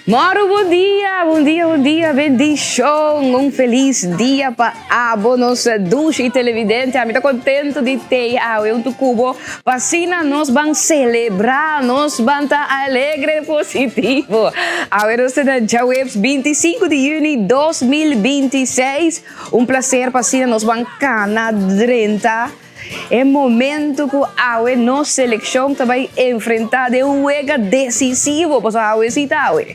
Moro bon dia, bon dia, bon dia, bendishon, un felis dia pa abo nos dushi televidente. Ami ta contento di tei awe un tucubo pa asina nos ban celebra, nos ban ta alegre positivo. Awe nos ta na djaweps 25 di juni 2026. Un placer pa asina nos ban cana drenta e momento cu awe nos seleccion ta bay enfrenta den un wega decisivo, pasobra awe si ta awe.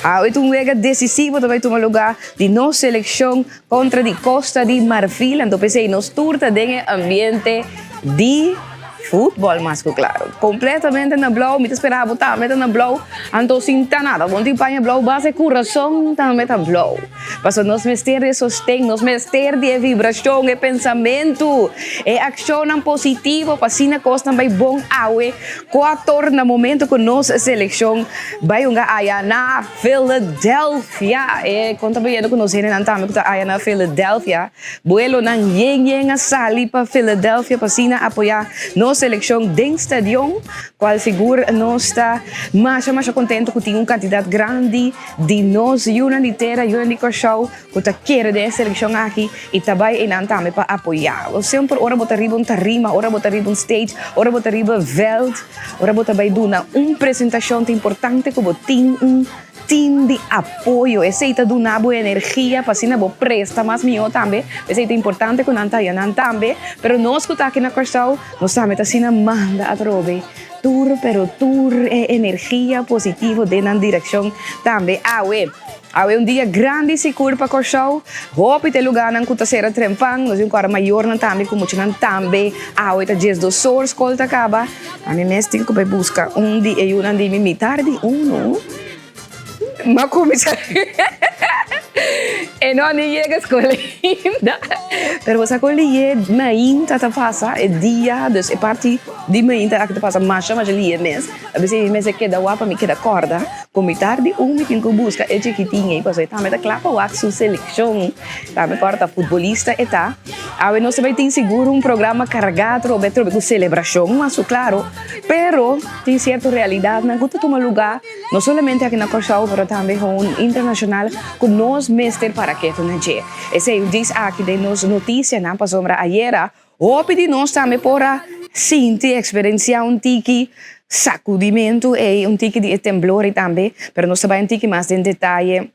Awe ta un wega decisivo ta bay tuma lugar di nos seleccion contra di Costa di Marfil, anto p'esey nos tur ta den e ambiente di Futbol mas ku klaro. Kompletamente na blou, mi ta spera bo tambe ta na blou. Anto sin ta nada, bo no tin paña blou, basta e kurason tambe ta blou. Pasobra nos mester di e sosten, nos mester di e vibrashon, e pensamentu, e akshonnan positivo pa asina kosnan bai bon awe kuator na momento ku nos selekshon bai hunga aya na Philadelphia. E kon ta bayendo ku nos hendenan tambe ku ta aya na Philadelphia. Buelonan yen yen a sali pa Philadelphia pa asina apoyá nos selekshon den stadion, kual sigur nos ta masha masha kontentu ku tin un kantidat grandi di nos yunan di tera, yunan di Kòrsou ku ta kere den e selekshon aki i ta bai einan tambe pa apoyá. Bo semper ora bo ta riba un tarima, ora bo ta riba un stage, ora bo ta riba vèlt, ora bo ta bai duna un presentashon ta importante ku bo tin un Team di apoyo, esey ta duna bo energia pa asina bo presta mas mihó tambe. Esey ta importante ku nan ta haña nan tambe. Pero nos ku ta aki na Kòrsou, nos tambe ta asina manda atrobe tur pero tur e energia positivo den nan direkshon tambe awe. Awe un dia grandi sikur pa Kòrsou. Hopi ta e lugánan ku ta sera trempan. Nos tin ku ora mayornan tambe ku muchanan tambe. Awe ta diesdos or skol ta kaba. Ami mes tin ku bai buska un di e yunan di mi mitar di unu. M'a kuminsá e no a ni yega skol ainda. Pero bo sa kon liye mainta ta pasa e dia, dus e parti di mainta aki ta pasa masha masha liye mes. A bes mi mester keda wak pa mi keda kòrda ku mitar di un mi tin ku buska e chikitin ei pasobra e tambe ta kla pa wak su selekshon. Tambe kòrda ta futbolista e ta. Awe nos ta bai tin sigur un programa kargá atrobe atrobe ku selebrashon mas ku klaro, pero tin sierto realidatnan ku ta tuma lugá no solamente aki na Kòrsou pero tambe hon internashonal ku nos mester para ketu na dje. Esei dis aki den nos notisianan pasobra ayera hopi di nos tambe por a sinti eksperensiá un tiki sakudimentu ei, un tiki di e temblor ei tambe, pero nos ta bai un tiki mas den detaye.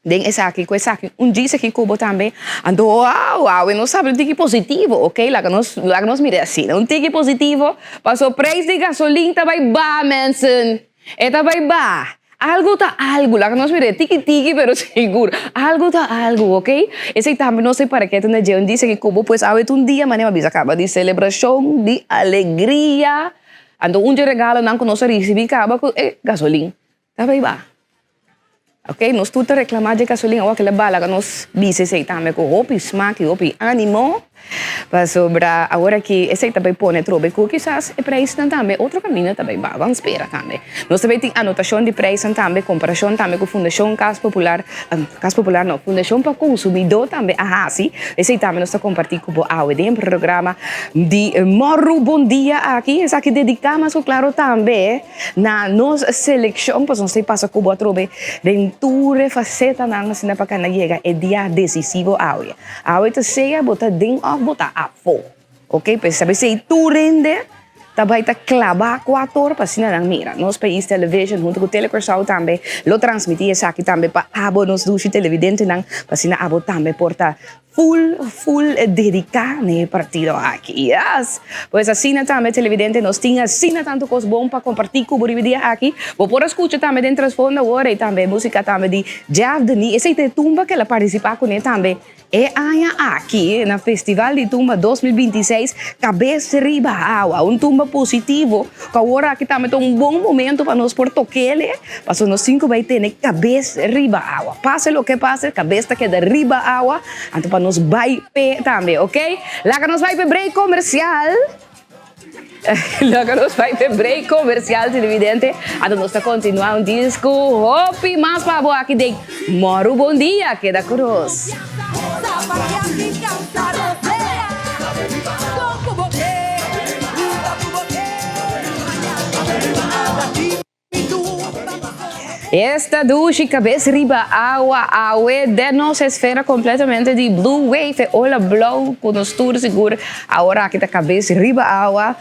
Den esaki ku esaki un djis aki ku bo tambe anto wow awe nos habla un tiki positivo ok laga nos laga nos mira asina un tiki positivo paso prijs di gasolin ta bai baha mensen e ta bai baha algu ta algu laga nos mira tiki tiki pero sigur algu ta algu ok esei tambe nos ta para ketu na dje un djis aki ku bo pues awe ta un dia manera mi a bisa kaba di selebrashon di alegria anto un dje regalonan ku nos a risibi kaba ku e gasolin ta bai baha. Ok, nos tur ta reclama dje gasolin awor kila bala ka nos bisa esey tambe ku hopi smak y hopi animo pasobra awor aki esey ta bay pone trobe ku kisas e prijsnan tambe otro caminda ta bay baha ban spera tambe. Nos ta bay tin anotacion di prijsnan tambe comparacion tambe ku Fundacion Cas Popular Cas Popular no Fundacion pa Consumidor tambe a haci esey tambe nos ta comparti ku bo awe den programa di Morru Bon Dia aki esaki dedica mas ku claro tambe. Na nos selekshon pasobra nos ta pasa ku bo atrobe den tur e fasetanan asina pa kanda yega e dia desisivo awe. Awe ta sea bo ta den òf bo ta afó. Ok, pues ta p'esei tur hende ta bai ta klabá kuator pa asina nan mira. Nos Pais Television huntu ku Tele Kòrsou tambe lo transmití esaki tambe pa abo nos dushi televidentenan pa asina abo tambe por ta Full full dedica na e partido aki. Yes! Pues asina tambe televidente nos tin asina tanto cos bon pa comparti cu bo riba e dia aki. Bo por a scucha tambe den trasfondo awor ey tambe musica tambe di Jeff Denis. Esey ta e tumba cu el a participa cune tambe e aña aki na Festival di Tumba 2026 Cabes Riba Awa. Un tumba positivo cu awor aki tambe ta un bon momento pa nos por tokele. Pasobra nos tin ku bai tene kabes riba awa. Pase loke pase, kabes ta keda riba awa. Anto pa nos bai p'e tambe, ok? Laga nos bai p'e break komersial. Laga nos bai p'e break komersial, televidente. Anto nos ta kontinuá un dis ku hopi mas pa bo aki den Mòru Bon Dia. Keda ku nos. Esta dushi kabes riba awa awe den nos esfera kompletamente di blue wave, e ola blou ku nos tur sigur awor aki ta kabes riba awa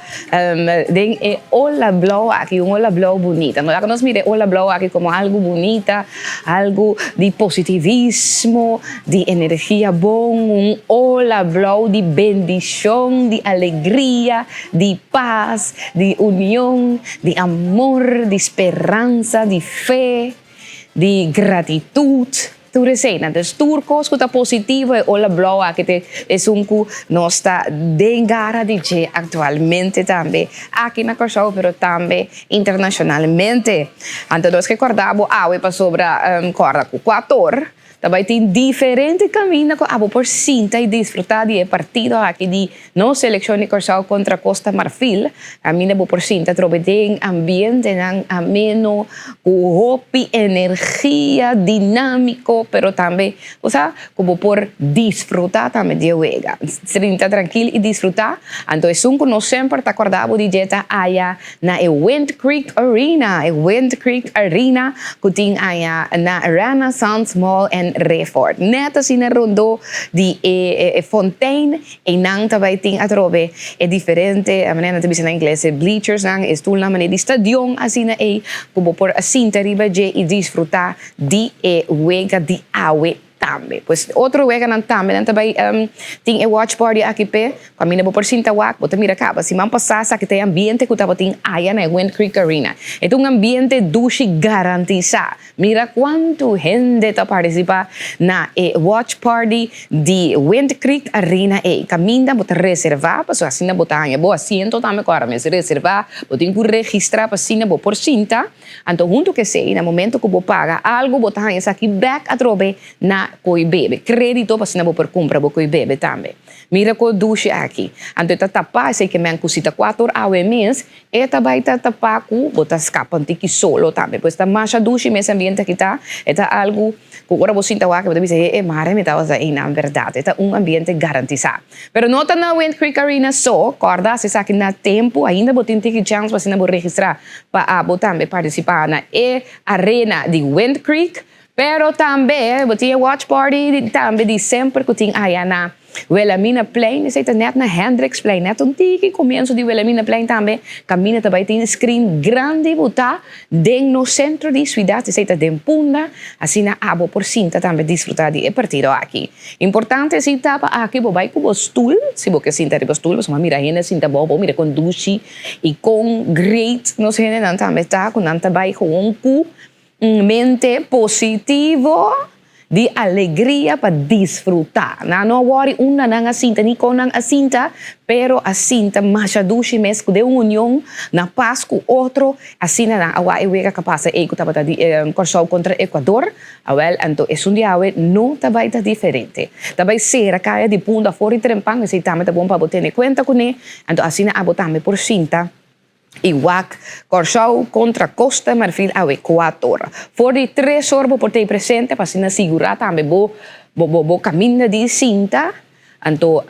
den e ola blou aki, un ola blou bunita. No laga nos mira e ola blou aki komo algu bunita, algu di positivismo, di energia bon, un ola blou di bendishon, di alegria, di pas, di union, di amor, di speransa, di fe, di gratitut, tur eseinan. Dus tur kos ku ta positivo e ola blou aki ta esun ku nos ta den gara di dje aktualmente tambe aki na Kòrsou pero tambe internashonalmente. Anto nos ke kòrda bo awe pasobra kòrda ku kuator Ta bai tin diferente kaminda ku abo por sinta i disfrutá di e partido aki di nos selekshon di Kòrsou kontra Kosta Marfil. Kaminda bo por sinta atrobe den ambientenan ameno, ku hopi energia, dinámiko, pero tambe bo sa ku bo por disfrutá tambe di e wega. Sinta trankil i disfrutá. Anto esun ku nos semper ta kòrda bo di dje ta aya na e Wind Creek Arena, e Wind Creek Arena ku tin aya na Renaissance Mall en Rayford. Nèt asina rondó di e e fontein, einan ta bai tin atrobe e diferente, manera nan ta bisa na ingles, e bleachersnan, e stulnan manera di stadion asina ei ku bo por a sinta riba dje i disfrutá di e wega di awe. Tambe. Pues otro weganan tambe nan ta bai tin e watch party aki p'e. Kaminda bo por sinta wak, bo ta mira kaba. Siman pasá esaki ta e ambiente ku tabatin aya na e Wind Creek Arena. E ta un ambiente dushi garantisá. Mira kuantu hende ta partisipá na e watch party di Wind Creek Arena ei. Kaminda bo ta reservá pasobra asina bo ta haña bo asiento tambe ku ora mester reservá. Bo tin ku registrá pa asina bo por sinta. Anto huntu ku esei, na momento ku bo paga algu, bo ta haña esaki bèk atrobe na koe bebe. Krédito pa asina bo por kumpra bo koe bebe tambe. Mira ku dushi aki. Anto e ta tapá esei ke men ku si ta kuater awe mes, e ta bai ta tapá ku bo ta skapa un tiki solo tambe. Pues ta masha dushi mes ambiente aki ta. E ta algu ku ora bo sinta wak bo ta bisa, he e mare mi tabata einan bèrdat. E ta un ambiente garantisá. Pero no ta na Wind Creek Arena so, kòrda hasi esaki na tempu, ainda bo tin tiki chèns pa asina bo registrá pa abo tambe partisipá na e arena di Wind Creek. Pero tambe bo tin e watch party tambe di semper ku tin aya na Wilhelminaplein, esei ta nèt na Hendriksplein, nèt un tiki komienso di Wilhelminaplein tambe kaminda ta bai tin screen grandi bo ta den nos sentro di suidat, esei ta den Punda, asina abo por sinta tambe disfrutá di e partido aki. Importante si ta pa aki bo bai ku bo stul, si bo ke sinta riba stul, pasobra mira hende sinta abou, bo mira kon dushi i kon great nos hendenan tambe ta ku nan ta bai gewoon ku un mente positivo di alegria pa disfruta. Nan no a wòri unda nan a sinta ni kon nan a sinta, pero a sinta masha dushi mes ku den un union na pas ku otro, asina nan a wak e wega ku a pasa ei ku tabata di Kòrsou kontra Ekuador. Awel, anto esun di awe no ta bai ta diferente. Ta bai sera kaya di Punda for di Trempan, esei tambe ta bon pa bo tene kuenta kuné, anto asina abo tambe por sinta i wak Kòrsou kontra Kosta Marfil awe kuator. For di tres or bo por ta ei presente pa asina sigurá tambe bo bo kaminda di sinta. Anto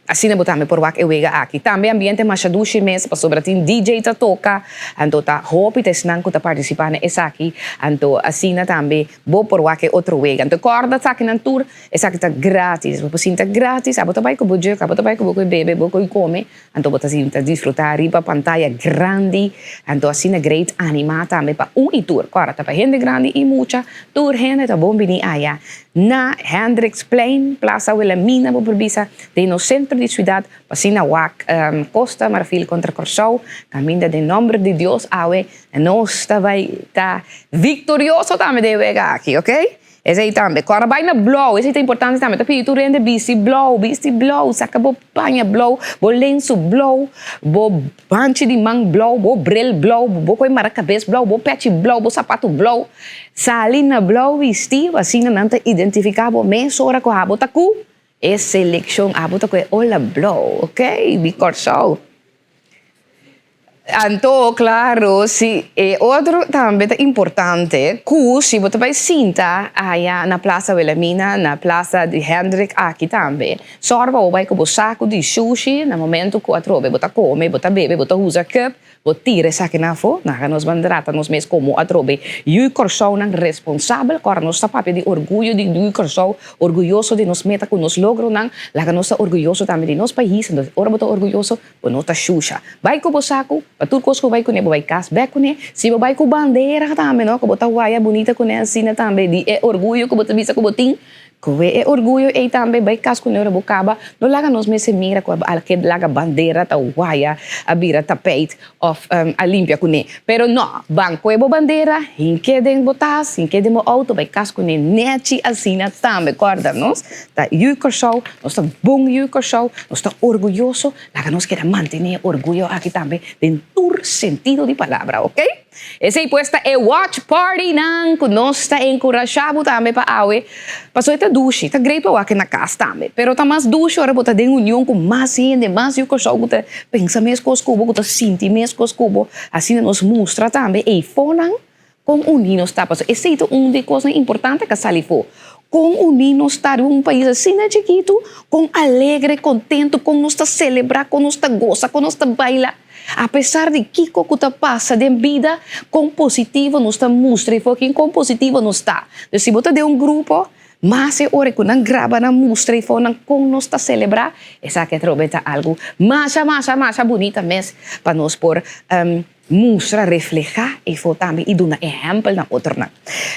asina bo tambe por wak e wega aki. Tambe ambiente masha dushi mes pasobra tin DJ ta toka, anto ta hopi ta esnan ku ta partisipá na esaki, anto asina tambe bo por wak e otro wega. Anto kòrda esakinan tur, esaki ta grátis, bo por sinta grátis, abo ta bai ku bo juk, abo ta bai ku bo koe bebe, bo koe kome, anto bo ta sinta disfrutá riba pantaya grandi, anto asina great animá tambe pa un i tur. Kòrda ta pa hende grandi i mucha, tur hende ta bon bini aya. Na Hendriksplein, Plaza Wilhelmina bo por bisa, den nos sentro di siudat, pa asina wak Costa Marfil kontra Kòrsou, kaminda den nòmber di Dios awe nos ta bai ta viktorioso tambe den e wega aki, ok. Esei tambe. Kòrda bai na blou, esei ta importante tambe, ta pidi tur hende bisti blou, bisti blou, saka bo paña blou, bo lensu blou, bo Banchi di man blou, bo bril blou, bo koe mara kabes blou, bo pechi blou, bo sapatu blou. Sali na blou bisti, asina nan ta identifiká bo mesora ku abo ta ku e selekshon, abo ta ku e ola blou, ok, di Kòrsou. Anto, klaro, si e otro tambe ta importante ku si bo ta bai sinta aya na Plaza Wilhelmina, na Plaza di Hendrik aki tambe, Sòru pa bo bai ku bo saku di shushi na momentu ku atrobe bo ta kome, bo ta bebe, bo ta usa kùp, Bo tira esakinan afó, laga nos ban trata nos mes komo atrobe yu Kòrsounan responsabel, ku ora nos ta papia di orguyo di yu Kòrsou, orguyoso di nos meta ku nos logronan, laga nos ta orguyoso tambe di nos pais, entonces ora bo ta orguyoso bo no ta shusha. Bai ku bo saku, pa tur kos ku bo bai kuné bo bai kas bèk kuné, si bo bai ku bandera tambe no, ku bo ta waya bunita kuné asina tambe di e orguyo ku bo ta bisa ku bo tin, Koe e orguyo ei tambe bai kas ku neura bo kaba, no laga nos mester mira ku a ke laga bandera ta waya a bira tapijt òf a limpia kuné. Pero no, ban koe bo bandera, hink'é den bo tas, hink'é den bo outo, bai kas kuné nèchi asina tambe. Kòrda, nos ta yu Kòrsou, nos ta bon yu Kòrsou, nos ta orguyoso, laga nos keda mantené e orguyo aki tambe den tur sentido di palabra, oke? Esei pues ta e watch party nan ku nos ta enkurashá bo tambe pa awe. Pasobra e ta dushi, ta great pa wak na kas tambe, pero ta mas dushi ora bo ta den union ku mas hende, mas yu Kòrsou ku ta pensa meskos ku bo, ku ta sinti meskos ku bo. Asina nos mustra tambe eifonan kon uní nos ta. Pasobra esei ta un di e kosnan importante ku a sali afó. Kon uní nos ta riba un pais asina chikitu, kon alegre, kontentu, kon nos ta selebrá, kon nos ta gosa, kon nos ta baila. Apesar di kiko ku ta pasa den bida, kon positivo nos ta mustra i fokin kon positivo nos ta. Dus si bo ta den un grupo, mas e ora ku nan graba nan mustra i fonan kon nos ta selebrá, esaki atrobe ta algu masha masha masha bunita mes pa nos por mustra, reflehá e fo tambe i duna ehèmpel na otronan.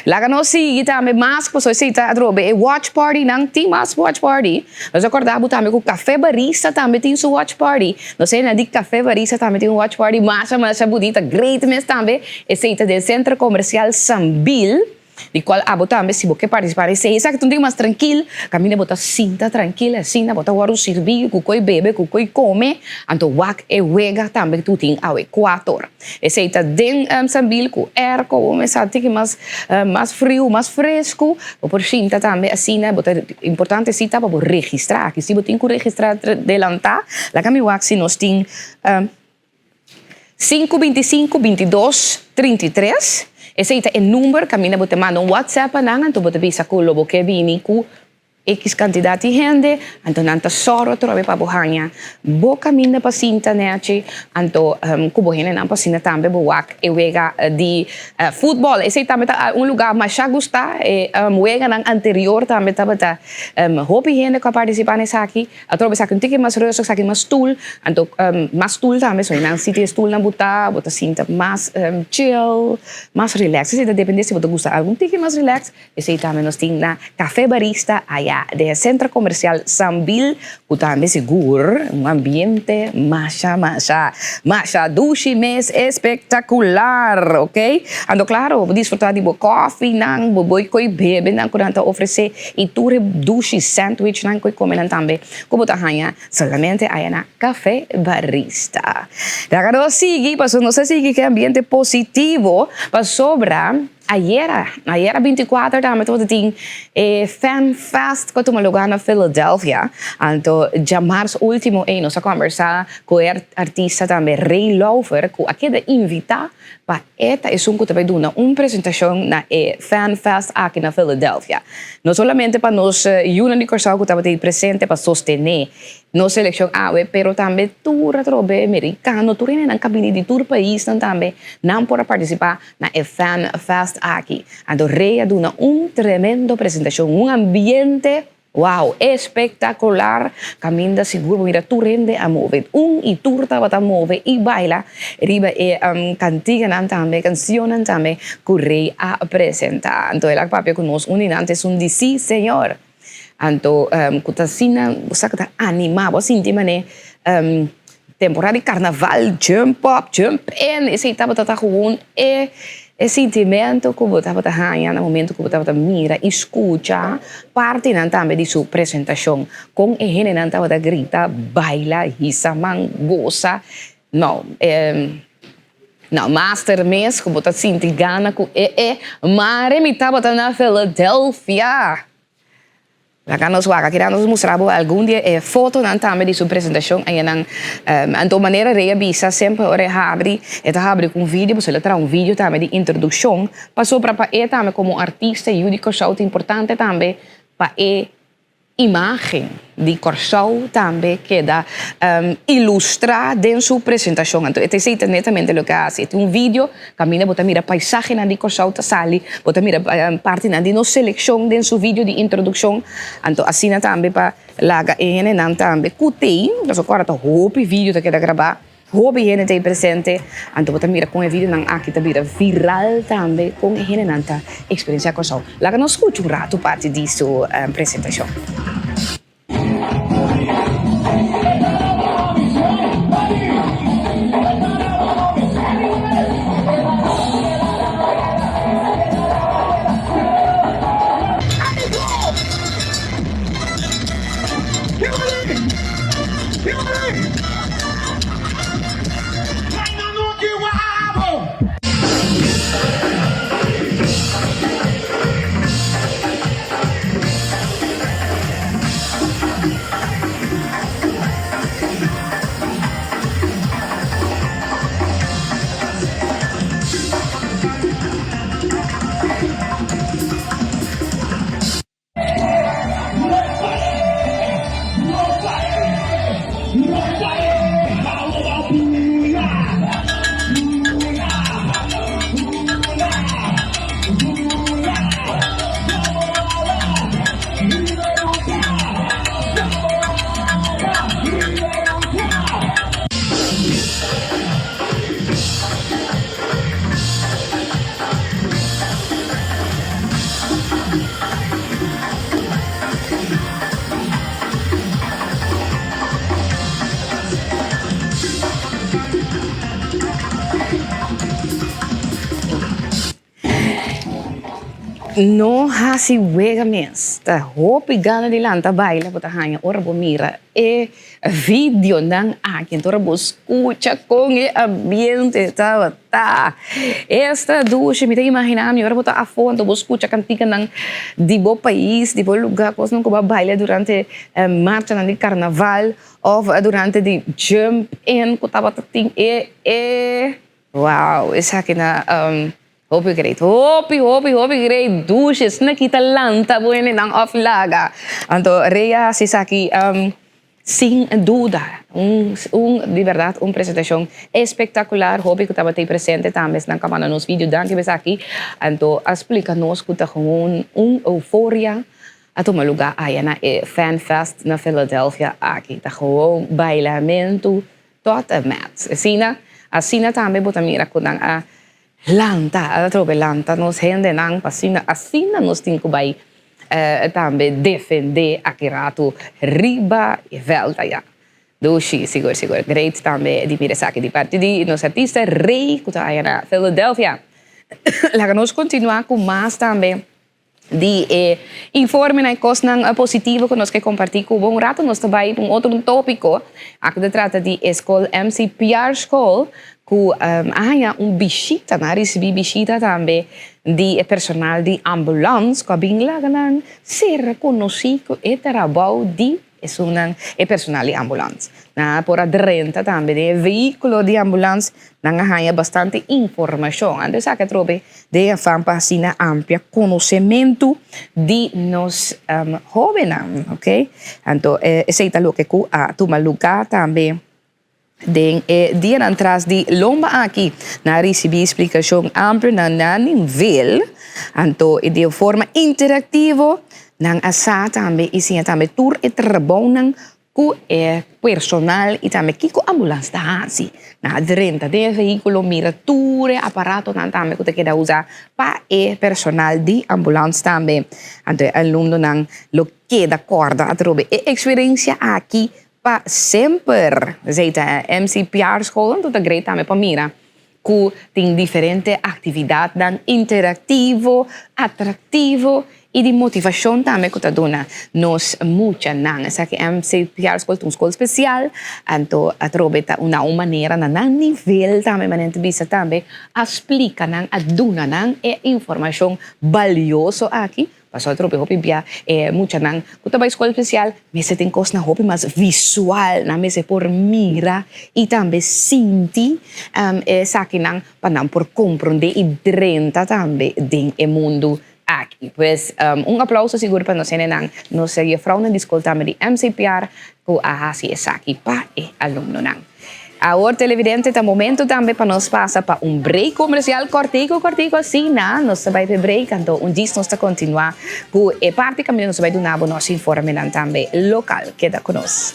Laga nos sigui tambe mas pasobra esei ta atrobe e watch party nan tin mas watch party. Nos a korda bo tambe ku Café Barista tambe tin su watch party. Nos hende di Café Barista tambe tin un watch party masha masha bunita great mes tambe. Esei ta den Centro Comercial Sambil di kual abo tambe si bo ke partisipá den esei esaki ta un ding mas trankil kaminda bo ta sinta trankil asina bo ta wòrdu sirbí ku koi bebe ku koi kome anto wak e wega tambe ku tin awe kuator. Esei ta den Sambil ku airco bo mester tiki mas mas friu mas fresku bo por sinta tambe asina bo ta importante si ta pa bo registra aki si bo tin ku registra delanta laga mi wak si nos tin sinku 25 22 33 esei ta e number kaminda bo ta manda un whatsapp pa nan anto bo ta bisa ku lo bo ke bini ku X kantidat di hende, anto nan ta sòru atrobe pa bo haña bo kaminda pa sinta nèchi, anto ku bo hendenan pa asina tambe bo wak e wega di futbòl. Esei tambe ta un lugá masha gustá, e weganan anterior tambe tabata hopi hende ku a partisipá na esaki. Atrobe esaki un tiki mas rustig, esaki mas stul, anto mas stul tambe, so nan siti e stulnan bo ta, bo ta sinta mas chill, mas relax. Esei ta depende si bo ta gusta algu un tiki mas relax. Esei tambe nos tin na Café Barista aya den e Centro Comercial Sambil cu tambe sigur un ambiente masha masha masha dushi mes espectacular ok. Anto claro bo disfruta di bo coffee nan bo boy coy bebe nan cu nan ta ofrece y tur e dushi sandwich nan cu e come nan tambe cu bo ta haya solamente aya na Café Barista. Laga nos sigui pasobra nos ta sigui cu e ambiente positivo pasobra. Ayera, ayera 24 tambe tabata tin e Fan Fest ku a tuma lugá na Philadelphia. Anto djamars último ei nos a kòmbersá ku e artista tambe Ray Laufer ku a keda invitá pa e ta esun ku ta bai duna un presentashon na e Fan Fest aki na Philadelphia. No solamente pa nos yunan di Kòrsou ku tabata ei presente pa sostené nos selekshon awe, pero tambe tur atrobe merikano, tur hendenan ku a bini di tur paisnan tambe nan por a partisipá Na e Fan Fest aki, anto Rey a duna un tremendo presentacion, un ambiente wow, espectacular, caminda sigur bo mira tur hende a move, un y tur tabata move y baila riba e cantiganan tambe, cancionnan tambe cu Rey a presenta. Anto el a papia cu nos un di nan ta esun di Si Señor, anto cu ta asina bo sa cu ta anima bo a sinti mane Temporada di carnaval, jump up, jump in, esey tabata ta gewoon e e sintimento cu bo tabata haña na momento cu bo tabata mira y scucha partinan tambe di su presentacion. Con e hendenan tabata grita, baila, hisa man, goza. No, e no, master mes cu bo ta sinti gana cu e e mare mi tabata na Philadelphia. Laga nos wak aki nos mustra bo algun di e fotonan tambe di su presentacion ayanan. Anto manera Rey a bisa semper ora e habri e ta habri cu un video pasobra el a traha un video tambe di introduccion pasobra pa e tambe como artista yu di Kòrsou ta importante tambe pa e. Imágen di Kòrsou tambe keda ilustrá den su presentashon. Anto e ta esei ta netamente loke a hasi. E tin un video kaminda bo ta mira paisahenan di Kòrsou ta sali, bo ta mira partinan di nos selekshon den su video di introdukshon. Anto asina tambe pa laga e hendenan tambe ku t'ei, pasobra ku ora ta hopi video ta keda grabá. Hopi hende ta ei presente, anto bo ta mira kon e videonan aki ta bira viral tambe, kon e hendenan ta eksperensiá Kòrsou. Laga nos skucha un ratu parti di su presentashon. No hasi wega mes. Ta hopi gana di lanta baila bo ta haña ora bo mira e videonan aki. Anto ora bo skucha kon e ambiente tabata. Esta dushi, mi ta imagina mi ora bo ta afó anto bo skucha kantikanan di bo pais, di bo lugá, kosnan ku bo a baila durante marchanan di karnaval òf durante di jump in ku tabata tin e e wow esaki na hopi great, hopi hopi hopi great dushi esnan aki ta lanta bo hendenan òf laga anto Rey a hasi esaki. Sin duda, un un di berdad un presentacion espectacular, hopi cu tabata ey presente tambe esnan cu a manda nos video danki pa esaki, anto a splica nos cu ta gewoon un euforia a tuma lugar aya na e Fan Fest na Philadelphia aki, ta gewoon bailamento tot en met, asina asina tambe bo ta mira cu nan a Lanta, atrobe lanta nos hendenan pa asina asina nos tin ku bai tambe defendé aki ratu riba e vèlt aya. Dushi, sigur sigur. Great tambe di mira esaki di parti di nos artista Rey ku ta aya na Philadelphia. Laga nos kontinuá ku mas tambe. Di e informenan e kosnan positivo ku nos ke kompartí ku bo. Un ratu nos ta bai pa un otro tópiko. Aki ta trata di e skol MC Piar School ku a haña un bishita, nan a risibí bishita tambe di e personal di ambulans ku a bin laga nan ser rekonosí ku e trabou di Esunnan e personal di ambulans. Nan a por a drenta tambe den e vehíkulo di ambulans, nan a haña bastante informashon. Anto esaki atrobe den afan pa asina amplia konosementu di nos hóbennan, oke. Anto esei ta loke ku a tuma lugá tambe. Den e dianan tras di lomba aki, nan a risibí splikashon amplio na nan nivel, anto di un forma interaktivo nan a sa tambe i siña tambe tur e trabounan ku e personal i tambe kiko ambulans ta hasi. Nan a drenta den e vehíkulo, mira tur e aparatonan tambe ku ta keda usa pa e personal di ambulans tambe. Anto e alumnonan lo keda kòrda atrobe e eksperensia aki Pa semper esei ta MC Piar School anto ta great tambe pa mira ku tin diferente aktividatnan interaktivo, atraktivo i di motivashon tambe ku ta duna nos muchanan. Esaki MC Piar School ta un skol spesial anto atrobe ta na un manera na nan nivel tambe manera ta bisa tambe a splika nan a duna nan e informashon balioso aki. Pasobra trope hopi bia e muchanan ku ta bai skol spesial mester tin kosnan hopi mas visual, nan mester por mira i tambe sinti esakinan pa nan por komprondé i drenta tambe den e mundu aki. Pues un aplauso sigur pa nos hendenan, nos juffrouwnan di skol tambe di MCPR ku a hasi esaki pa e alumnonan. Awor televidente ta momento tambe pa nos pasa pa un break comercial cortico cortico asina nos ta bai p'e break anto un djis nos ta continua cu e parti caminda nos ta bai duna bo nos informenan tambe local. Keda cu nos.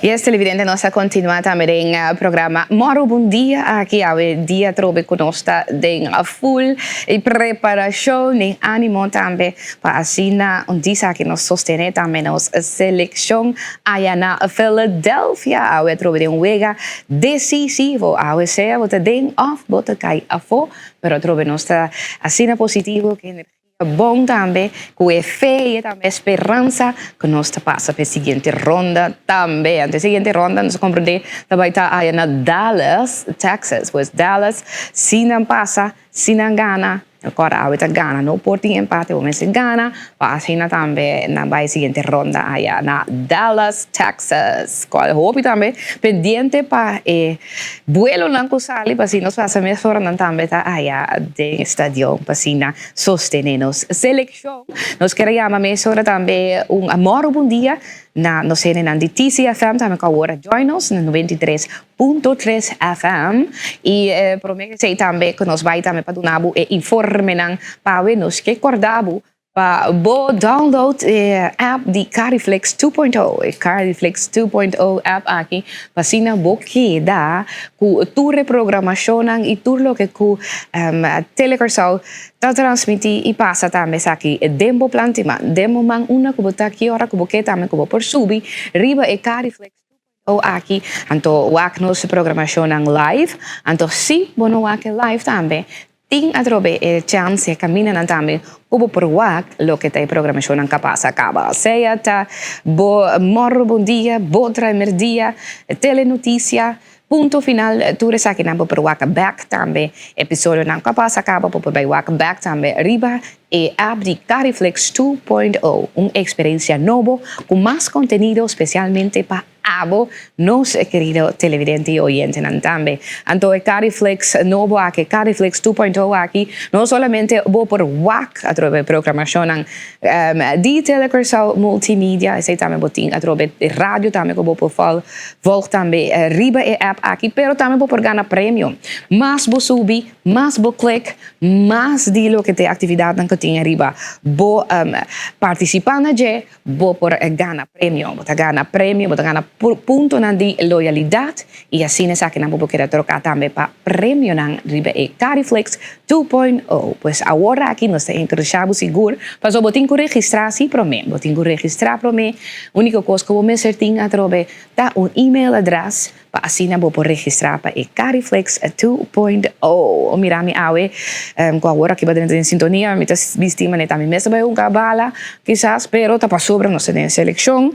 Yes televidente nos ta continua tambe den programa Moro Bon Dia aki awe dia atrobe cu nos ta den full preparacion den animo tambe pa asina un disa aki nos sostene tambe nos seleccion aya na Philadelphia awe atrobe den un wega decisivo awe sea bo ta den of bo ta cay afo pero atrobe nos ta asina positivo cu energia Bon tambe cu e fe y e tambe e speransa cu nos ta pasa pa e siguiente ronda tambe. Anto e siguiente ronda nos a comprende ta bay ta aya na Dallas, Texas. Pues Dallas si nan pasa, si nan gana, acorda awe ta gana, no por tin empate, bo mester gana pa asina tambe nan bay e siguiente ronda aya na Dallas, Texas. Cual hopi tambe pendiente pa e Buelonan ku sali pa asina nos pasa mes ora nan tambe ta aya den stadion pa asina sostene nos selekshon. Nos kier a yama mes ora tambe un amor bon dia na nos hendenan di TCFM tambe ku awor a join nos na 93.3 FM i prome esei tambe ku nos bai tambe pa duna bo e informenan pa awe nos ke korda bo Pa bo download e app di Cariflex 2.0, e Cariflex 2.0 app aki pa asina bo keda ku tur e programashonnan i tur loke ku Tele Kòrsou ta transmití i pasa tambe esaki den bo plantiman, den bo man unda ku bo ta, ki ora ku bo ke tambe ku bo por subi riba e Cariflex 2.0 aki, anto wak nos programashonnan live, anto si bo no wak e live tambe Tin atrobe e chance camindanan tambe cu bo por wak loke ta e programacionnan capaz a caba. Sea ta bo Morro Bon Dia, Bo Trae Merdia, Telenoticia, Punto Final, tur esakinan bo por wak bek tambe. Episodionan capaz a caba bo por bay wak bek tambe riba e app di Cariflix 2.0, un experiencia nobo cu mas contenido specialmente pa Abo, nos kerido televidente i oyentenan tambe. Anto e Cariflix nobo aki, Cariflix 2.0 aki, no solamente bo por wak atrobe programashonnan di Telecuraçao Multimedia, esei tambe bo tin atrobe radio tambe ku bo por volg tambe riba e app aki, pero tambe bo por gana premio. Mas bo subi, mas bo click, mas di loke ta e aktividatnan ku tin ariba bo partisipá na dje. Bo por gana premio. Bo ta gana premio, bo ta gana puntonan di loyalidat i asina esakinan bo por keda troká tambe pa premionan riba e Cariflex 2.0. Pues awor aki nos ta enkurashá bo sigur pasobra bo tin ku registrá si promé. Bo tin ku registrá promé. Úniko kos ku bo mester tin atrobe ta un email adrès Pa asina bo por registrá pa e Cariflex 2.0. Mira mi awe ku awor aki bo drenta den sintonia, mi ta bisti manera ta mi mes ta bai hunga bala kisas, pero ta pasobra nos ta den selekshon.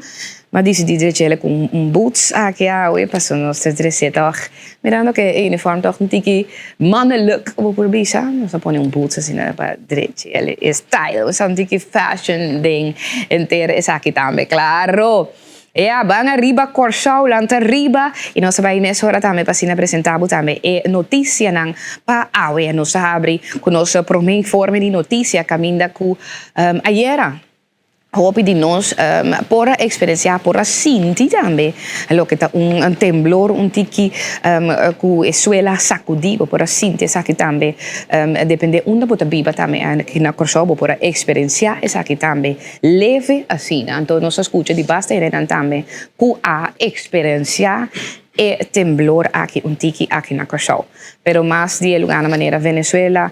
Mi a disidí drech'el ku un boots aki awe pasobra nos ta dres'é tòg mirando ku e uniform tòg un tiki mannelijk bo por bisa. Nos a pone un boots asina pa drech'el e style, un tiki fashion den henter esaki tambe, klaro. Ea, ban ariba Kòrsou, lanta riba i nos ta bai mesora tambe pa asina presentá bo tambe e notisianan pa awe. Nos ta habri ku nos promé informe di notisia kaminda ku ayera hopi di nos por a eksperensiá, por a sinti tambe loke ta un temblor, un tiki ku e suela sakudí, bo por a sinti esaki tambe dependé unda bo ta biba tambe aki na Kòrsou bo por a eksperensiá esaki tambe. Leve asina. Anto nos a skucha di basta hendenan tambe ku a eksperensiá e temblor aki un tiki aki na Kòrsou. Pero mas di e lugánan manera Venezuela,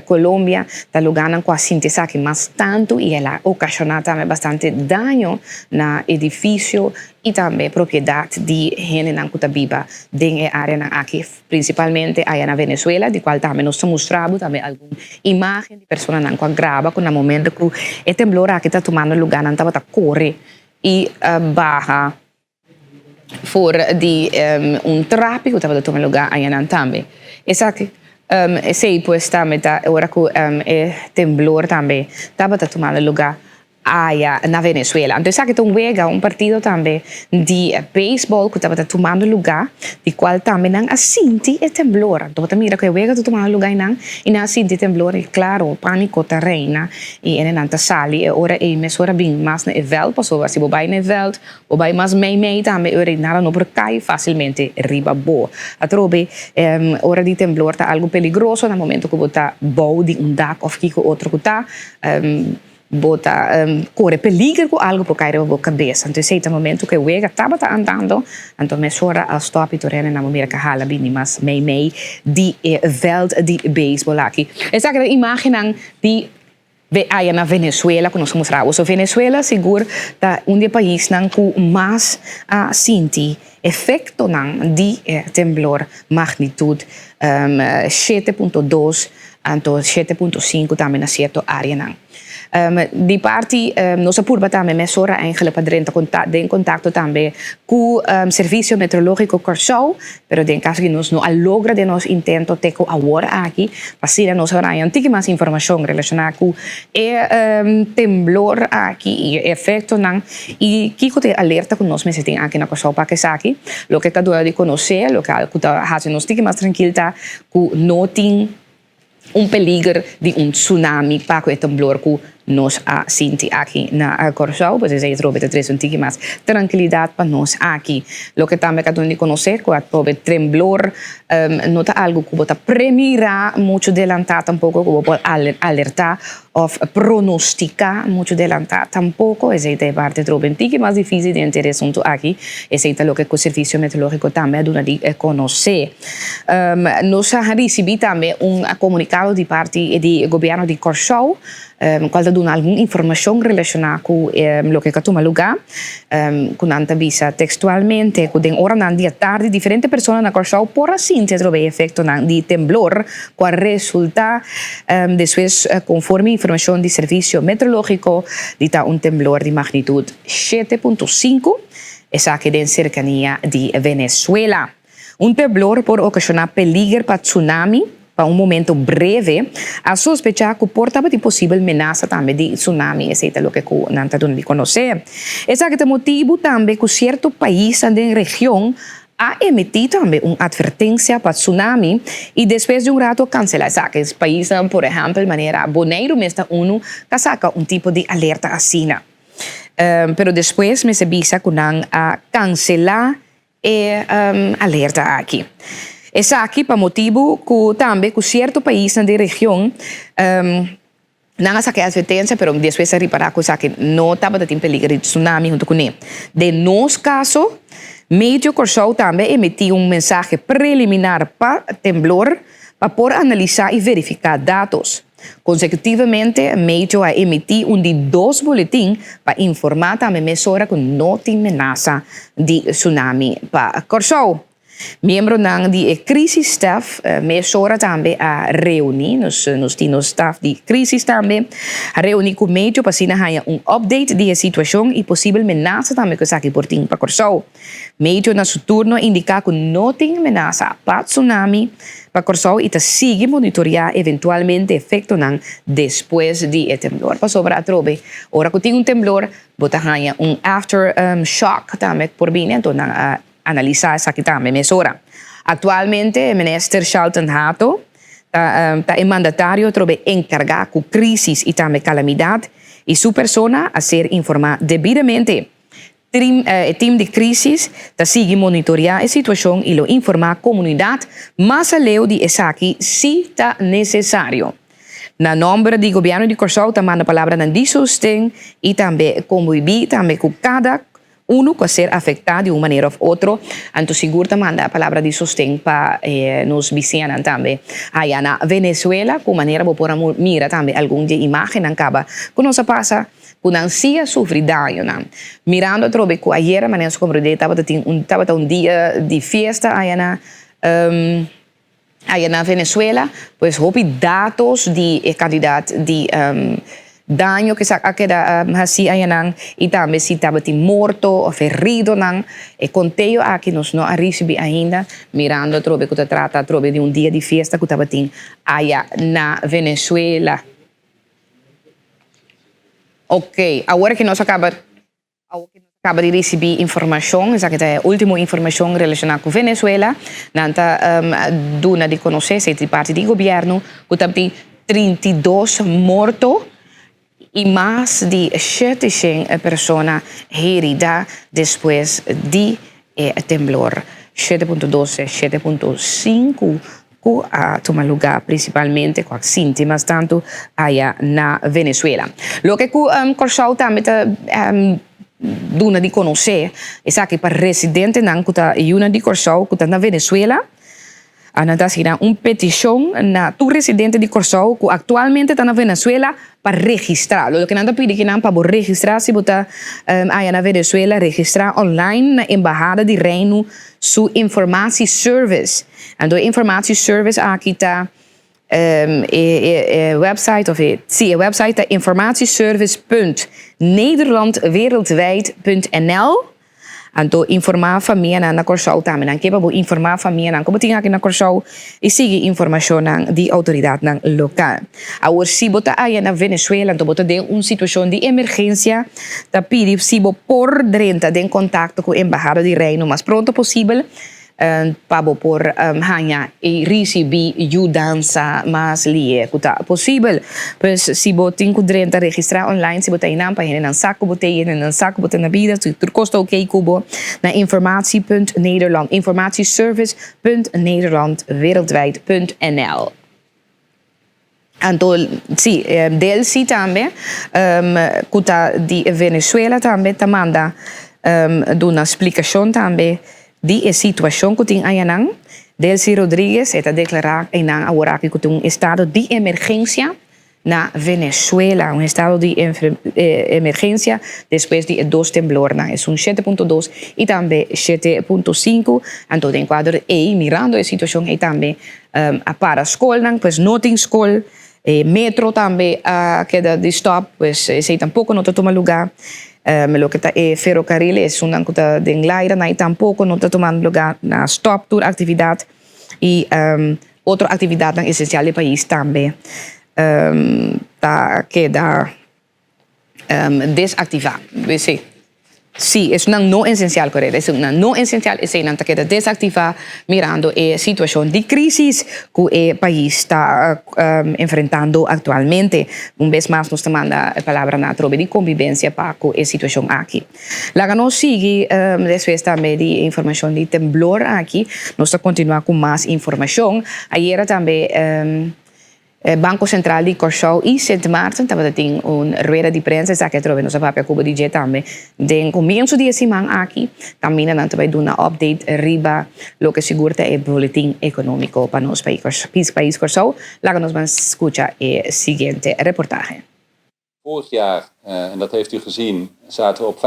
Colombia ta lugánan ku a sinti esaki mas tantu i el a okashoná tambe bastante daño na edifisio i tambe propiedat di hendenan ku ta biba den e áreanan aki. Principalmente aya na Venezuela, di cual tambe nos ta mustra bo tambe algun imagen di personanan cu a graba cu na momento cu e temblor aki ta tumando lugar nan tabata core y baha for di un trapi cu tabata tuma lugar aya nan tambe. Esaki, esey pues tambe ta ora cu e temblor tambe tabata tumando lugar. Aya na Venezuela. Anto esaki ta un wega, un partido tambe di beisbol ku tabata tumando lugá, di kual tambe nan a sinti e temblor. Anto bo ta mira ku e wega ta tumando lugá einan i nan a sinti e temblor i klaro pániko ta reina i enenan ta sali e ora ei mesora bin mas na e vèlt pasobra si bo bai na e vèlt bo bai mas mei mei tambe e ora ei nada no por kai fásilmente riba bo. Atrobe ora di temblor ta algu peligroso na momento ku bo ta bou di un dak òf kiko otro ku ta. Bo ta kore peliger ku algu por kai riba bo kabes. Anto esei ta momentu ku e wega tabata andando, anto mesora a stòp i tur hende nan bo mira ku a hala bini mas meimei di e vèlt di beisbòl aki. Esaki ta imágennan di aya na Venezuela ku nos a mustra bo. So Venezuela sigur ta un di e paisnan ku mas a sinti efektonan di e temblor magnitut 7.2 Anto 7.5 tambe na sierto áreanan. Di parti nos a purba tambe mesora eigenlijk pa drenta den kontakto tambe ku Servisio Meteorológiko Kòrsou, pero den kaso ki nos no a logra den nos intento te ku awor aki, pa asina nos a haña un tiki mas informashon relashoná ku e temblor aki i e efektonan i kiko ta e alerta ku nos mester tin aki na Kòrsou pa esaki. Loke ta duna di konosé, loke ku ta hasi nos tiki mas trankil ta ku no tin un peliger di un tsunami pa ku e temblor ku nos a sinti aki na Kòrsou. Pues esei trobe ta trese un tiki mas trankilidat pa nos aki. Loke tambe ka duna di konosé ku atrobe temblor no ta algu ku bo ta premirá muchu delantá tampoko ku bo por alertá òf pronostiká muchu delantá tampoko. Esei ta e parti atrobe un tiki mas difísil den e asuntu aki. Esei ta loke ku Servisio Meteorológiko tambe a duna di konosé. Nos a risibí tambe un komunikado di parti di gobièrnu di Kòrsou, kual ta duna algun informashon relashoná ku loke ku a tuma lugá, ku nan ta bisa tekstualmente ku den oranan di atardi diferente persona na Kòrsou por a sinti atrobe e efektonan di temblor ku a resultá despues konforme informashon di Servisio Meteorológiko di ta un temblor di magnitut 7.5, esaki den serkania di Venezuela. Un temblor por okashoná peliger pa tsunami pa un momento breve. A sospechá ku por tabatin posibel menasa tambe di tsunami, esei ta loke ku nan ta duna di konosé. Esaki ta motibu tambe ku sierto paisnan den region a emití tambe un atvertensia pa tsunami i despues di un ratu a kanselá esaki. Paisnan por ehèmpel manera Boneiru mes ta unu ta saka un tipo di alerta asina. Pero despues mester bisa ku nan a kanselá E alerta aki. Esaki pa motibu ku tambe ku sierto paisnan den region nan a saka e advertensia pero despues a ripará ku esaki no tabata tin peliger di tsunami huntu kuné. Den nos kaso Meteo Kòrsou tambe a emití un mensahe preliminar pa temblor pa por analisá i verifiká datos. Konsekutivamente, Meteo a emití un di dos boletin pa informá tambe mesora ku no tin menasa di tsunami pa Kòrsou. Miembronan di e Crisis Staff mesora tambe a reuní, nos nos tin nos staf di crisis tambe, a reuní ku Meteo pa asina haña un update di e situashon i posibel menasa tambe ku esaki por tin pa Kòrsou. Meteo na su turno a indiká ku no tin menasa pa tsunami pa Kòrsou i ta sigui monitoriá eventualmente efektonan despues di e temblor. Pasobra atrobe ora ku tin un temblor bo ta haña un after shock tambe por bini, anto nan a analisá esaki tambe mesora. Aktualmente Minister Shalton Hato ta ta e mandatario atrobe enkargá ku krísis i tambe kalamidat i su persona a ser informá debidamente. E tim di krísis ta sigui monitoreá e situashon i lo informá komunidat mas aleu di esaki si ta nesesario. Na nòmber di Gobièrnu di Kòrsou ta manda palabranan di sosten i tambe konbibí tambe ku kada unu ku a ser afektá di un manera òf otro. Anto sigur ta manda palabra di sosten pa nos bisiñanan tambe aya na Venezuela ku manera bo por a mira tambe algun di e imágennan kaba ku nos a pasa. Ku nan si a sufri dañonan. Mirando atrobe ku ayera manera nos komprendé tabata tin un tabata un dia di fiesta aya na aya na Venezuela, pues hopi datos di e kantidat di daño ku a keda hasi ayanan i tambe si tabatin morto òf heridonan. E konteo aki nos no a risibí ainda, mirando atrobe ku ta trata atrobe di un dia di fiesta ku tabatin aya na Venezuela. Ok, awor ku nos a kaba Kaba di risibí informashon, esaki ta e último informashon relashoná ku Venezuela. Nan ta duna di konosé, esei ta di parti di gobièrnu, ku tabatin 32 morto i mas di 700 persona heridá despues di e temblor 7.2, 7.5 ku a tuma lugá prinsipalmente ku a sinti mas tantu aya na Venezuela. Loke ku Kòrsou tambe ta duna di konosé esaki pa residentenan ku ta yunan di Kòrsou ku ta na Venezuela. Nan ta hasi un petishon na tur residente di Kòrsou ku aktualmente ta na Venezuela pa registrá. Loke nan ta pidi ku nan pa bo registrá si bo ta aya na Venezuela, registrá online na Embahada di Reino su Informatie Service. Anto Informatie Service aki ta e website of e, si, e website ta informatieservice.nederlandwereldwijd.nl. Anto informá famianan na Kòrsou tambe. Nan ke pa bo informá famianan ku bo tin aki na Kòrsou i sigui informashonnan di outoridatnan lokal. Awor si bo ta aya na Venezuela anto bo ta den un situashon di emergensia, ta pidi si bo por drenta den kontakto ku Embahada di Reino mas pronto posibel pa bo por haña i risibí yudansa mas lihe ku ta posibel. Pues si bo tin ku drenta registrá online si bo ta einan pa hendenan sa ku bo ta ei, hendenan sa ku bo ta na bida, si tur kos ta oké ku bo na informatie punt nederland, informatieservice punt nederland wereldwijd punt nl. Anto si Delcy tambe ku ta di Venezuela tambe ta manda duna splikashon tambe di e situashon ku tin ayanan. Delcy Rodriguez e ta deklará einan aworaki ku tin un estado di emergensia na Venezuela, un estado di emergensia despues di e dos temblornan, esun 7.2 i tambe 7.5. Anto den kuadro ei mirando e situashon ei tambe a para skolnan, pues no tin skol, e metro tambe a keda di stop, pues esei tampoko no ta tuma lugá. Loke ta e ferrocarril, esunnan ku ta den laira nan tampoko no ta tumando lugá, nan a stop tur aktividat i otro aktividatnan esensial di pais tambe ta keda desaktivá. Sí, esunnan no esensial, korekto. Esunnan no esensial, eseinan ta keda desaktivá mirando e situashon di krísis ku e pais ta enfrentando aktualmente. Un bes mas nos ta manda e palabranan atrobe di kombibensia pa ku e situashon aki. Laga nos sigui despues tambe di e informashon di temblor aki, nos ta kontinuá ku mas informashon. Ayera tambe Banko Sentral di Kòrsou i Sint Maarten tabata tin un rueda di prensa, esaki atrobe nos a papia ku bo di dje tambe den komienso di e siman aki. Kaminda nan ta bai duna update riba loke sigur ta e boletin ekonómiko pa nos pais Kòrsou. Laga nos ban skucha e siguiente reportahe. Vorig jaar, en dat heeft u gezien, zaten we op 5,1%.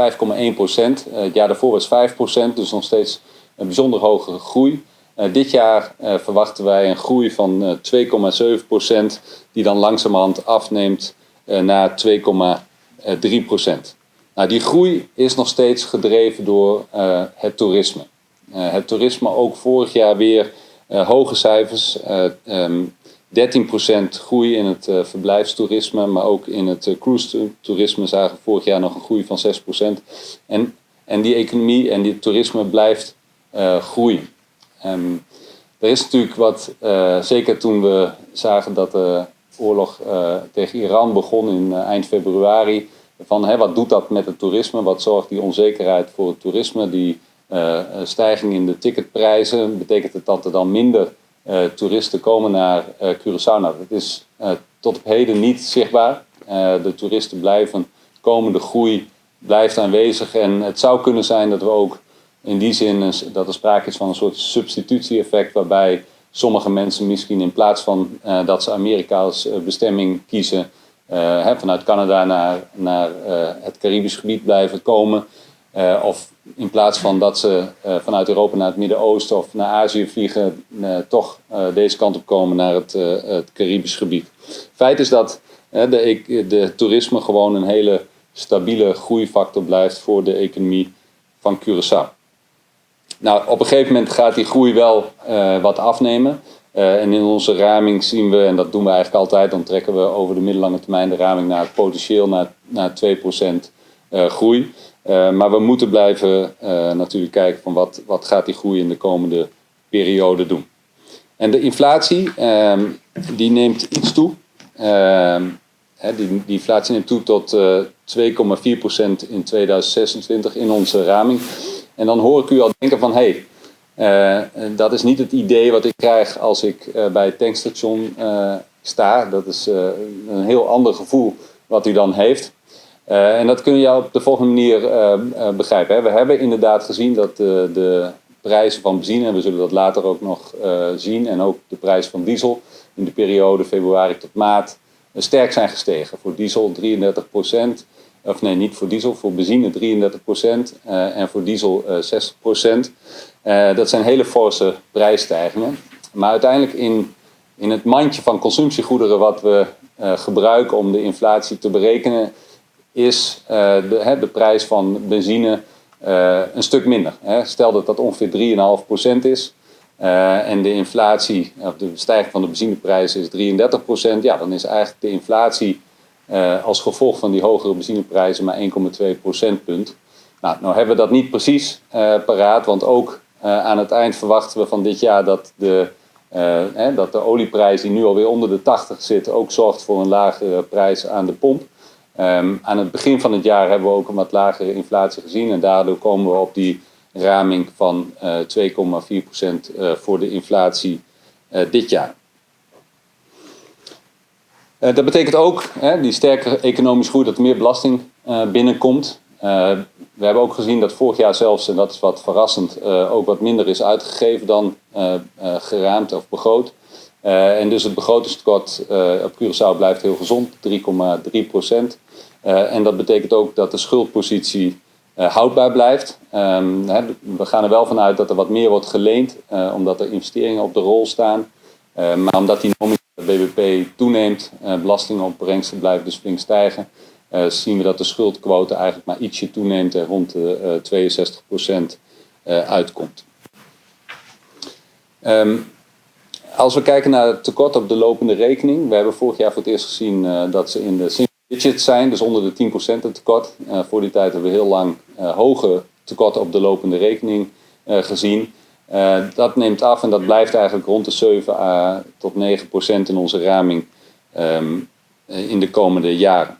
Het jaar daarvoor was 5%, dus nog steeds een bijzonder hoge groei. Dit jaar verwachten wij een groei van 2,7%, die dan langzamerhand afneemt naar 2,3%. Nou, die groei is nog steeds gedreven door het toerisme. Het toerisme ook vorig jaar weer hoge cijfers. 13% groei in het verblijfstoerisme, maar ook in het cruise toerisme zagen we vorig jaar nog een groei van 6%. En die economie en die toerisme blijft groeien. Er is natuurlijk wat, zeker toen we zagen dat de oorlog tegen Iran begon in eind februari, van hè, wat doet dat met het toerisme? Wat zorgt die onzekerheid voor het toerisme? Die stijging in de ticketprijzen, betekent het dat er dan minder toeristen komen naar Curaçao? Nou, dat is tot op heden niet zichtbaar. De toeristen blijven komen, de groei blijft aanwezig en het zou kunnen zijn dat we ook in die zin dat er sprake is van een soort substitutie-effect waarbij sommige mensen misschien in plaats van dat ze Amerika als bestemming kiezen, vanuit Canada naar het Caribisch gebied blijven komen. Of in plaats van dat ze vanuit Europa naar het Midden-Oosten of naar Azië vliegen, toch deze kant op komen naar het Caribisch gebied. Feit is dat de toerisme gewoon een hele stabiele groeifactor blijft voor de economie van Curaçao. Nou, op een gegeven moment gaat die groei wel wat afnemen. En in onze raming zien we, en dat doen we eigenlijk altijd, dan trekken we over de middellange termijn de raming naar het potentieel naar 2% groei. Maar we moeten blijven natuurlijk kijken van wat gaat die groei in de komende periode doen. En de inflatie, die neemt iets toe. Die inflatie neemt toe tot 2,4% in 2026 in onze raming. En dan hoor ik u al denken van: hé, hey, dat is niet het idee wat ik krijg als ik bij het tankstation sta. Dat is een heel ander gevoel wat u dan heeft. En dat kun je op de volgende manier begrijpen. Hè. We hebben inderdaad gezien dat de prijzen van benzine, en we zullen dat later ook nog zien, en ook de prijs van diesel in de periode februari tot maart sterk zijn gestegen. Voor diesel 33%, of nee, niet voor diesel, voor benzine 33% en voor diesel 60%. Dat zijn hele forse prijsstijgingen. Maar uiteindelijk in het mandje van consumptiegoederen wat we gebruiken om de inflatie te berekenen, is de prijs van benzine een stuk minder. Hè. Stel dat dat ongeveer 3,5% is en de inflatie, of de stijging van de benzineprijs is 33%, ja, dan is eigenlijk de inflatie als gevolg van die hogere benzineprijzen maar 1,2 procentpunt. Nou hebben we dat niet precies paraat, want ook aan het eind verwachten we van dit jaar dat de olieprijs die nu alweer onder de 80 zit, ook zorgt voor een lagere prijs aan de pomp. Aan het begin van het jaar hebben we ook een wat lagere inflatie gezien en daardoor komen we op die raming van 2,4% voor de inflatie dit jaar. Dat betekent ook, hè, die sterke economische groei, dat er meer belasting binnenkomt. We hebben ook gezien dat vorig jaar zelfs, en dat is wat verrassend, ook wat minder is uitgegeven dan geraamd of begroot. En dus het begrotingstekort op Curaçao blijft heel gezond, 3,3%. En dat betekent ook dat de schuldpositie houdbaar blijft. We gaan er wel vanuit dat er wat meer wordt geleend, omdat er investeringen op de rol staan. Maar omdat die nominale BBP toeneemt, belastingopbrengsten blijven dus flink stijgen, zien we dat de schuldquote eigenlijk maar ietsje toeneemt en rond de 62% uitkomt. Als we kijken naar het tekort op de lopende rekening, we hebben vorig jaar voor het eerst gezien dat ze in de single digits zijn, dus onder de 10% het tekort. Voor die tijd hebben we heel lang hoge tekorten op de lopende rekening gezien. Dat neemt af en dat blijft eigenlijk rond de 7 tot 9% in onze raming in de komende jaren.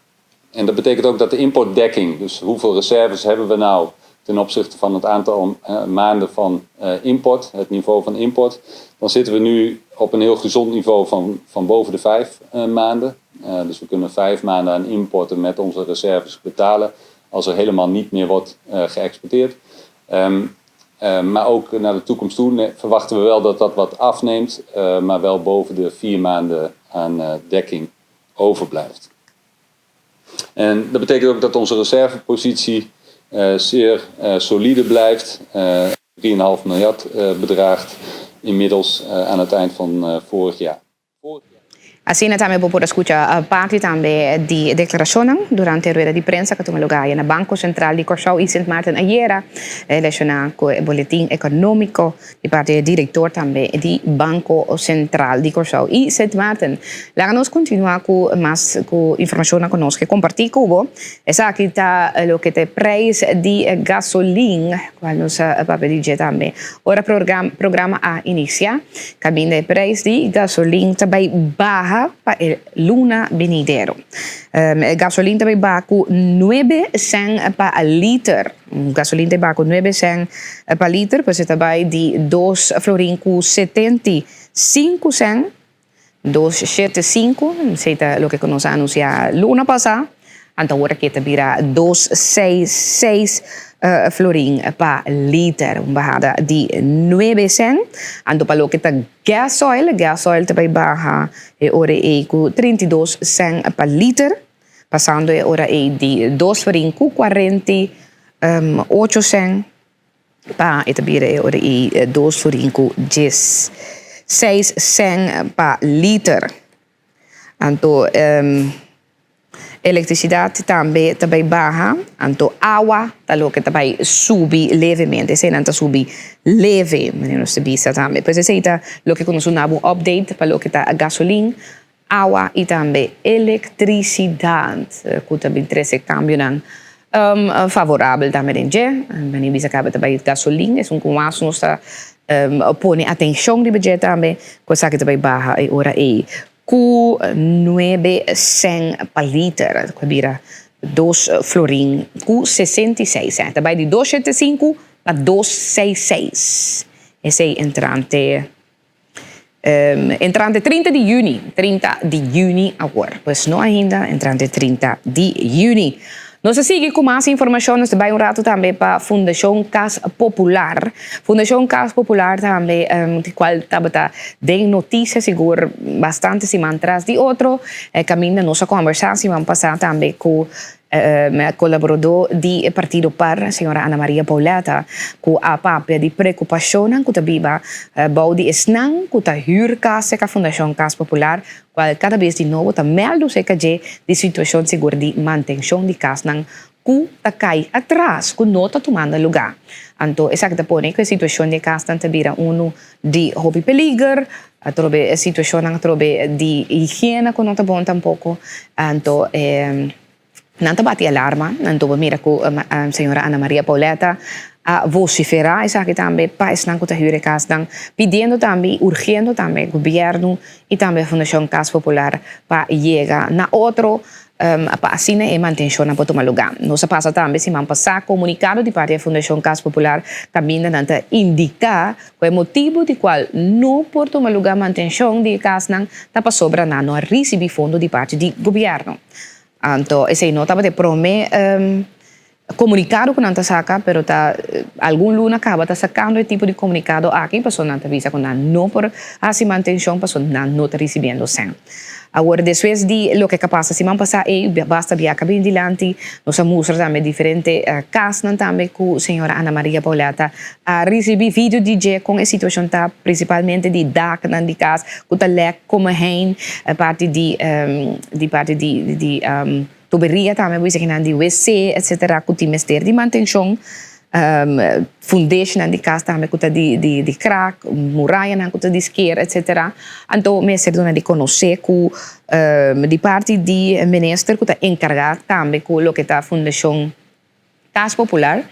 En dat betekent ook dat de importdekking, dus hoeveel reserves hebben we nou ten opzichte van het aantal maanden van import, het niveau van import, dan zitten we nu op een heel gezond niveau van boven de 5 maanden. Dus we kunnen 5 maanden aan importen met onze reserves betalen als er helemaal niet meer wordt geëxporteerd. Maar ook naar de toekomst toe verwachten we wel dat dat wat afneemt, maar wel boven de 4 maanden aan dekking overblijft. En dat betekent ook dat onze reservepositie zeer solide blijft, 3,5 miljard bedraagt inmiddels aan het eind van vorig jaar. Asina tambe bo por a skucha parti tambe di deklarashonnan durante rueda di prensa ku a tuma lugá na Banko Sentral di Kòrsou i Sint Maarten ayera, relashoná ku e boletin ekonómiko di parti di direktor tambe di Banko Sentral di Kòrsou i Sint Maarten. Laga nos kontinuá ku mas ku informashonnan ku nos ke kompartí ku bo. Esaki ta loke ta e preis di gasolin, kual nos a papia di dje tambe ora programa a inisiá. Kaminda e preis di gasolin ta bai baha pa e luna benidero. E gasolin ta bai baha ku nuebe sèn pa liter. Gasolin ta bai baha ku nuebe sèn pa liter, pues e ta bai di dos florin ku 75 sèn, dos shete sinku, esei ta loke ku nos a anunsiá luna pasá. Anto awor aki ta bira dos seis seis florin pa liter, un bahada di nuebe sèn. Anto pa loke ta gasoil, gasoil ta bai baha e ora ei ku 32 sèn pa liter, pasando e ora ei di dos florin ku 48 sèn pa e ta bira e ora ei dos florin ku 16 sèn pa liter. Anto. Elektrisidat tambe ta bai baha, anto awa ta loke ta bai subi levemente. Eseinan ta subi leve, manera nos ta bisa tambe. Pues esei ta loke ku nos duna bo un update pa loke ta gasolin, awa i tambe elektrisidat ku ta bin trese kambionan favorabel tambe den dje. Manera bisa kaba ta bai gasolin, esun ku mas nos ta pone atenshon riba dje tambe ku esaki ta bai baha e ora ei. Ku nuebe sèn pa liter, ku a bira dos florin ku 66 sèn. Ta bai di dos shete sinku pa dos seis seis. Esei entrante entrante 30 di yüni, 30 di yüni awor. Pues no ainda, entrante 30 di yüni. Nos a sigui ku mas informashon, nos ta bai un ratu tambe pa Fundashon Kas Popular. Fundashon Kas Popular tambe di kual tabata den notisia sigur bastante siman tras di otro. Kaminda nos a kombersá siman pasá tambe ku kolaboradó di e partido par, señora Ana Maria Pauletta, ku a papia di preokupashonnan ku ta biba bou di esnan ku ta hür kas serka Fundashon Kas Popular. Cual cada bes di nobo ta meldu cerca dje di situacion sigur di mantencion di casnan cu ta cay atras, cu no ta tumando lugar. Anto esaki ta pone cu e situacion di e casnan ta bira unu di hopi peliger, atrobe e situacionnan atrobe di higiena cu no ta bon tampoco. Anto e. Nan ta bati alarma, anto bo mira ku señora Ana Maria Pauletta a vosiferá esaki tambe pa esnan ku ta hür e kasnan, pidiendo tambe i urgiendo tambe gobièrnu i tambe Fundashon Kas Popular pa yega na otro pa asina e mantenshonnan por tuma lugá. Nos a pasa tambe siman pasá komunikado di parti di Fundashon Kas Popular kaminda nan ta indiká ku e motibu di kual no por tuma lugá mantenshon di e kasnan ta pasobra nan no a risibí fondo di parti di gobièrnu. Anto esei no tabata e prome komunikado ku nan ta saka, pero ta algun luna kaba ta sakando e tipo di komunikado aki pasobra nan ta bisa ku nan no por hasi mantenshon pasobra nan no ta risibiendo sèn. Awor despues di loke ka pasa siman pasá ei basta biaha bin dilanti nos a mustra tambe diferente kasnan tambe ku señora Ana Maria Pauletta a risibí video di dje kon e situashon ta prinsipalmente di daknan di kas ku ta lèk Como hein parti di di parti di di tuberia tambe bo bisa kinan di wc etcetera cu tin mester di mantencion fundeshi nan di cas tambe cu ta di di di krak murayanan cu ta di sker etcetera anto mester duna di conoce cu di parti di minister cu ta encarga tambe cu loke ta fundacion Kas Popular,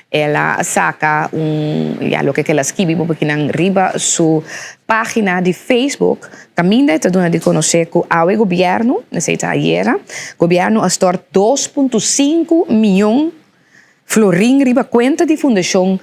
el a saka un, ya loke ku el a skibi bo kinan riba su página di Facebook, kaminda e ta duna di konosé ku awe gobièrnu, esei ta ayera, gobièrnu a stòrt 2.5 mion florin riba kuenta di Fundashon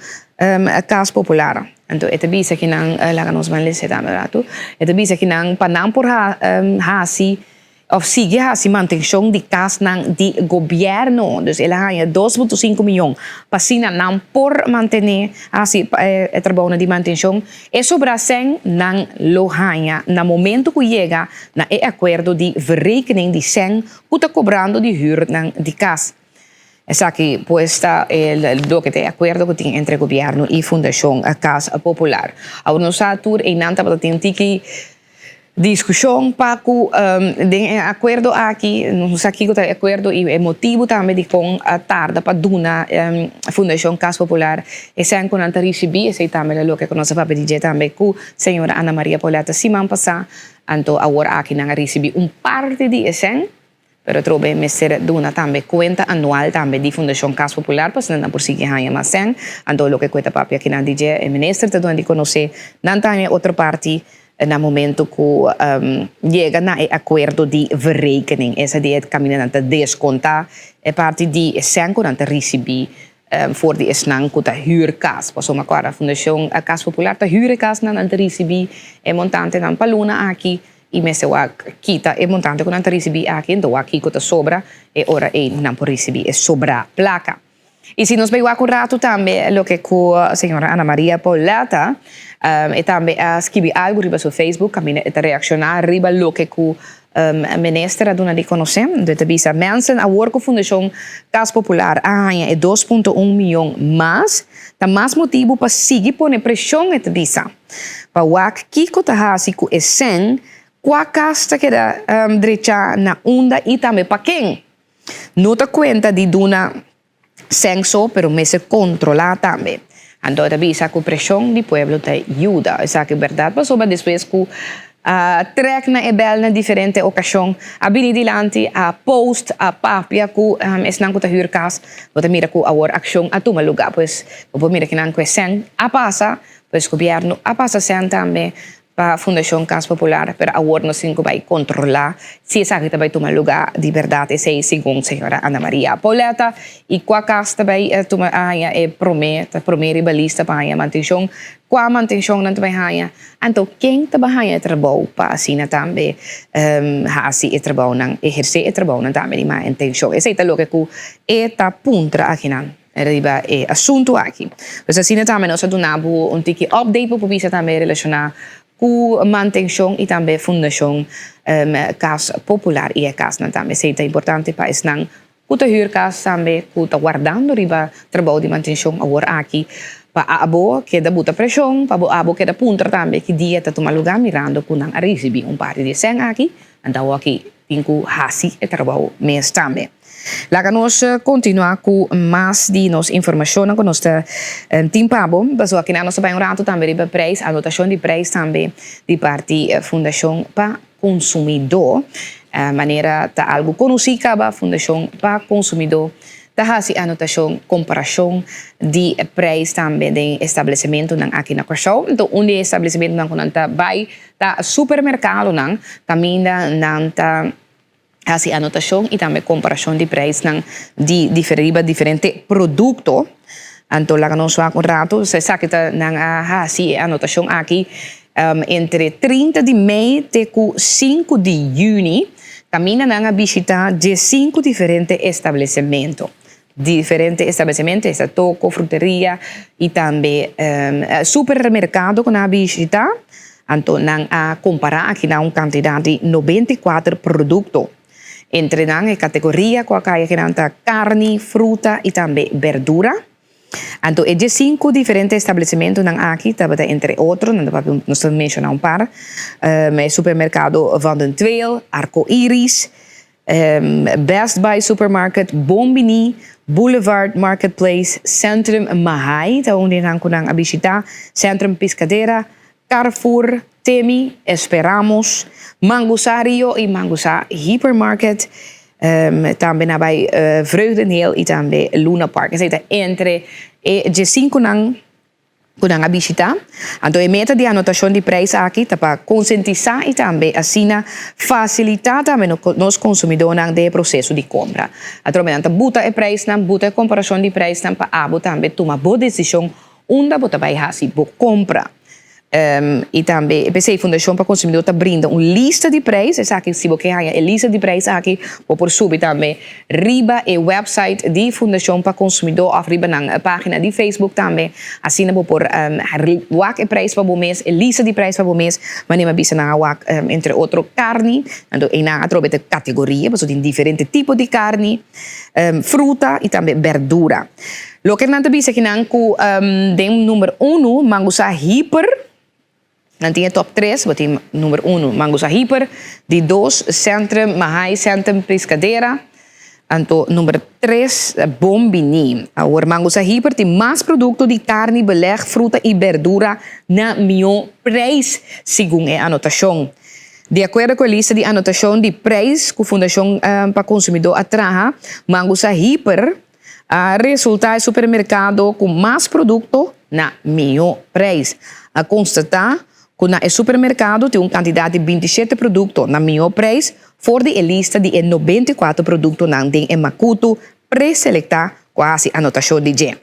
Kas Popular. Anto e ta bisa kinan, laga nos ban lesa e tambe un ratu, e ta bisa kinan pa nan por hasi Of sigui hasi mantenshon di kasnan di gobièrnu. Dus el a haña 2.5 miyon pa asina nan por mantené, hasi e trabounan di mantenshon. E sobrá sèn nan lo haña na momentu ku yega na e akuerdo di verrekening di sèn ku ta kobrando di hürnan di kas. Esaki pues ta loke ta e akuerdo ku tin entre gobièrnu i Fundashon Kas Popular. Awor nos sa tur einan tabata tin tiki. Diskushon pa ku den e akuerdo aki, nos sa kiko ta e akuerdo i e motibu tambe dikon a tarda pa duna Fundashon Kas Popular e sèn ku nan ta risibí, esei tambe ta loke ku nos a papia di dje tambe ku señora Ana Maria Pauletta siman pasá, anto awor aki nan a risibí un parti di e sèn. Pero atrobe mester duna tambe kuenta anual tambe di Fundashon Kas Popular pa asina nan por sigui haña mas sèn. Anto loke ku e ta papia akinan di dje e minister ta duna di konosé nan ta haña otro parti na momento ku yega na e akuerdo di verrekening. Esa di e kaminda nan ta deskontá e parti di e sèn ku nan ta risibí for di esnan ku ta hür kas. Pasobra kòrda Fundashon Kas Popular ta hür e kasnan, nan ta risibí e montantenan pa luna aki. I mester wak kita e montante ku nan ta risibí aki, enton wak kiko ta sobra, e ora ei nan por risibí e sobrá plaka. I si nos bai wak un ratu tambe loke ku señora Ana Maria Pauletta, e tambe a skibi algu riba su Facebook kaminda e ta reakshoná riba loke ku minister a duna di konosé. Enton e ta bisa, Mensen, awor ku Fundashon Kas Popular a haña e 2.1 mion mas, ta mas motibu pa sigui pone preshon, e ta bisa. Pa wak kiko ta hasi ku e sèn, kua kas ta keda drechá na unda i tambe pa ken. No ta kuenta di duna sèn so pero mester kontrolá tambe. Anto e ta bisa ku preshon di pueblo ta yuda. Esaki bèrdat pasobra despues ku a trèk na e bèl na diferente okashon, a bini dilanti, a post, a papia ku esnan ku ta hür kas, bo ta mira ku awor akshon a tuma lugá. Pues bo por mira kinan ku e sèn a pasa, pues gobièrnu a pasa sèn tambe pa Fundashon Kas Popular, pero awor nos tin ku bai kontrolá si esaki ta bai tuma lugá di bèrdat, esei segun señora Ana Maria Pauletta. I kua kas ta bai tuma haña e promé, ta promé riba lista pa haña mantenshon, kua mantenshon nan ta bai haña, anto ken ta bai haña e trabou pa asina tambe hasi e trabounan, ehersé e trabounan tambe di mantenshon. Esei ta loke ku e ta puntra akinan. Riba e asuntu aki. Pues asina tambe nos a duna bo un tiki update bo por bisa tambe relaciona cu mantencion y tambe fundacion Cas Popular y e casnan tambe. Esey ta importante pa esnan cu ta huur cas tambe cu ta wardando riba trabou di mantencion awor aki pa abo keda buta presion, pa bo abo keda puntra tambe ki dia ta tuma lugar mirando cu nan a ricibi un parti di e cen aki, anto awor aki tin cu haci e trabou mes tambe. Laga nos kontinuá ku mas di nos informashonnan ku nos ta tin pa bo. Pasobra akinan nos ta bai un ratu tambe riba preis, anotashon di preis tambe di parti Fundashon pa Konsumidó. Manera ta algu konosí kaba, Fundashon pa Konsumidó ta hasi anotashon, komparashon di preis tambe den establesimentunan aki na Kòrsou. Anto un di e establesimentunan ku nan ta bai ta supermerkadonan kaminda nan ta Hasi anotashon i tambe komparashon di preisnan di riba diferente produkto. Anto laga nos wak un ratu. Esaki ta nan a hasi e anotashon aki entre 30 di mei te ku 5 di yüni. Kaminda nan a bishitá diesinku diferente establesementu. Diferente establesementu, esta toko, fruteria i tambe supermerkado ku nan a bishitá. Anto nan a kompará aki nan un kantidat di 94 produkto. Entre nan e kategoria ku a kai aki nan ta karni, fruta i tambe berdura. Anto e diesinku diferente establesimentunan aki tabata entre otro, nan ta papia nos ta menshoná un par, e supermerkado Van den Tweel, Arco Iris, Best Buy Supermarket, Bon Bini, Boulevard Marketplace, Centrum Mahaai ta un di nan ku nan a bishitá, Centrum Piscadera, Carrefour, Temi, Esperamos, Mangusá Rio i Mangusá Hypermarket. Tambe nan a bai Vreugdenhil i tambe Luna Park. Esei ta entre e diesinkunan. ku nan a bishitá. Anto e meta di anotashon di preis aki ta pa konsientisá i tambe asina fasilitá tambe nos konsumidónan den e proseso di kompra. Atrobe nan ta buta e preisnan, buta e komparashon di preisnan pa abo tambe tuma bo desishon unda bo ta bai hasi bo kompra. I tambe p'esei Fundashon pa Konsumidó ta brinda un lista di preis, esaki si bo ke haña e lista di preis aki bo por subi tambe riba e website di Fundashon pa Konsumidó òf riba nan página di Facebook tambe. Asina bo por wak e preis pa bo mes, e lista di preis pa bo mes. Manera mi a bisa nan a wak entre otro karni, anto einan atrobe ta kategoria pasobra tin diferente tipo di karni, fruta i tambe bèrdura. Loke nan ta bisa kinan ku den number unu mangusa hiper. Nan tin e top tres, bo tin number uno Mangusa Hyper, di dos Centrum Mahaai Centrum Piscadera, anto number tres Bon Bini. Awor Mangusa Hyper tin mas producto di carni, beleg, fruta y berdura na mihó prijs, segun e anotacion. Di acuerdo cu e lista di anotacion di prijs cu Fundacion pa Consumidor a traha, Mangusa Hyper A resultá e supermerkado ku mas produkto na mihó preis. A konstatá ku na e supermerkado tin un kantidat di 27 produkto na mihó preis for di e lista di e 94 produktonan den e makutu preselektá ku a hasi anotashon di dje.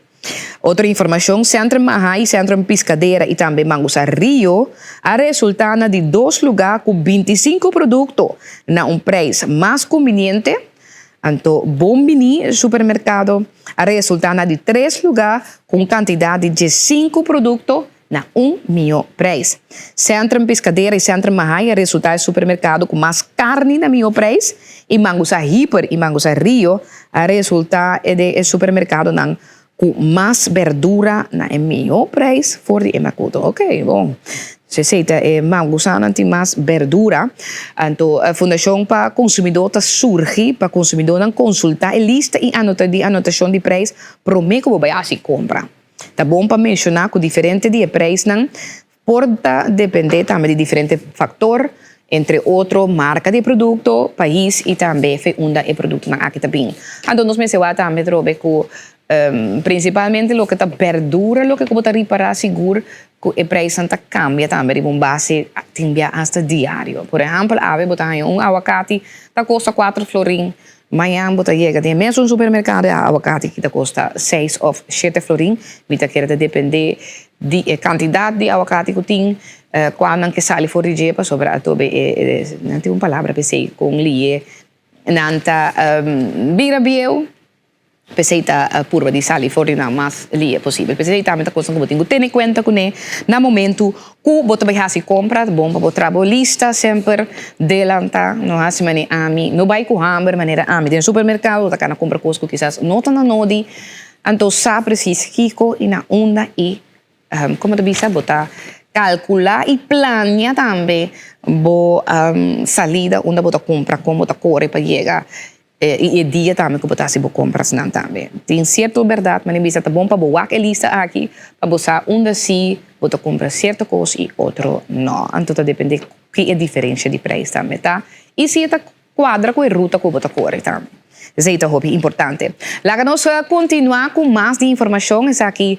Otro informashon, Centrum Maha i Centrum Piscadera i tambe Mangusa Rio a resultá na di dos lugá ku 25 produkto na un preis mas kumbiniente. Anto Bon Bini Supermerkado a resultá na di tres lugá ku un kantidat di 15 produkto na un mihó preis. Centrum Piscadera i Centrum Mahaai a resultá e supermerkado ku mas karni na mihó preis i Mangusa Hyper i Mangusa Rio a resultá e den e supermerkadonan ku mas berdura na e mihó preis for di e makuto. Oke, bon. Esei ta e mangusanan tin mas berdura. Anto Fundashon pa Konsumidó ta surgi pa konsumidónan konsultá e lista i anota di anotashon di preis promé ku bo bai hasi kompra. Ta bon pa menshoná ku diferente di e preisnan por ta dependé tambe di diferente faktor, entre otro marka di e produkto, pais i tambe fe unda e produktonan aki ta bin. Anto nos mester wak tambe trobe ku Prinsipalmente loke ta berdura loke ku bo ta ripará sigur ku e preisnan ta kambia tambe riba un base tin bia asta diario. Por ehèmpel awe bo ta haña un awakati ta kosta kuater florin, mañan bo ta yega den e mesun supermerkado e awakati ki ta kosta seis òf shete florin. Mi ta kere ta dependé di e kantidat di awakati ku tin, kuannan ke sali for di dje pasobra atobe e nan tin un palabra p'esei kon liye nan ta bira bieu. P'esei ta purba di sali for di nan mas lie posibel. P'esei tambe ta kosnan ku bo tin ku tene kuenta kuné na momentu ku bo ta bai hasi kompra. Ta bon pa bo traha bo lista semper delantá. No hasi manera ami, no bai ku hamber manera ami den supermerkado. Bo ta kana kumpra kos ku kisas no ta na nodi. Anto sa presis kiko i na unda i komo ta bisa bo ta kalkulá i plania tambe bo salida unda bo ta kumpra, kon bo ta kore pa yega. I e dia tambe ku bo ta hasi bo komprasnan tambe. Tin sierto bèrdat, mane bisa ta bon pa bo wak e lista aki pa bo sa unda si bo ta kumpra sierto kos i otro no. Anto ta depende ki e diferensha di preis tambe ta i si e ta kuadra ku e ruta ku bo ta kore tambe. Esei ta hopi importante. Laga nos kontinuá ku mas di informashon. Esaki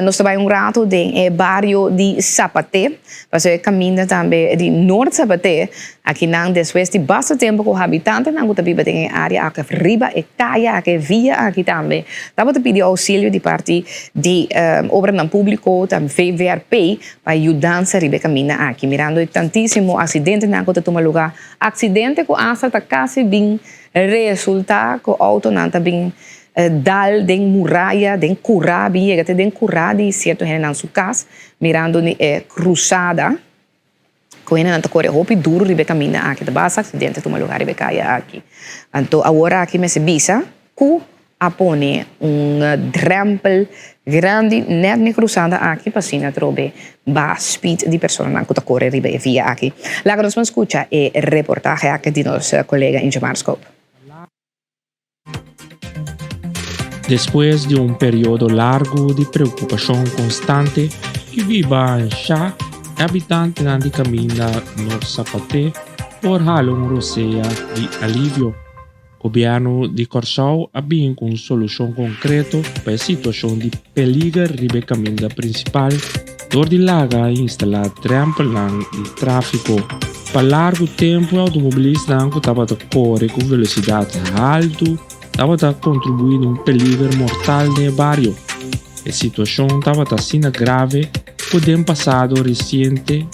nos ta bai un ratu den e bario di Sapaté. Pasobra e kaminda tambe di Noord Sabaté. Akinan despues di basta tempu ku habitantenan ku ta biba den e área aki òf riba e kaya aki, e via aki tambe tabata pidi ousilio di parti di obranan públiko, tambe VVRP, pa yudansa riba e kaminda aki. Mirando e tantísimo aksidentenan ku ta tuma lugá, aksidente ku asta ta kasi bin resultá ku outonan ta bin dal den muraya, den kurá, bin yega te den kurá di sierto hendenan su kas, mirando ni e krusada. Ku hendenan ta kore hopi duru riba e kaminda aki, ta basta aksidente tuma lugar riba e kaya aki. Anto awor aki mester bisa ku a pone un drèmpel grandi nèt na e krusada aki pa asina atrobe baha speed di personanan ku ta kore riba e via aki. Laga nos ban skucha e reportahe aki di nos kolega Ingemar Scoop. Despues di un periodo largu di preokupashon konstante i biba anshá, e habitantenan di kaminda Nort Sapaté por hala un rosea di alivio. Gobièrnu di Kòrsou a bin ku un solushon konkreto pa e situashon di peliger riba e kaminda prinsipal dor di laga i instalá drèmpelnan di tráfiko. Pa largu tempu e outomobilisnan ku tabata kore ku velosidat haltu tabata kontribuí na un peliger mortal den e bario. E situashon tabata asina grave ku den pasado resiente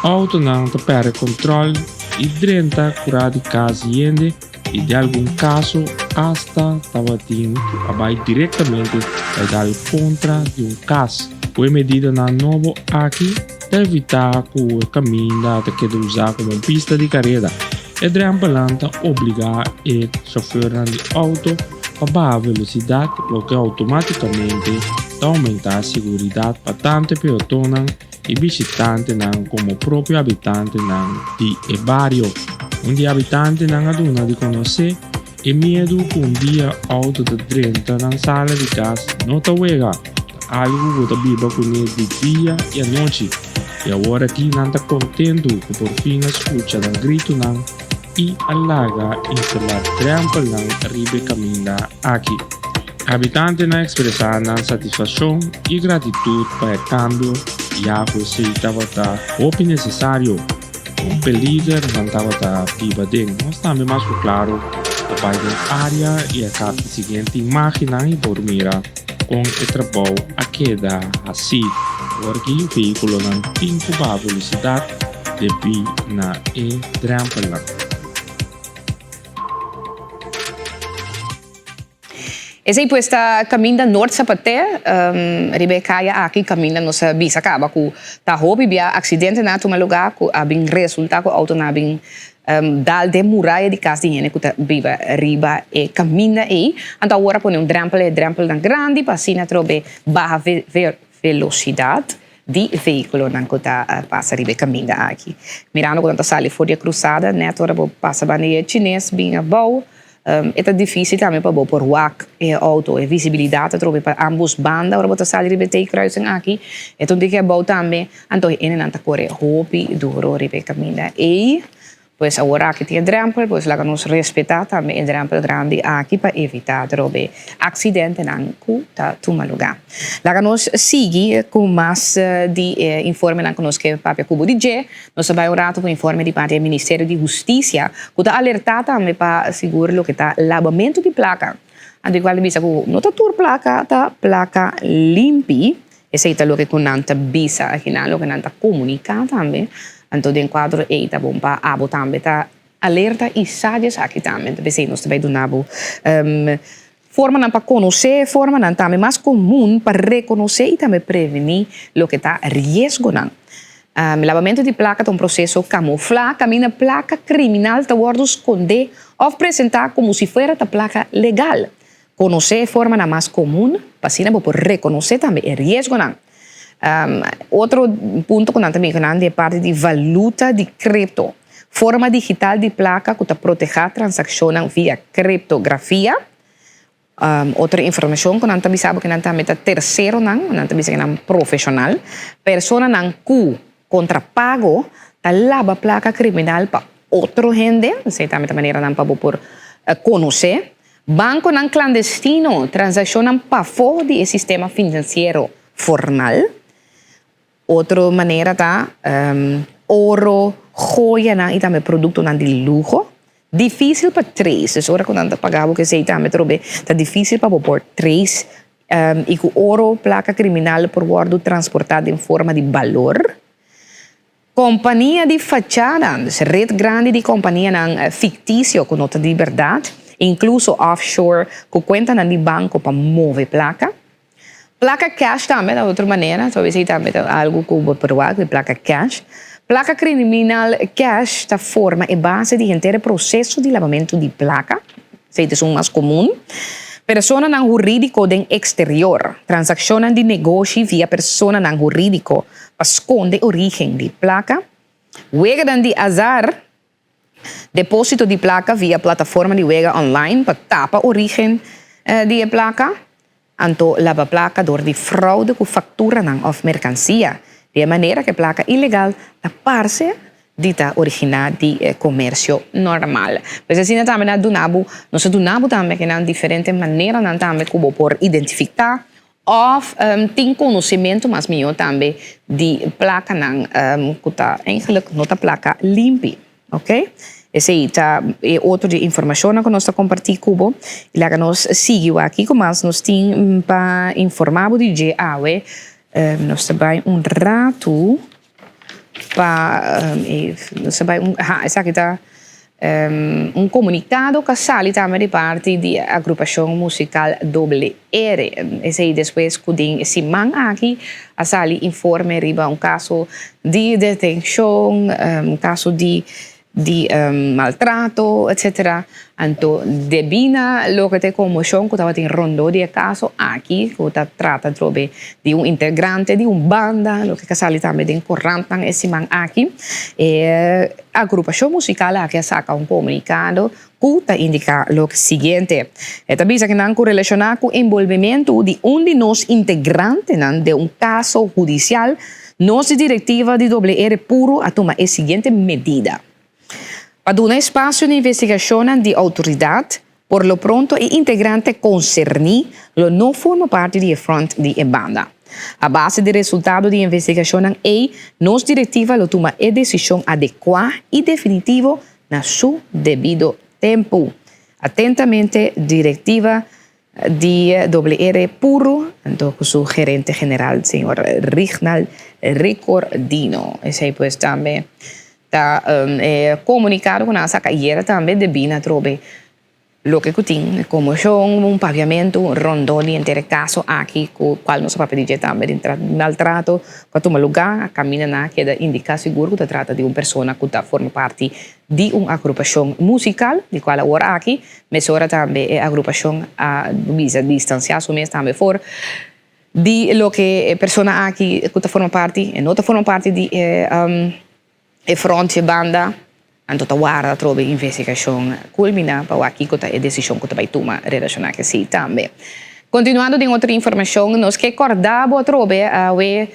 outonan ta pèrdè kontròl i drenta kurá di kas hende i den algun kaso asta tabatin ku a bai direktamente bai dal kontra di un kas. Ku e medidanan nobo aki ta evitá ku e kaminda ta keda usá komo un pista di kareda. E drèmpelnan ta obligá e shofèrnan di outo pa baha velosidat, loke outomátikamente ta oumentá siguridat pa tantu e peotonnan i bishitantenan komo propio habitantenan di e bario. Un di e habitantenan a duna di konosé e miedu ku un dia outo ta drenta nan sala di kas no ta wega. Algu ku ta biba kuné di dia i anochi, i awor aki nan ta kontentu ku por fin a skucha nan gritunan i a laga instalá drèmpelnan riba e kaminda aki. Habitantenan a ekspresá nan satisfakshon i gratitut pa e kambio, ya ku esei tabata hopi nesesario. Un peliger nan tabata biba den. Nos tambe mas ku klaru ta bai den área i a kapta e siguiente imágennan i por mira. Kon e trabou a keda hasí? Awor ki vehíkulonan tin ku baha velosidat debí na e drèmpelnan? Esei pues ta kaminda Noord Sapaté, riba e kaya aki kaminda nos a bisa kaba ku ta hopi bia aksidentenan a tuma lugá ku a bin resultá ku outonan a bin Dal den muraya di kas di hende ku ta biba riba e kaminda ei. Anto awor a pone un drèmpel, e drèmpelnan grandi pa asina atrobe baha velosidat. Di vehíkulonan ku ta pasa riba e kaminda aki. Mirando ku nan ta sali for di e krusada, nèt ora bo pasa banda di e chines bin abou, e ta difísil tambe pa bo por wak e outo. E visibilidat ta trobe pa ámbos banda ora bo ta sali riba e T-kruising aki. E ta un tiki abou tambe, anto e hendenan ta kore hopi duro riba e kaminda ei. Pues awor aki tin e drempel, pues laga nos respetá tambe e drempel grandi aki pa evitá atrobe aksidentenan ku ta tuma lugá. Laga nos sigui ku mas di e informenan ku nos ke papia ku bo di dje. Nos ta bai un ratu ku informe di parti e Ministerio di Hustisia ku ta alertá tambe pa sigur loke ta labamentu di plaka. Anto igual ta bisa ku no ta tur plaka ta plaka limpi. Esei ta loke ku nan ta bisa akinan, loke nan ta komuniká tambe. Anto den kuadro ei ta bon pa abo tambe ta alerta i sa di esaki tambe. P'esei nos ta bai duna bo formanan pa konosé, formanan tambe mas komun pa rekonosé i tambe prevení loke ta riesgonan. Labamentu di plaka ta un proseso kamuflá kaminda plaka kriminal ta wòrdu skondé òf presentá komo si fuera ta plaka legal. Konosé e formanan mas komun pa asina bo por rekonosé tambe e riesgonan. Otro punto ku nan ta menshoná di e parti di valuta di kripto, forma digital di plaka ku ta protehá transakshonnan via kriptografia. Otro informashon ku nan ta bisa bo ku nan tambe ta terseronan, nan ta bisa ku nan profeshonal, personanan ku kontra pago ta laba plaka kriminal pa otro hende, esei tambe ta maneranan pa bo por konosé. Bankonan klandestino, transakshonnan pafó di e sistema finansiero formal. Otro manera ta oro, joyanan i tambe produktonan di luho. Difísil pa trace, dus ora ku nan ta paga bo kesei tambe trobe ta difísil pa bo por trace i ku oro, plaka kriminal por wòrdu transportá den forma di balor. Kompania di fachada, dus ret grandi di kompanianan fiktisio ku no ta di bèrdat, inkluso offshore ku kuentanan di banko pa move plaka. Plaka cash tambe ta otro manera, so esei tambe ta algu ku bo por wak, di plaka cash. Plaka kriminal cash ta forma e base di henter e proseso di labamentu di plaka, esei ta esun mas komun. Personanan hurídiko den eksterior, transakshonnan di negoshi via personanan hurídiko pa skonde orígen di plaka, weganan di azar, depósito di plaka via plataforma di wega online pa tapa orígen di e plaka, anto laba plaka dor di fraude ku fakturanan òf merkansia, di e manera ku e plaka ilegal ta parse di ta originá di e komersio normal. Pues asina tambe nan a duna bo, nos a duna bo tambe kinan diferente maneranan tambe ku bo por identifiká Òf tin konosementu mas mihó tambe di plakanan ku ta eigenlik no ta plaka limpi. Oke. Esei ta e otro di informashonnan ku nos ta kompartí ku bo. I laga nos sigui wak kiko mas nos tin pa informá bo di dje awe. Nos ta bai un ratu pa nos ta bai un ha esaki ta un komunikado ku a sali tambe di parti di agrupashon musikal Doble R. Esei despues ku den e siman aki a sali informe riba un kaso di detenshon, un kaso di di maltrato etcetera anto debí na loke ta e konmoshon ku tabatin rondó di e kaso aki ku ta trata atrobe di un integrante di un banda loke a sali tambe den korantnan e siman aki e agrupashon musikal aki a saka un komunikado ku ta indiká loke siguiente e ta bisa kinan ku relashoná ku enbolbimentu di un di nos integrantenan den un kaso hudisial. Nos di direktiva di WR Puro a tuma e siguiente medida. Pa duna espasio na investigashonnan di outoridat, por lo pronto e integrante konserní lo no forma parti di e front di e banda. A base di resultado di investigashonnan ei, nos direktiva lo tuma e desishon adekuá i definitivo na su debido tempu. Atentamente, Direktiva Di WR Puro, anto cu su gerente general señor Rignald Ricordino. Esey pues tambe ta e comunicado cu nan a saca ayera tambe debi na trobe loke cu tin conmocion, un papiamento rondó di henter e caso aki cu cual nos a papia di dje tambe di maltrato cu a tuma lugar. Caminda nan a keda indica sigur cu ta trata di un persona cu ta forma parti di un agrupashon musikal, di kual awor aki mesora tambe e agrupashon a bisa distansiá su mes tambe for Di loke e persona aki ku ta forma parti, e no ta forma parti di e e front dje banda, anto ta warda atrobe investigashon kulminá pa wak kiko ta e desishon ku ta bai tuma relashoná ku esei tambe. Kontinuando den otro informashon, nos ke kòrda bo atrobe awe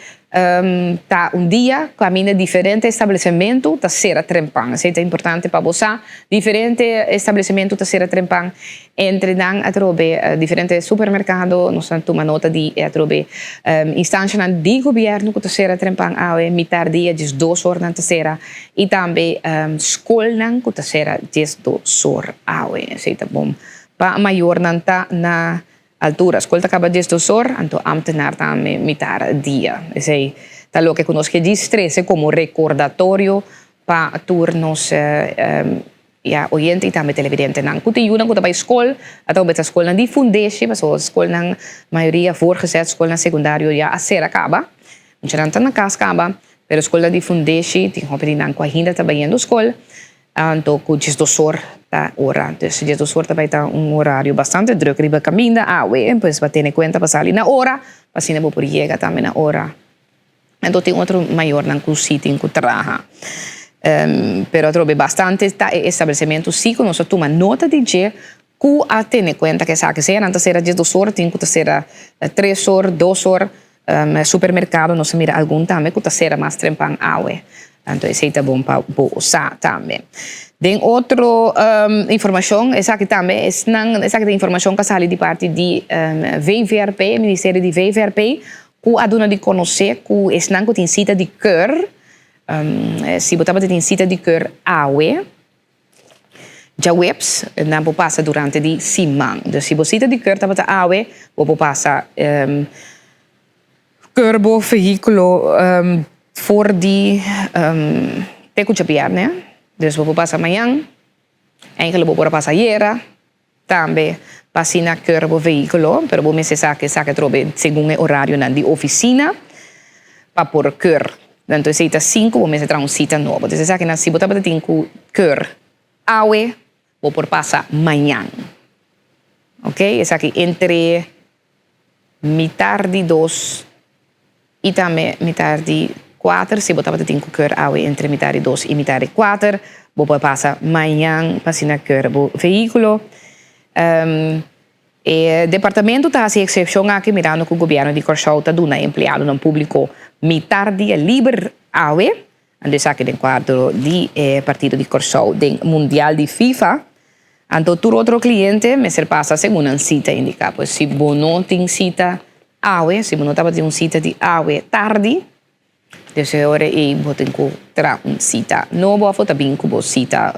ta un dia kaminda diferente establesimentu ta sera trempan. Esei ta importante pa bo sa, diferente establesimentu ta sera trempan. Entre nan atrobe diferente supermerkado, nos a tuma nota di e atrobe instanshanan di gobièrnu ku ta sera trempan awe mitar dia 12 or nan ta sera i tambe skolnan ku ta sera 12 or awe. Esei ta bon pa mayornan ta na altura. Skol ta kaba 12 or, anto ámtenar tambe mitar dia. Esei ta loke ku nos ke djis trese komo rekordatorio pa tur nos Ya, oyente i tambe televidentenan ku tin yunan ku ta bai skol, a ta obeta skolnan di fundeshi, pasobra skolnan mayoria voorgezet, skolnan sekundario ya a sera kaba, muchanan ta na kas kaba, pero skolnan di fundeshi tin hopi di nan ku ainda ta bayendo skol, anto ku 12 or ta ora. Dus 12 or ta bai ta un orario bastante druk riba kaminda awe, pues pa tene kuenta pa sali na ora, pa asina bo por yega tambe na ora. Anto tin otro mayornan ku si tin ku traha. Pero atrobe bastante ta e establesimentu si ku nos a tuma nota di dje ku a tene kuenta ku esaki. Sea nan ta sera 12 or, tin ku ta sera 3 or, 2 or. Supermerkado nos a mira algun tambe ku ta sera mas trempan awe. Anto esei ta bon pa bo sa tambe. Den otro informashon, esaki tambe esnan esaki ta informashon ku a sali di parti di VVRP, Ministerio di VVRP, Ku a duna di konosé ku esnan ku tin sita di kër, si bo tabata tin sita di kër awe, djaweps, nan por pasa durante di siman. Dus si bo sita di kër tabata awe, bo por pasa kër bo vehíkulo for di te ku djabièrnè. Dus bo por pasa mañan, enkele bo por a pasa ayera. Tambe pa asina keur bo vehículo, pero bo mester sa ke esaki atrobe segun e orarionan di oficina pa por keur. Anto esei ta 5, bo mester traha un cita nobo. Entonces esakinan si bo tabata tin ku keur awe, bo por pasa mañan. Ok, esaki entre mitar di 2 i tambe mitar di 4. Si bo tabata tin ku keur awe entre mitar di 2 i mitar di 4, bo por pasa mañan pa asina keur bo vehíkulo. E departamento ta hasi eksepshon aki mirando ku gobièrnu di Kòrsou ta duna empleadonan públiko mitar dia liber awe. Anto esaki den kuadro di e partido di Kòrsou den Mundial di FIFA. Anto tur otro kliente mester pasa segun nan sita indiká. Pues si bo no tin sita awe, si bo no tabatin un sita di awe tardi, dus e ora ei bo tin ku traha un sita nobo òf bo ta bin ku bo sita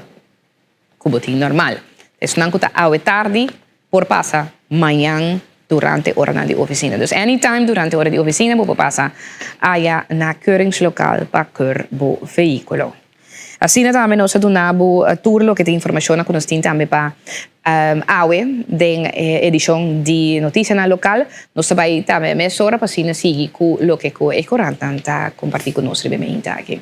ku bo tin normal. Esnan ku ta awe tardi por pasa mañan durante oranan di oficina. Dus anytime durante ora di oficina bo por pasa aya na keuringslokaal pa keur bo vehiculo. Asina tambe nos a duna bo tur loke ta informacionnan ku nos tin tambe pa awe den e edicion di Noticianan Local. Nos ta bai tambe mesora pa asina sigui ku loke ku e corantnan ta comparti ku nos riba e mainta aki.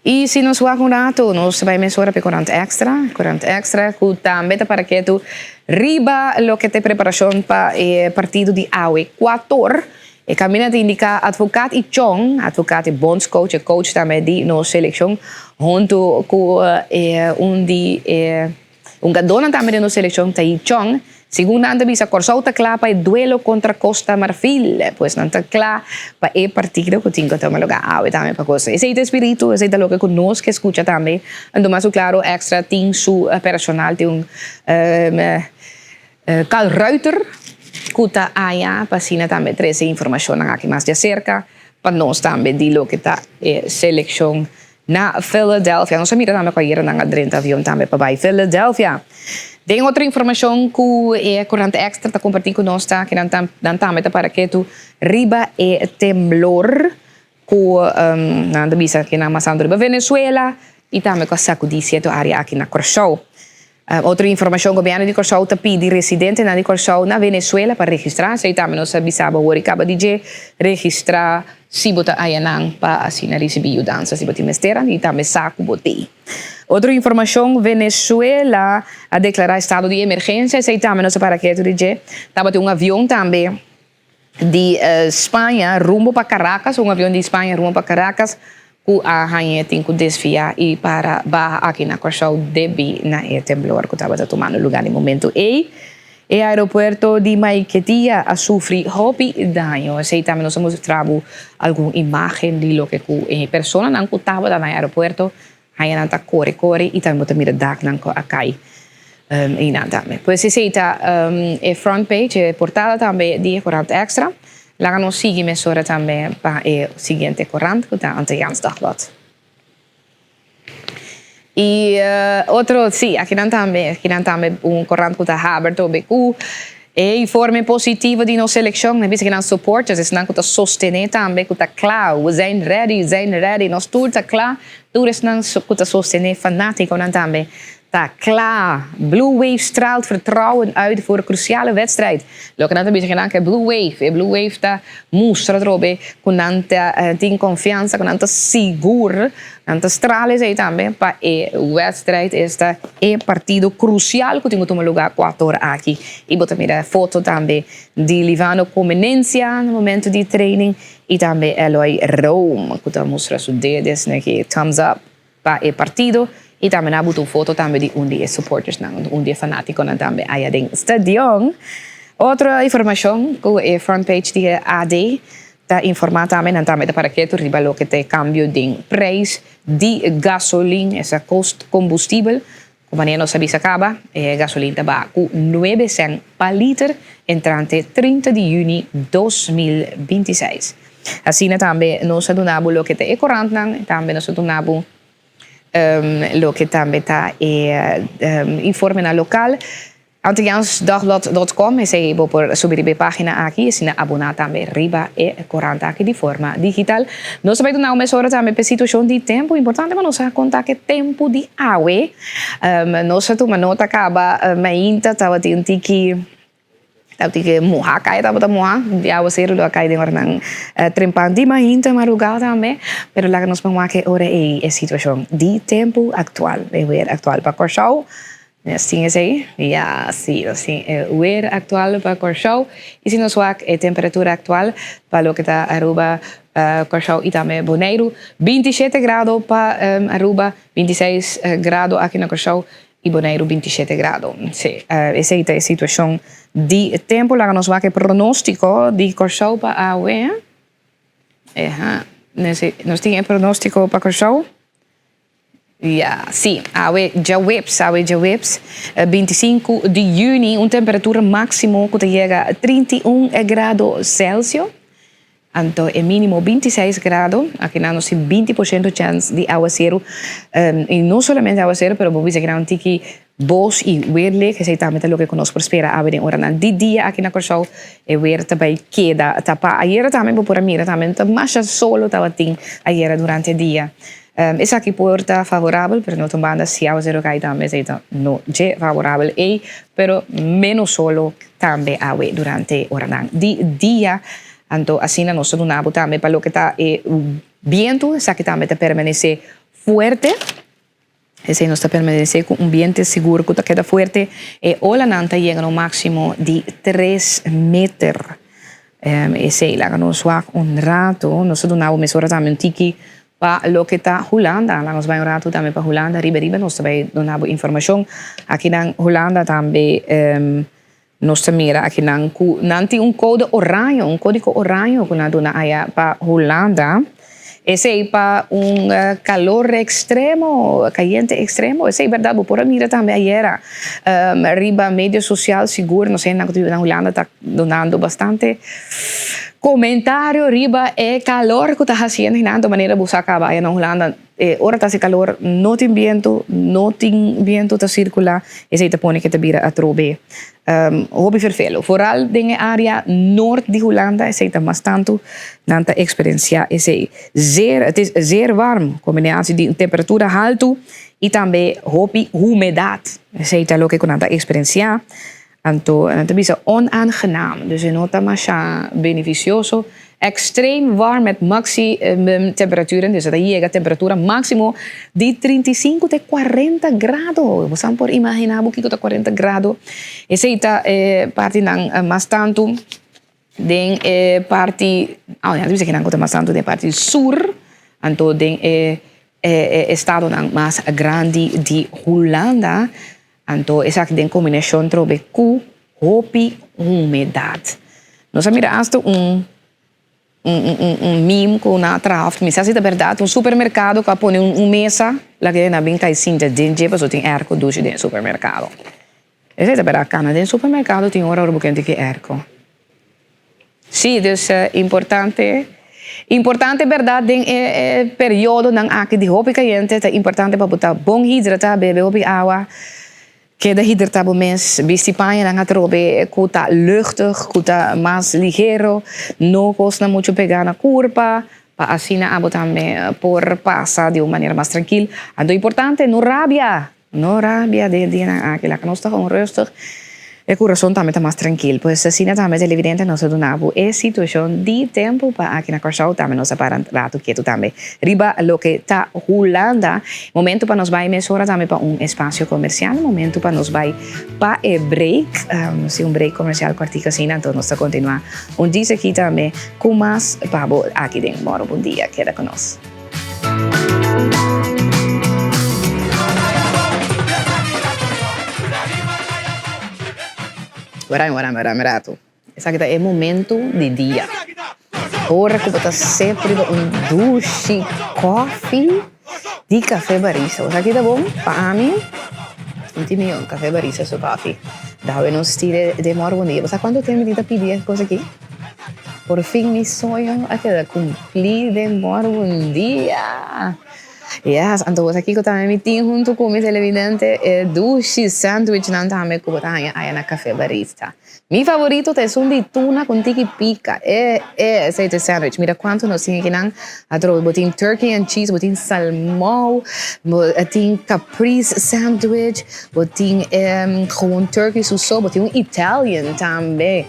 I si nos wak un ratu, nos ta bai mesora pa e korant Extra, korant Extra ku tambe ta para ketu riba loke ta e preparashon pa e partido di awe kuator. E kaminda ta indiká Advocaat i Chong, Advocaat e bondscoach, e coach tambe di nos selekshon, huntu ku e un di e Hungadónan tambe den nos selekshon ta Yi Chong. Segun nan ta bisa Kòrsou ta kla pa e duelo kontra Kosta Marfil. Pues nan ta kla pa e partido ku tin ku tuma lugá awe tambe pa Kosta. Esei ta e spiritu, esei ta loke ku nos ke skucha tambe. Anto mas ku klaro Extra tin su personal, tin un Carl Ruiter ku ta aya pa asina tambe trese informashonnan aki mas djaserka pa nos tambe di loke ta e selekshon Na Philadelphia. Nos a mira tambe ku ayera nan a drenta avion tambe pa bai Philadelphia. Den otro informashon ku e korant Extra ta kompartí ku nos ta ku nan nan tambe ta para ketu riba e temblor ku nan ta bisa ku nan masando riba Venezuela i tambe ku a sakudí sierto área aki na Kòrsou. Otro informashon, Gobièrnu di Kòrsou ta pidi residentenan di Kòrsou na Venezuela pa registrá. Esei tambe nos a bisa bo awor i kaba di dje. Registrá si bo ta ayanan pa asina risibí yudansa si bo tin mester i tambe sa ku bo tin. Otro informashon, Venezuela a deklará estado di emergensia. Esei tambe nos a para ketu di dje. Tabatin un avion tambe. Di Spaña rumbo pa Caracas, un avion di Spaña rumbo pa Caracas ku a hañ'é tin ku desviá i para baha aki na Kòrsou debí na e temblor ku tabata tumando lugá di momentu ei. E aeropuerto di Maiquetía a sufri hopi daño. Esei tambe nos a mustra bo algun imágen di loke ku e personanan ku tabata na e aeropuerto Haña nan ta kore kore i tambe bo ta mira daknan ku a kai einan tambe. Pues esei ta e front page, e portada tambe di e korant Extra. Laga nos sigui mesora tambe pa e siguiente korant ku ta Antilliaans Dagblad. I otro, si, akinan tambe, akinan tambe un korant ku ta haber tobe ku E informe positivo di nos seleccion, mi bisa ki nan supporters, esnan cu ta sostene tambe, cu ta cla, we zijn ready, zijn ready, nos tur ta cla, tur esnan cu ta sostene, fanaticonan tambe ta cla. Blue Wave straalt vertrouwen uit voor cruciale wedstrijd. Loke nan ta bisa ki nan ke Blue Wave, e Blue Wave ta mustra atrobe cu nan ta tin confiansa, cu nan ta sigur. Nan ta stral esei tambe pa e wedstrijd, esta e partido crucial cu tin cu tuma lugar cuater ora aki. Y bo ta mira foto tambe di Livano Comenencia na momento di training y tambe Eloy Room cu ta mustra su dedes na ki thumbs up pa e partido. Y tambe nan a buta un foto tambe di un di e supportersnan, un di e fanaticonan tambe aya den stadion. Otro informacion cu e front page di e AD Ta informá tambe nan tambe ta para ketu riba loke ta e kambio den preis di gasolin, esa kost kombustibel. Ku manera nos a bisa kaba, e gasolin ta baha ku nuebe sèn pa liter entrante 30 di yüni 2026. Asina tambe nos a duna bo loke ta e korantnan, tambe nos a duna bo loke tambe ta e informenan lokal. Antilliaansdagblad dot com, esei bo por subi riba e pagina aki, asina aboná tambe riba e korant aki di forma digital. Nos ta bai duna un mesora tambe p'e situashon di tempu, importante pa nos a konta ku e tempu di awe. Nos a tuma nota kaba mainta tabatin un tiki tabatin muhá kai tabata muhá, di awaseru lo a kai den oranan trempan di mainta marugá tambe, pero laga nos ban wak e ora ei e situashon di tempu aktual, e weer aktual pa Kòrsou. Nos tin esei? Ya, si, nos tin e weer aktual pa Kòrsou i si nos wak e temperatura aktual pa loke ta Aruba, Kòrsou i tambe Boneiru, 27 grado pa Aruba, 26 grado aki na Kòrsou i Boneiru 27 grado. Si, esei ta e situashon di tempu. Laga nos wak e pronóstiko di Kòrsou pa awe. Nos tin e pronóstiko pa Kòrsou. Ya, sí, awe djaweps, awe djaweps, 25 di yüni, un temperatura máksimo ku ta yega 31 grado Celsius, anto e mínimo 26 grado, akinan nos tin 20 por shento chèns di awaseru, i no solamente awaseru, pero bo bisa kinan un tiki bos i weer lek, esei tambe ta loke ku nos por spera awe den oranan di dia aki na Kòrsou, e weer ta bai keda tapá. Ayera tambe bo por a mira tambe ta masha solo tabatin ayera durante dia. Esaki por ta favorabel, pero no ta un banda si awaseru kai tambe esei ta no dje favorabel ei, pero menos solo tambe awe durante oranan di dia. Anto asina nos ta duna bo tambe pa loke ta e bientu, esaki tambe ta permanece fuerte, esei nos ta permanece ku un biente sigur ku ta keda fuerte, e olanan ta yega na un maximo di tres meter. Esei laga nos wak un rato, nos ta duna bo mesora tambe un tiki pa loke ta Hulanda, laga nos bai un rato tambe pa Hulanda, riba riba nos ta bai duna bo informashon akinan Hulanda tambe nos ta mira akinan ku nan tin un kode oraño, un kódigo oraño ku nan a duna aya pa Hulanda. Esei pa un calor extremo, cayente extremo, esei berdad bo por a mira tambe ayera riba medio social sigur nos hendenan cu ta biba na Hulanda ta dunando bastante comentario riba e calor cu ta haciendo hinanto manera bo sa caba aya na Hulanda e ora ta haci calor no tin biento, no tin biento ta circula esei ta pone cu ta bira atrobe. Hopi ferfelu. Foral den e área nort di Hulanda esei ta mas tantu nan ta eksperensiá esei. Zeer, het is zeer warm, kombinasie di un temperatura haltu i tambe hopi humedat. Esei ta loke ku nan ta eksperensiá. Anto nan ta bisa onaangenaam, dus e no ta masha benefisioso. Extreem warm met maximum temperaturen, dus e ta yega temperatura maximo di 35 te 40 grado. Bo san por imagina bo kiko ta 40 grado. Esey ta e partinan mas tantu. Den e parti, oh, ya bisa kinan ku ta mas tantu den e parti sur, anto den e e estadonan mas grandi di Hulanda, anto esaki den kombinashon trobe ku hopi humedat. Nos a mira asta un un meme ku nan a traha, òf mi sa si ta bèrdat, un supermerkado ku a pone un mesa laga e nan bin kai sinta den dje pasobra tin airco dushi den e supermerkado. Esei ta bèrdat, kana den supermerkado tin ora ora bo kende ki airco. Sí, dus importante, importante bèrdat den e e periodonan aki di hopi kayente ta importante pa bo ta bon hidratá, bebe hopi awa, keda hidratá bo mes, bisti pañanan atrobe ku ta luchtig, ku ta mas ligero, no kosnan muchu pegá na kurpa, pa asina abo tambe por pasa di un manera mas trankil. Anto importante, no rabia! No rabia den e dianan aki, laga nos ta gewoon rustig, e kurason tambe ta mas trankil. Pues asina tambe televidente nos a duna bo e situashon di tempu pa aki na Kòrsou, tambe nos a para un ratu ketu tambe riba loke ta Hulanda. Momentu pa nos bai mesora tambe pa un espasio komersial, momentu pa nos bai pa e break, si un break komersial kòrtiku asina, anto nos ta kontinuá un djis aki tambe ku mas pa bo aki den Mòro Bon Dia. Keda ku nos. Wara mi, wara mi, wara mi ratu. Esaki ta e momento di dia. Ora ku bo ta sep riba un dushi kofi di Café Barista. Bo sa ki ta bon pa ami? Un tin mion Café Barista su kofi. Dawe nos tira den mòrgo un dia. Bo sa kuantu tempu mi tin ta pidi e kos aki? Por fin mi soño a keda cumplí den mor un dia. Yes, anto bo sa kico tambe mi tin hunto cu mi televidente? E dushi sandwichnan tambe cu bo ta haña aya na Café Barista. Mi favorito ta esun di tuna cu un tiki pica. E, e, esey ta e sandwich. Mira cuanto nos tin akinan. Atrobe bo tin turkey and cheese, bo tin salmou, bo tin caprese sandwich, bo tin e gewoon turkey su so, bo tin un Italian tambe.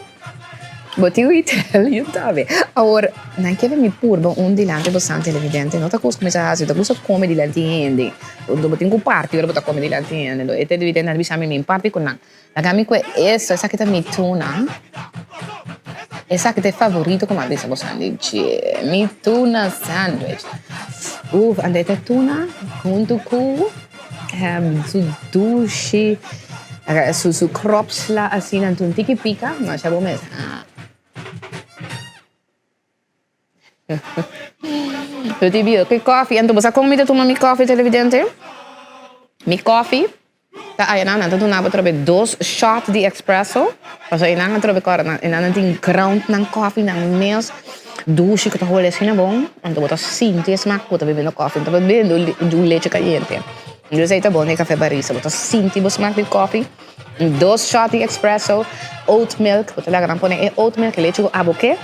Bo tin un Italian tambe. Awor, nan ke pa mi purba un dilanti bosan televidente. No ta kos ku mi sa hasi, ta gusta kome dilanti hende. Bo tin ku parti ora bo ta kome dilanti hende. E televidente a bisa mi, mi parti ku nan. Laga mi kue eso, esaki ta mi tuna. Esaki ta e favorito ku mi a bisa bosan di dje. Mi tuna sandwich. Uf, anto e ta tuna huntu ku. Su dushi, su kropsla asina anto un tiki pika, masha bo mes. Yo ti bio ki kofi, anto bo sa kon mi ta tuma mi kofi televidente? Mi kofi ta ayanan nan ta duna bo atrobe dos shot di expresso, pasobra einan atrobe kòrda nan einan nan tin ground nan kofi nan mes. Dushi ku ta hole asina bon, anto bo ta sinti e smak ku bo ta bebendo kòfi, no ta bebendo un leche kayente. Entonces ei ta bon den kafé barista, bo ta sinti bo smak di kòfi. Dos shot di espresso, oat milk, bo ta laga nan pone e oat milk, e leche ku abo ke,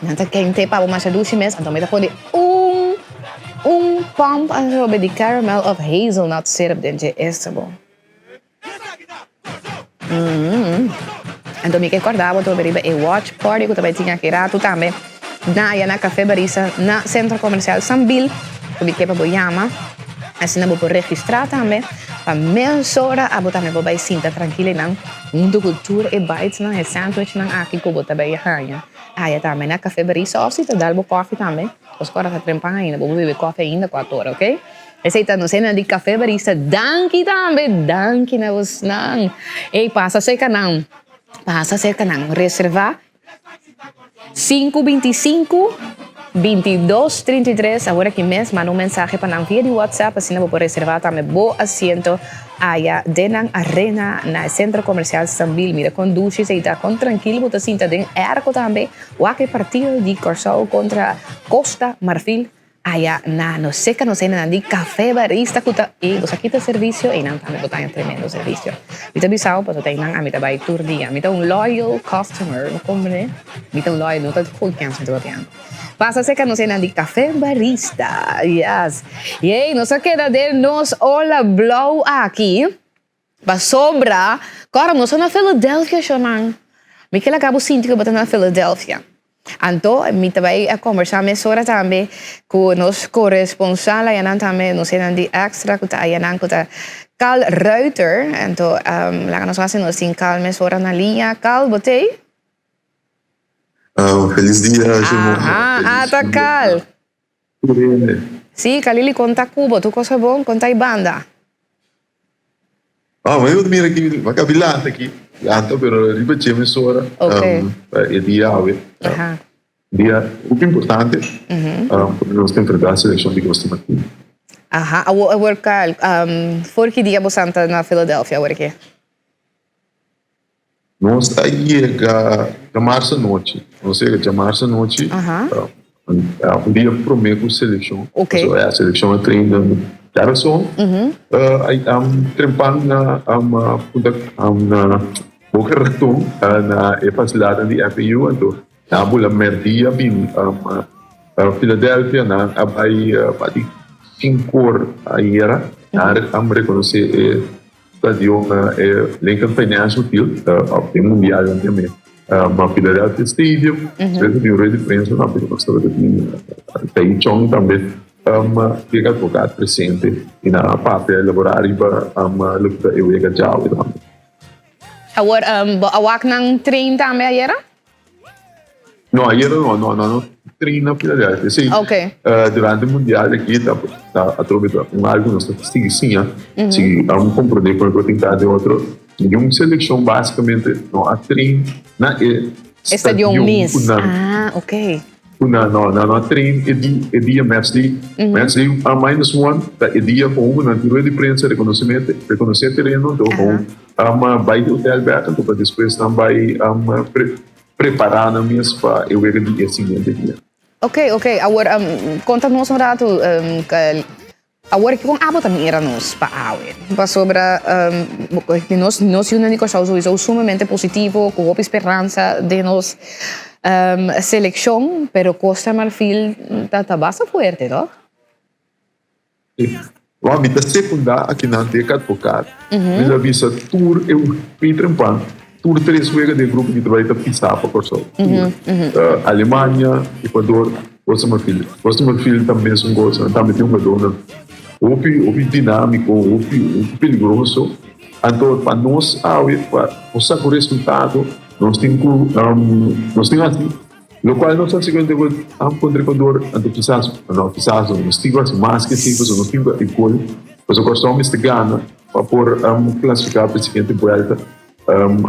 nan ta kente pa bo masha dushi mes, anto mi ta pone un un pump arobe di caramel of hazelnut syrup den dje, esta bon. Anto mi ke kòrda bo trobe riba e watch party ku ta bai tin aki ratu tambe na aya na Café Barista na Sentro Komersial Sambil ku mi ke pa bo yama asina bo por registrá tambe pa mesora abo tambe por bai sinta trankil einan huntu ku tur e bitesnan e sandwichnan aki ku bo ta bai haña aya tambe na Café Barista òf si ta dal bo kòfi tambe pasobra ora ta trempan ainda bo por bebe kòfi ainda ku ator oke. Esei ta nos hende di Café Barista. Danki tambe, danki na bosnan. Ey, pasa cerca nan. Pasa cerca nan. Reserva 5 25 22 33. Awor aki mes manda un mensahe pa nan via di WhatsApp, asina bo por reserva tambe bo asiento aya den nan arena na e Centro Comercial Sambil. Mira con dushi esei ta, con trankil bo ta sinta den airco tambe. Wak e partido di Corsou contra Costa Marfil. Aya na no seca nos hendenan di Café Barista cu ta ey nos a kita servicio eynan tambe bo ta haña tremendo servicio. Mi ta bisao pasobra ta eynan ami ta bay tur dia. Mi ta un loyal customer, bo comprende? Mi ta un loyal, no ta gooi kens mi ta papiando. Pasa seca nos hendenan di Café Barista, yes. Yey, nos a keda den nos ola blauw aki. Pasobra, kòrda nos ta na Philadelphia shownan. Mi ke laga bo sinti ku bo ta na Philadelphia. Anto mi ta bai a kombersá mesora tambe ku nos koresponsal ayanan tambe, nos hendenan di Extra ku ta ayanan ku ta Carl Ruiter. Anto laga nos wak si nos tin Carl mesora na liña. Carl, bo t'ei? Felis dia Shimon. Aha, ata Cal. Sí, Kalili kon ta ku bo? Tur kos a bon? Kon ta e banda? Oh, mi a mira aki, mi a kabi lanta aki. Lanta pero riba dje mesora. Ok. E dia awe. Aha. Dia hopi importante pasobra nos ta enfrenta seleccion di Costa Martin. Aha, awor awor Carl, for ki dia bo santa na Philadelphia awor aki? Nos a yega djamarsa anochi, nos a yega djamarsa anochi, un dia prome ku seleccion, pasobra e seleccion a train djarason, trempan na punta na Boca Raton na e facilidadnan di FAU, anto Nan a bula merdia bin Philadelphia, nan a bai pa di sinkor ayera. Nan a rekonosé e stadion, e Lincoln Financial Field, òf den mundial nan yam'é Philadelphia Stadium. Despues a bin rueda di prensa, nan a nos tabata tin Peggy Chong tambe den advokat presente i nan a papia elaborá riba loke ta e wega djawe tambe. Awor, bo a wak nan train tambe ayera? No, ayera no, no, no, no train na Philadelphia. Sí, Ok. durante mundial aki ta, ta atrobe ta un algo nos ta sigui siña, sigui um comprende con e por tin ta den otro. Ningun seleccion basicamente no a train na e Stadion stadion mes. cu nan. Ah, ok. Cu nan no, nan no a train e di, e dia match day. Match day a minus one ta e dia con cu nan tin rueda di prensa, reconocimento, reconoce tereno, anto con Um bai di hotel bek anto pa despues nan bai um prepara nan mes pa e wega di e siguiente dia. Ok, ok. Awor um konta nos un ratu um awor kon abo ta mira nos pa awe? Pasobra um nos nos yunan di Kòrsou souiso sumamente positivo ku hopi speransa den nos um selekshon pero Costa Marfil ta ta basta fuerte tòg? Wou, mi ta sekundá akinan den advokat. Mi ta bisa tur e Peter en Pan, tur tres wega den grupo di trabou ta pisá pa Kòrsou. Tur. Alemania, Ecuador, Costa Marfil. Costa Marfil ta mesun kos, nan tambe tin hungadónan hopi, hopi dinámiko, hopi, hopi peligroso. Anto pa nos awe, pa nos saka un resultado, nos tin ku, nos tin hasi. Locual nos ta haci contra Ecuador, anto kisas, no kisas no, nos tin cu haci mas ke si, pasobra nos tin cu haci gol, pasobra Corsou mester gana pa por clasifica pa e siguiente buelta.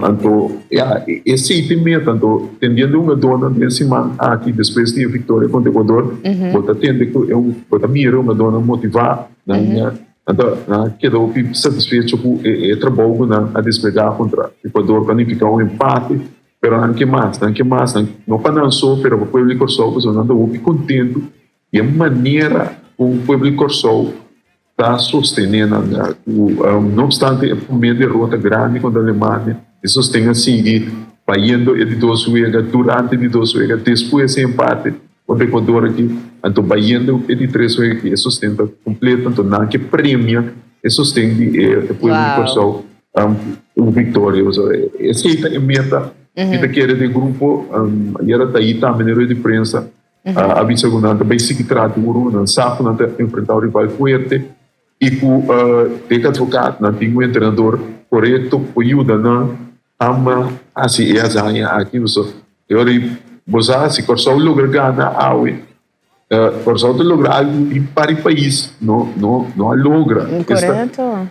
Anto, ya, esey ta e meta. Anto, tendiendo e hungadornan den siman aki despues di e victoria contra Ecuador, bo ta tende cu e, bo ta mira e hungadornan motiva, nan, anto nan a keda hopi satisfecho cu e trabou cu nan a desplega contra Ecuador, cu a nifica un empate. Pero nan ke mas, nan ke mas, nan, no pa nan so, pero pa pueblo di Kòrsou, pasobra nan ta hopi kontentu di e manera ku pueblo di Kòrsou ta sostené nan. Ku no opstante e promé derota grandi kontra Alemania, e sosten a sigui bayendo e di dos wega, durante e di dos wega, despues e empate kontra Ecuador aki, anto bayendo e di tres wega aki, e sosten ta kompleto, anto nan ke premia e sosten di e pueblo di Kòrsou. Un victoria. Esey ta e meta. Mi ta kere den grupo. Ayera ta ayi tambe den rueda di prensa a bisa cu nan ta bay sigui traha duro. Nan sa cu nan ta enfrenta un rival fuerte y cu Dick Advocaat nan tin un entrenador corecto cu por yuda nan ama haci e hazaña aki. Pasobra e ora di bo sa si Corsou logra gana awe Kòrsou ta logra algu di par di pais no no no a logra. Korekto.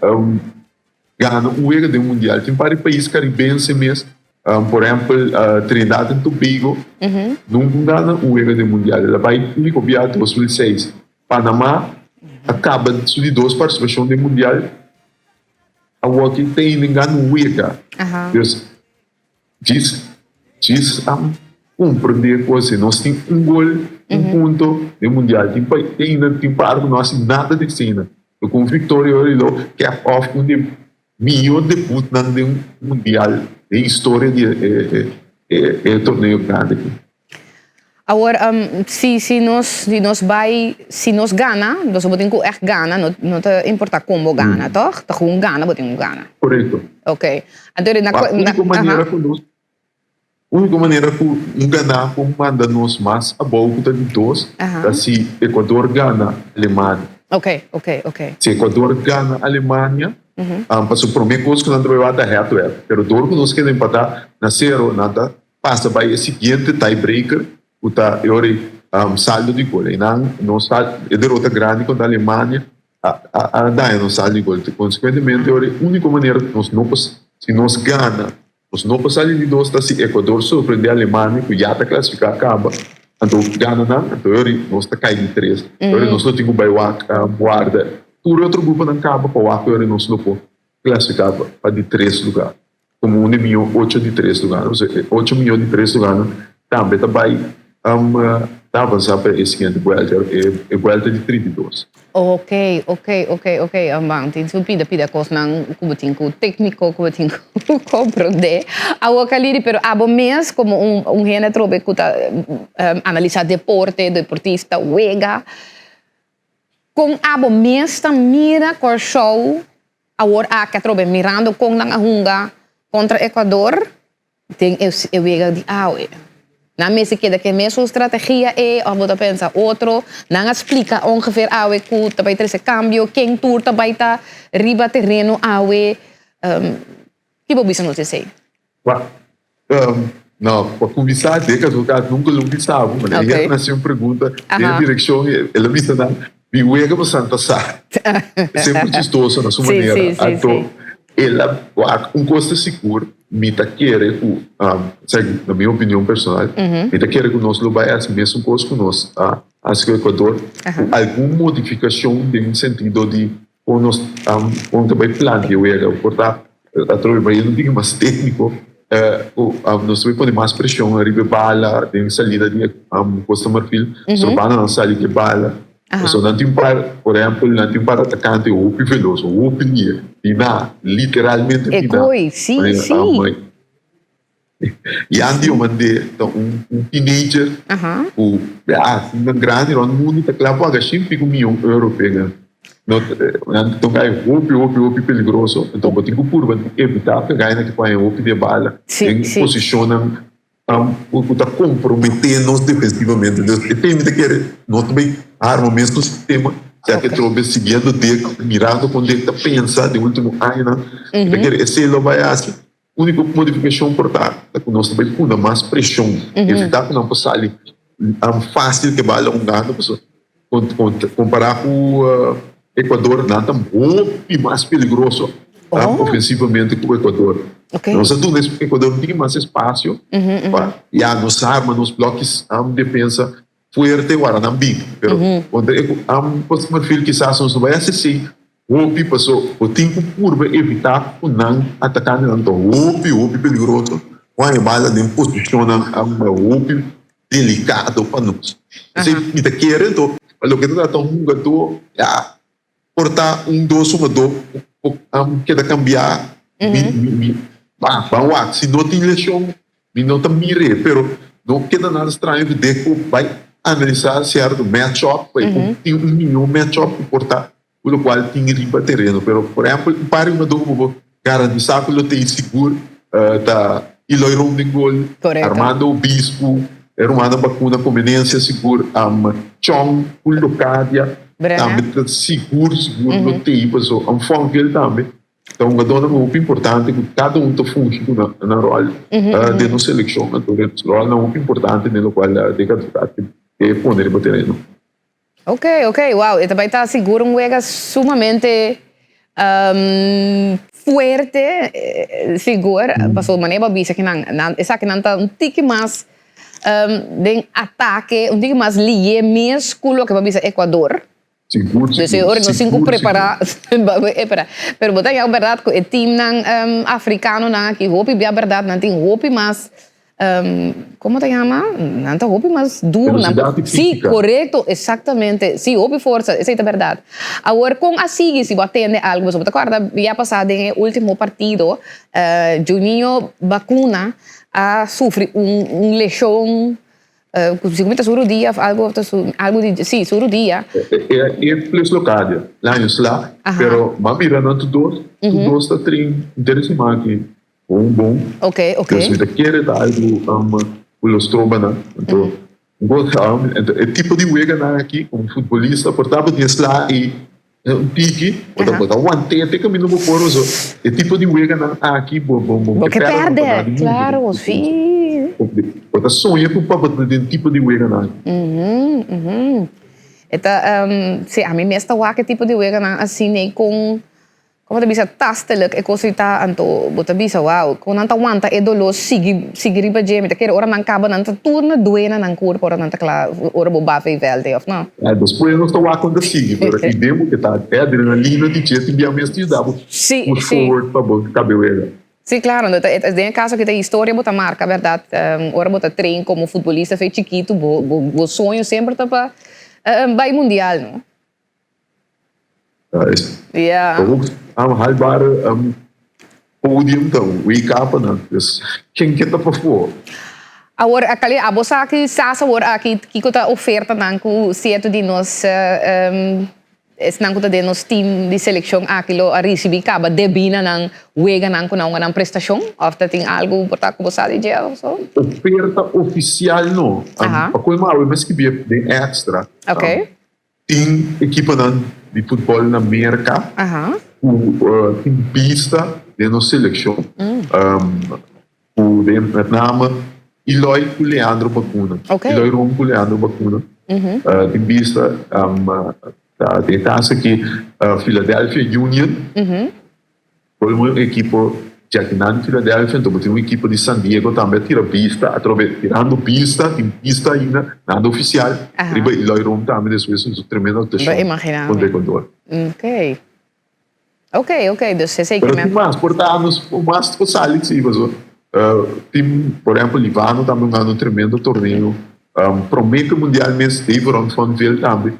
Gana un wega den mundial. Tin par di pais karibense mes, por ehèmpel Trinidad en Tobago nunka gana un wega den mundial. El a bai úniko bia 2006. Panama a kaba su di dos partisipashon den mundial, awor ki ta gana un wega. Dus Djis djis a comprende cu si nos tin un gol, un punto den mundial tin pa ainda tin par cu no haci nada di asina. Pero cu un victoria ora lo cap off un di miyo debutnan den mundial den historia di e e torneo grandi aki. Awor, si si nos si nos bai si nos gana, nos bo tin ku ègt gana, no no ta importá kon bo gana, tòg? Ta gewoon gana bo tin ku gana. Korekto. Oké. Anto na Ma úniko manera ku nos úniko manera ku un ganá por manda nos mas abou ku ta di dos ta si Ecuador gana Alemania. Oké, oké, oké. Si Ecuador gana Alemania, pasobra promé kos ku nan ta bai wak ta head to head. Pero dor ku nos keda empatá na sero, nan ta. pasa bai e siguiente tiebreaker ku ta e ora ei saldo di gol. Einan nos ta e derota grandi kontra Alemania a daña nos saldo di gol. Konsekuentemente e ora ei úniko manera ku nos no por si nos gana nos no por sali di dos ta si Ecuador sorprende Alemania ku ya ta klasifiká kaba anto gana nan anto e ora ei nos ta kai di tres. E ora ei nos lo tin ku bai wak warda tur e otro gruponan kaba pa wak e ora ei nos lo por klasifiká pa di tres lugá. Komo un di mihó ocho di tres lugánan. Pasobra e ocho mihó di tres lugánan tambe ta bai ta avansá pa e siguiente buèlta, e buèlta di 32. Ok, ok, ok, ok, Amban, tin su pida pida kosnan ku bo tin ku tékniko ku bo tin ku komprondé. Awor Kaliri, pero abo mes komo un un hende atrobe ku ta analisá deporte, deportista, wega, kon abo mes ta mira Kòrsou Awor aki atrobe mirando kon nan a hunga kontra Ecuador den e wega di awe. Nan mester keda ku e mesun strategia ei òf bo ta pensa otro? Nan a splika ongeveer awe ku ta bai trese kambio, ken tur ta bai ta riba tereno awe. Ki bo bisa nos esei? No, pa kuminsá Dick Advocaat nunka lo bisa bo, ma e a hasi un pregunta den e direkshon i el a bisa nan, Mi wega pa Santa Sa. E semper chistoso na su manera. Anto el a wak un kos ta sigur, mi ta kere ku, na mi opinion personal, mi ta kere ku nos lo bai hasi mesun kos ku nos a hasi ku Ecuador, ku algun modifikashon den sentido di Kon nos kon ta bai plantia e wega por ta atrobe bai un tiki mas tékniko ku nos ta bai pone mas preshon riba e bala den salida di Costa Marfil so banda nan sali ku e bala pasobra nan tin un par por ehèmpel nan tin un par atakante hopi velos hopi lie bina literalmente bina. Jan Diomandé ta un teenager ku ya asina grandi rònt mundu ta kla paga shin piku miyon euro p'e. Nan ta un gai hopi hopi hopi peligroso, enton bo tin ku purba di evitá p'e gainan ki por haña hopi di e bala den posishonnan ku ta komprometé nos defensivamente. Entonces e temi ta kere no ta bai arma mesun sistema ya ke trobe siguiendo Dick, mirando kon Dick ta pensa den ultimo añanan, mi ta kere esei lo bai hasi. Úniko modifikashon por ta ta ku nos ta bai puna mas preshon, evitá ku nan por sali fásil ke bala hungando pasobra kompará ku Ecuador nan ta hopi mas peligroso ofensivamente ku Ecuador. Nos a duna Ecuador un tiki mas espasio pa ya nos arma nos blòkis defensa fuerte wara nan bin pero kontra Costa Marfil kisas nos no bai hasi así Hopi paso bo tin ku purba evitá ku nan atakantenan ta hopi hopi peligroso ku haña bala den posishonnan hopi delikado pa nos. Esei mi ta kere anto pa loke ta trata un hungadó ya por ta un dos hungadó ku keda kambiá mi mi ban wak si no tin leshon mi no ta mir'é pero no keda nada straño ku Deco bai analisá sierto match-up pa e por tin un mihó match-up ku por ta ku lokual tin riba tereno. Pero por ehèmpel un par di hungadó ku bo por garantisá ku lo tei sigur ta Eloy Romdingol, Armando Obispo, e rumannan Bakuna Comenencia sigur, Chong ku Locadia tambe ta sigur sigur lo tei paso Fonville tambe ta hungadónan hopi importante ku kada un ta fungi ku nan ròl den nos selekshon. Anto ròlnan hopi importante den lokual Dick Advocaat ke pone riba tereno. Ok, ok, wow, e ta bai ta sigur un wega sumamente fuerte, sigur, pasobra manera bo a bisa ki nan, nan, esakinan ta un tiki mas den atake, un tiki mas liye mes ku loke bo a bisa Ecuador. Sigur, Dus e sigur, ora nos tin ku sigur, prepara, sigur. pero bo ta haña bèrdat ku e teamnan afrikanonan aki hopi bia bèrdat nan tin hopi mas Como ta yama? Nan ta hopi mas duro. Velocidad y Sí, física. correcto, exactamente. Sí, hopi forsa, esey ta berdad. Awor, con a sigui si bo a tende algo? Pasobra bo ta corda ya pasa den e ultimo partido, Juninho Bacuna a sufri un un lesion, cu si cu mi ta su rodia of algo, ta su, algo di, sí, su rodia. E plus locadia, laño sla, pero bo a mira nan tur dos, tur dos ta train henter e siman aki. Bon bon. Ok, ok. Pues mi ta kere ta algu ku lo stroba nan. Anto bo e tipo di weganan aki komo futbolista por ta bo tin e sla i Un tiki, bo ta bo ta want'é te kaminda bo por paso e tipo di weganan aki bo bo Bo ke ke pèrdè no pèrdè, pa nada di mundu. klaro, sí. Bo ta soña ku pa bo ta den tipo di weganan aki. E ta, sí, ami mes ta wak e tipo di weganan asina ei kon Como ta bisa tastelijk e cos ei ta anto bo ta bisa wow con nan ta wanta e dolor sigui sigui riba dje mi ta kere ora nan caba nan ta tur na due na nan curpa ora nan ta cla ora bo bafa e veld ei of no? Eh despues nos ta wak con ta sigui pero e demo ke ta e adrenalina di dje tin bia mes ta yuda bo push forward pa bo cabe wega. Si claro no ta den e caso aki ta historia bo ta marca berdad ora bo ta train como futbolista fe chikitu bo bo soño semper ta pa bay mundial no. Ja. Haalbare podium ta WK pa nan. Dus ken ke ta pafó? Awor Kali, abo sa ki sas awor aki kiko ta ofertanan ku sierto di nos esnan ku ta den nos team di selekshon aki lo a risibí kaba debí na nan weganan ku nan nan prestashon? Òf ta tin algu por ta ku bo sa di dje òf so? Oferta ofisial no. Pa koe awe mi a skibí den extra. Oké. Tin ekiponan di futbòl na Merka ku tin bista den nos selekshon ku den met name Eloy ku Leandro Bacuna. Eloy Room ku Leandro Bacuna tin bista den e kaso aki Philadelphia Union. Por un ekipo djakinan di Philadelphia, anto bo tin un ekipo di San Diego tambe a tira bista, atrobe tirando bista, tin bista ainda, nada ofisial, riba Eloy Room tambe despues di su tremendo actuacion contra Ecuador. Ok, ok, ok, dus esey Pero tin mas, por ta nos mas por sali si, pasobra tin por ehempel Livano tambe un gana un tremendo torneo. Prome ku mundial mes Deveron van Vil tambe.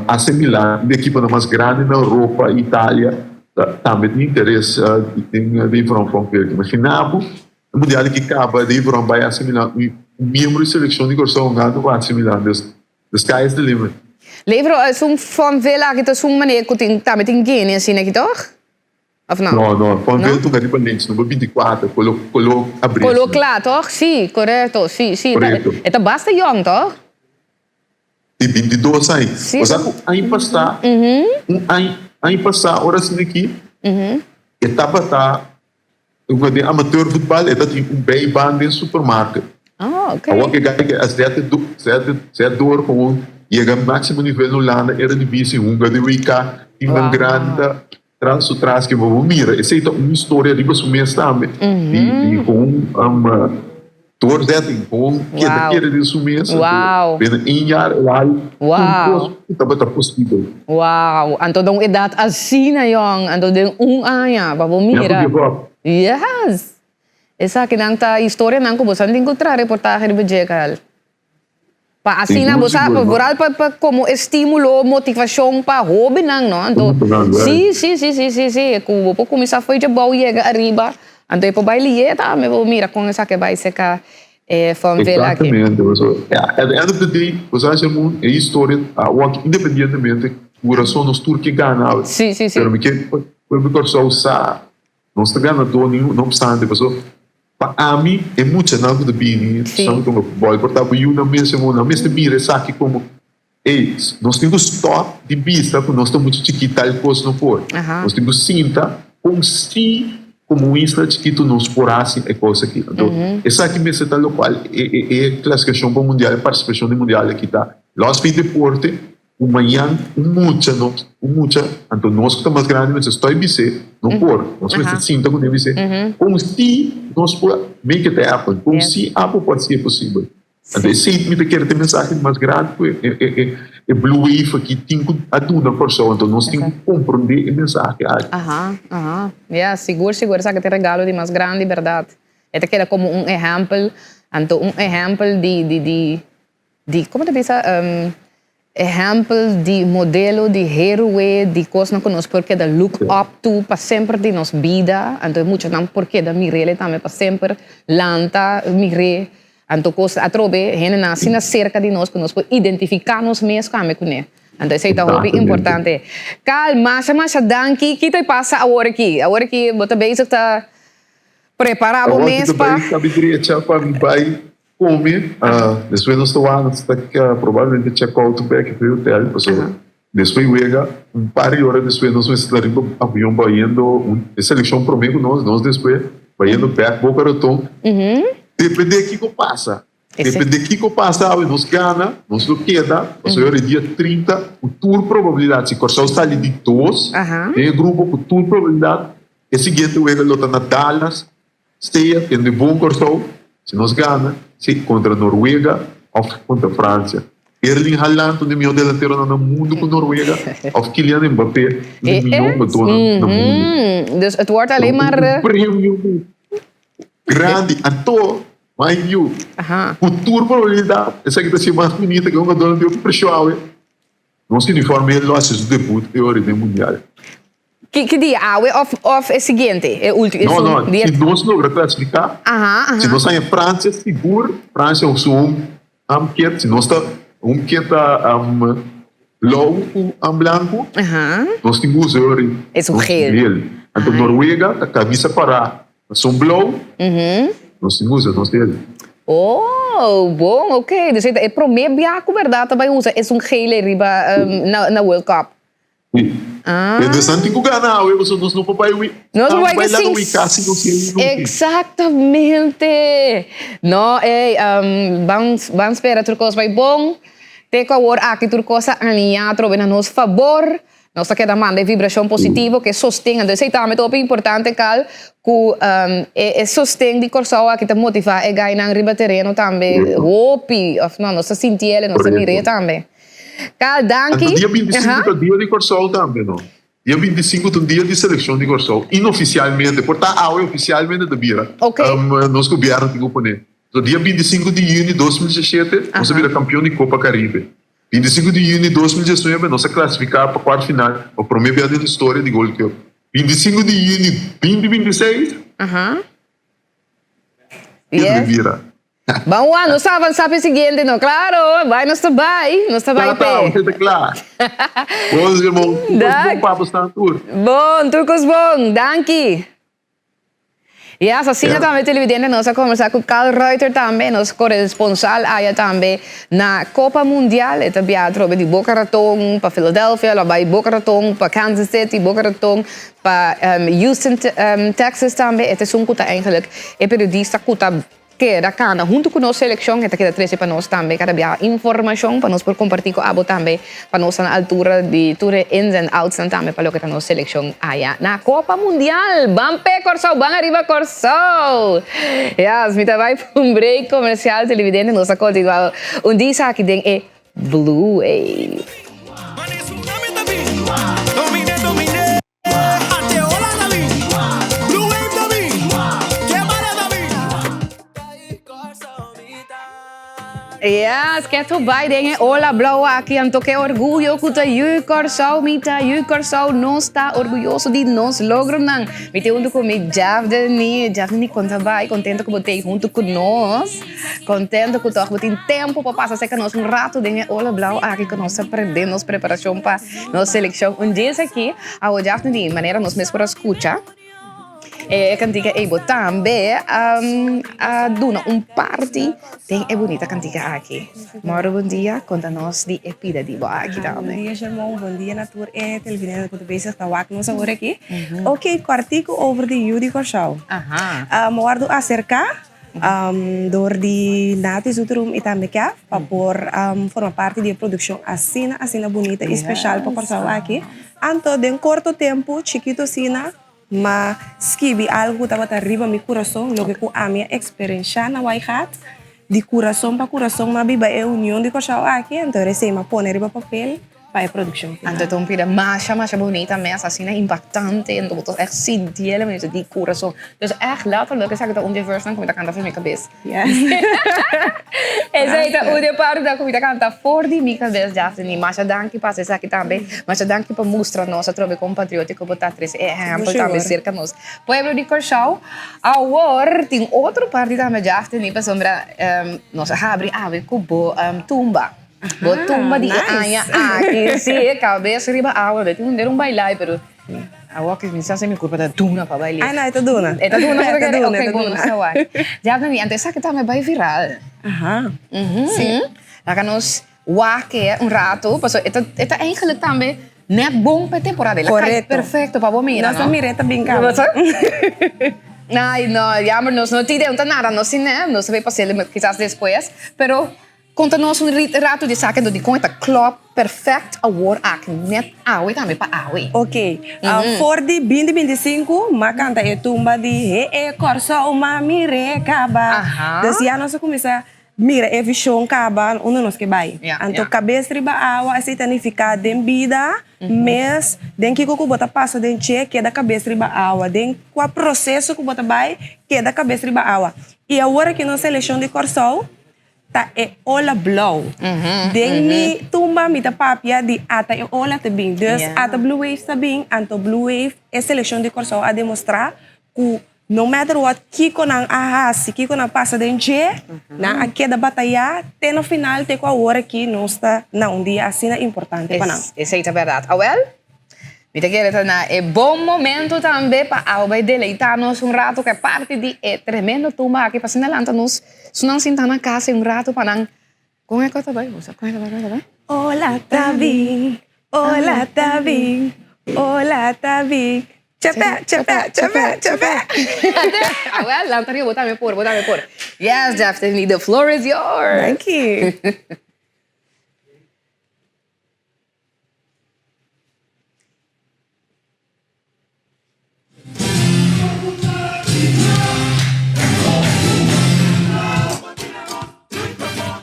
AC Milan, un di ekiponan mas grandi na Europa, Italia, tambe tin interes den Deveron van Vil. Imagina bo e mundial aki kaba, Deveron bai AC Milan, un miembro di selekshon di Kòrsou hungando ku AC Milan. Dus the sky is the limit. Levero, esun van Vil aki ta esun manera ku tin tambe tin geni asina aki tòg? Of no? No, no. Pon no? Velto riba links, number 24, kolo, kolo abri. Kolo kla, toch? Sí, korekto. Sí, sí. Korekto. E ta basta yong, toch? Di 22 aña. Sí. Osea ku aña pasá, un aña, aña pasá ora asina aki, e tabata un den amateur voetbal, e ta tin un bijbaan den supermarket. Oh, ok. Awor ke gai ke a zet e do, zet e, zet door gewoon yega máximo nivel na Hulanda, Eredivisie, hunga di WK, teamnan grandi ta. Tras su tras ke bo por mira esei ta un historia riba su mes tambe di di kon doorzetting kon keda kere den su mes anto binnen een jaar el a haal tur kos ku tabata posibel. Wow! Anto den un edat asina yong anto den un aña pa bo mira. Never give up. Yes! Esakinan ta historianan ku bo sa tin ku traha reportahe riba dje Karel. Pa asina bo sa, vooral pa pa como estimulo, motivacion pa hobennan no, anto si si si si si si cu bo por cuminsa fo'i djabou yega ariba, anto e por bay liye tambe bo mira con esaki a bay seca e Fonville aki. Exactamente, pasobra at the end of the day bo sa Sherman e historia a wak independientemente cu razon nos tur ke gana awe, Si si si. pero mi ke pa pueblo di Corsou sa nos ta ganador no obstante pasobra Pa ami, e muchanan ku ta bini sa ku ta futbòl por ta bo yu nan mes e nan mester mira esaki komo, ey, nos tin ku stòp di bisa ku nos ta mucha chikit tal kos no por. Nos tin ku sinta kon si komo un isla chikitu nos por hasi e kos aki. Anto esaki mester ta lokual e klasifikashon pa mundial, e partisipashon di mundial aki ta. Lòs di deporte, Un mañan un mucha no un mucha anto nos ku ta mas grandi mester stoi bis'é no por nos mester sinta kuné bis'é kon si nos por make it happen kon si abo por hasié posibel anto esei mi ta kere ta e mensahe mas grandi ku e e blue wave aki tin ku a duna Kòrsou anto nos tin ku komprondé e mensahe aki. Aha aha ya sigur sigur esaki ta e regalo di mas grandi bèrdat e ta keda komo un ehèmpel anto un ehèmpel di di di Di, como ta bisa, ehempel di modelo di héroe, di cosnan cu nos por keda look up to pa semper di nos bida, anto e muchanan por keda mir'ele tambe pa semper, lanta mir'é, anto cos atrobe hendenan asina cerca di nos cu nos por identifica nos mes tambe cune. Anto esey ta hopi importante. Carl, masha masha danki. Ki ta pasa awor aki? Awor aki bo ta bezig ta prepara bo mes pa. Awor ki ta bay cabi drecha pa mi bay Come, despues nos ta wak, nos ta probablemente check out bek e hotel, pasobra Despues wega, un par di ora despues nos mester ta riba avion bayendo un e seleccion prome cu nos, nos despues bayendo bek Boca Raton. Depende kico pasa, depende kico pasa awe nos gana, nos lo keda, pasobra e dia 30 cu tur probabilidad si Corsou sali di dos den e grupo cu tur probabilidad e siguiente wega lo ta na Dallas Sea tende bon Kòrsou, si nos gana, si kontra Noruega òf kontra Fransia. Erling Haaland un di mihó delanteronan na mundu ku Noruega òf Kylian Mbappé un di mihó hungadónan na mundu. Dus het wordt alleen maar. Un premio grandi. Anto, mind you, ku tur probabilidat esaki ta siña mas bunita ku e hungadónan di hopi presho awe. Nos uniforme lo hasi su debut e ora den mundial. Ki ki dia? Awe of of e siguiente? E ulti No, no, si nos logra clasifica, si nos haña Francia sigur, Francia su un amket, si nos ta un ket ta blauw ku am blanco, nos tin usa e ora Es un geel. Anto Noruega ta camisa para Pasobra blou, nos tin usa nos dede. Oh, bon, ok. Dus e prome bia ku bèrdat ta bai usa esun gele riba na World Cup. Sí. Ah. Dus nan tin ku gana awe pasobra nos no por bai wi. Nos no por bai laga wi kasi nos hende nunca. Exactamente. No, ey, ban ban spera tur kos bai bon. Te ku awor aki tur kos a aliñá atrobe na nos fabor. Nos ta keda manda e vibrashon positivo ku e sosten. Anto esei tambe ta hopi importante kal ku e sosten di Kòrsou aki ta motivá e gainan riba tereno tambe hopi òf no nos ta sinti el nos ta mir'é tambe. Kal danki. Anto dia 25 ta dia di Kòrsou tambe no. Dia 25 ta un dia di selekshon di Kòrsou inofisialmente por ta awe ofisialmente ta bira nos gobièrnu tin ku pone. So dia 25 di yüni 2017 nos a bira kampion di Kopa Karibe. 25 di yüni 2019 nos a klasifiká pa kuart final pa promé bia den historia di Gold Cup. 25 di yüni 2026 Pedro Yes. bira. Ban wak, nos ta avansá pa e siguiente no. Klaro, bai nos ta bai, nos ta bai Ta, ta, p'e. usted ta kla. Bon, Simon, tur kos Dak. bon pa bo tur. Bon, tur kos bon. Danki. Yes, asina tambe televidente nos a conversa cu Carl Ruiter tambe, nos corresponsal aya tambe na Copa Mundial. E ta bia atrobe di Boca Raton pa Philadelphia, lo a bay Boca Raton pa Kansas City, Boca Raton pa Houston, Texas tambe. E ta esun cu ta eigenlijk e periodista cu ta Keda cana hunto cu nos seleccion, e ta keda trece pa nos tambe cada biaha informacion pa nos por comparti cu abo tambe pa nos ta na altura di tur e ins and outsnan tambe pa loke ta nos seleccion aya na Copa Mundial! Ban p'e Corsou! Ban ariba Corsou! Yes, mi ta bay pa un break comercial televidente, nos ta continua un disa aki den e Blue Wave. Yes, ketu bai den e ola blou aki, anto ke orguyo ku ta yu Kòrsou, mi ta yu Kòrsou, nos ta orguyoso di nos logronan. Mi tin huntu ku mi Jeff Denis, Jeff Denis kon ta bai? Kontento ku bo t'ei huntu ku nos, kontento ku tòg bo tin tempu pa pasa serka nos un ratu den e ola blou aki ku nos ta prende nos preparashon pa Nos seleccion un djes aki awo djaf di manera nos mes por a scucha e cantica ey bo tambe a duna un parti den e bunita cantica aki. Moro bon dia, conta nos di e pida di bo aki tambe. Bon dia Shermon, bon dia na tur e televidente cu ta bezig ta wak nos awor aki. Ok, cortico over di yu di Corsou. Mi wordo acerca Dor di Nati Zoeteroom i tambe Kef pa por forma parti di e produkshon asina asina bunita i speshal pa Kòrsou aki. Anto den korto tempu chikitu asina m'a skibi algu ku tabata riba mi kurason, loke ku ami a eksperenshá na Waaigat, di kurason pa kurason m'a biba e union di Kòrsou aki, anto resei m'a pone riba papel. pa e produccion final. Anto ta un pida masha masha bunita mes, asina impactante, anto bo ta echt sinti el manera di curason. Dus echt letterlijk esaki ta un di e versnan cu mi ta canta for mi cabes. Yes. Esey ta un di e partinan cu mi ta canta for di mi cabes, Daphne. Masha danki pa haci esaki tambe. Masha danki pa mustra nos atrobe con patriotico bo ta trece e ehempel tambe cerca nos pueblo di Corsou. Awor tin otro parti tambe, Daphne, pasobra nos a habri awe cu bo tumba. Bo tumba di e aña aki, si, e kabes riba awa, bo tin un bailai, pero awor ki mi sa si mi kurpa ta duna pa bail'é. Ai no, e ta duna. E ta duna, e ta duna, e ta duna. Ok, bon, nos wak. Djabna mi, anto esaki tambe bai viral. Aha, si. Laga nos. Wak e un rato, paso e ta e ta eigenlijk tambe net bon pa e temporada. El a kai perfecto pa bo mira, no? Nos a mira e ta bin kaba. Ay no, jammer nos no tin idea, no ta nada nos tin ne, nos ta bay pas'el kisas despues, pero konta nos un rato di esaki anto dikon e ta klòp perfect awor aki net awe tambe pa awe. Ok, for di binti 25 m'a kanta e tumba di He e Kòrsou m'a mir'é kaba. Dus ya nos a kuminsá Mira e vision caba unda nos ke bai. Anto cabes riba awa esey ta nifica den bida mes den kico cu bo ta pasa den che keda cabes riba awa den cua proceso cu bo ta bai keda cabes riba awa. Y awor aki nos seleccion di Corsou ta e ola blauw. Den mi tumba mi ta papia di ata e ola ta bin. Dus ata blue waves ta bin anto blue wave e seleccion di Corsou a demostra cu No matter what kiko nan a hasi, kiko nan pasa den dje, nan a keda batayá te na final te ku awor aki nos ta na un dia asina importante pa nan. Esei ta bèrdat. Awèl, mi ta kere ta na e bon momento tambe pa awe bai deleitá nos un rato ku e parti di e tremendo tumba aki pa asina lanta nos su nan sintá na kas un rato pa nan Kon e kos ta bai? Bo sa kon e ta bai? Kon e ta bai? Ola ta bin, ola ta bin, ola ta bin. Chepè, chepè, chepè, chepè. Awel, lanta riba, bo tambe por, bo tambe por. Yes, Daphne, the floor is yours. Thank you.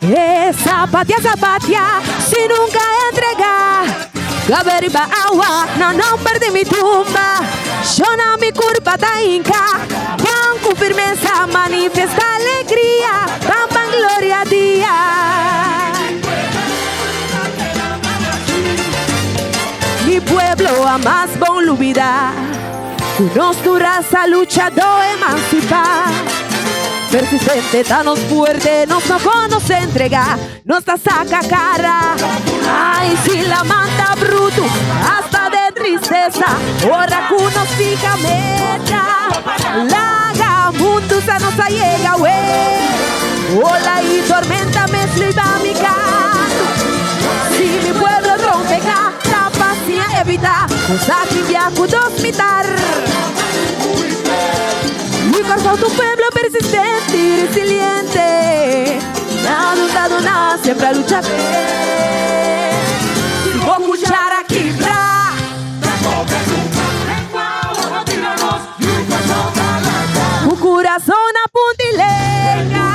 E zapatia, zapatia, si nunca entrega. Gabe riba awa, na nomber di mi tumba. Shona mi curpa ta hinca, ban cu firmeza manifesta alegria, ban ban gloria dia. Mi pueblo a mas bon lubida Ku nos tur rasa luchadó emansipá Persistente ta nos fuerte, nos no konos entregá Nos ta saka kara, ai si la manta brutu Hasta den tristesa, ora ku nos fija meta Laga mundu sa nos a yega we Ola i tormenta mes liba mi kantu Si mi pueblo trompeká Ta pasia evitá Nos a kimbia ku dos mitar Mi Kòrsou ta un pueblo persistente i resiliente Nada ta duna sempre a lucha p'e Si bo kuchara kibra Ku kurason na punta i lenga.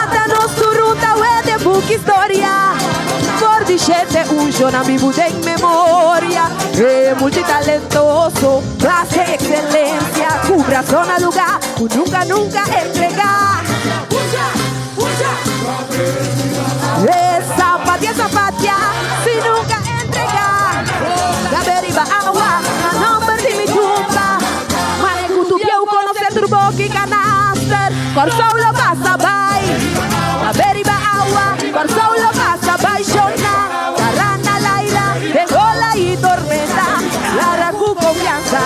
Ata nos tur ruta we den buki historia. For di shete un shona bibu den memoria. E multitalentoso, clase excelencia. Ku brason na luga ku nunca nunca entrega. E zapatia, zapatia, si nunca entrega. Gabe riba awa, na nomber di mi tumba. Mane ku tu bieu konosé tur boki kanaster. Kòrsou lo pasa bai. Gabe riba awa, Kòrsou lo pasa bai. Shona, Tarana, Laila, den ola i tormenta. Lara ku konfiansa,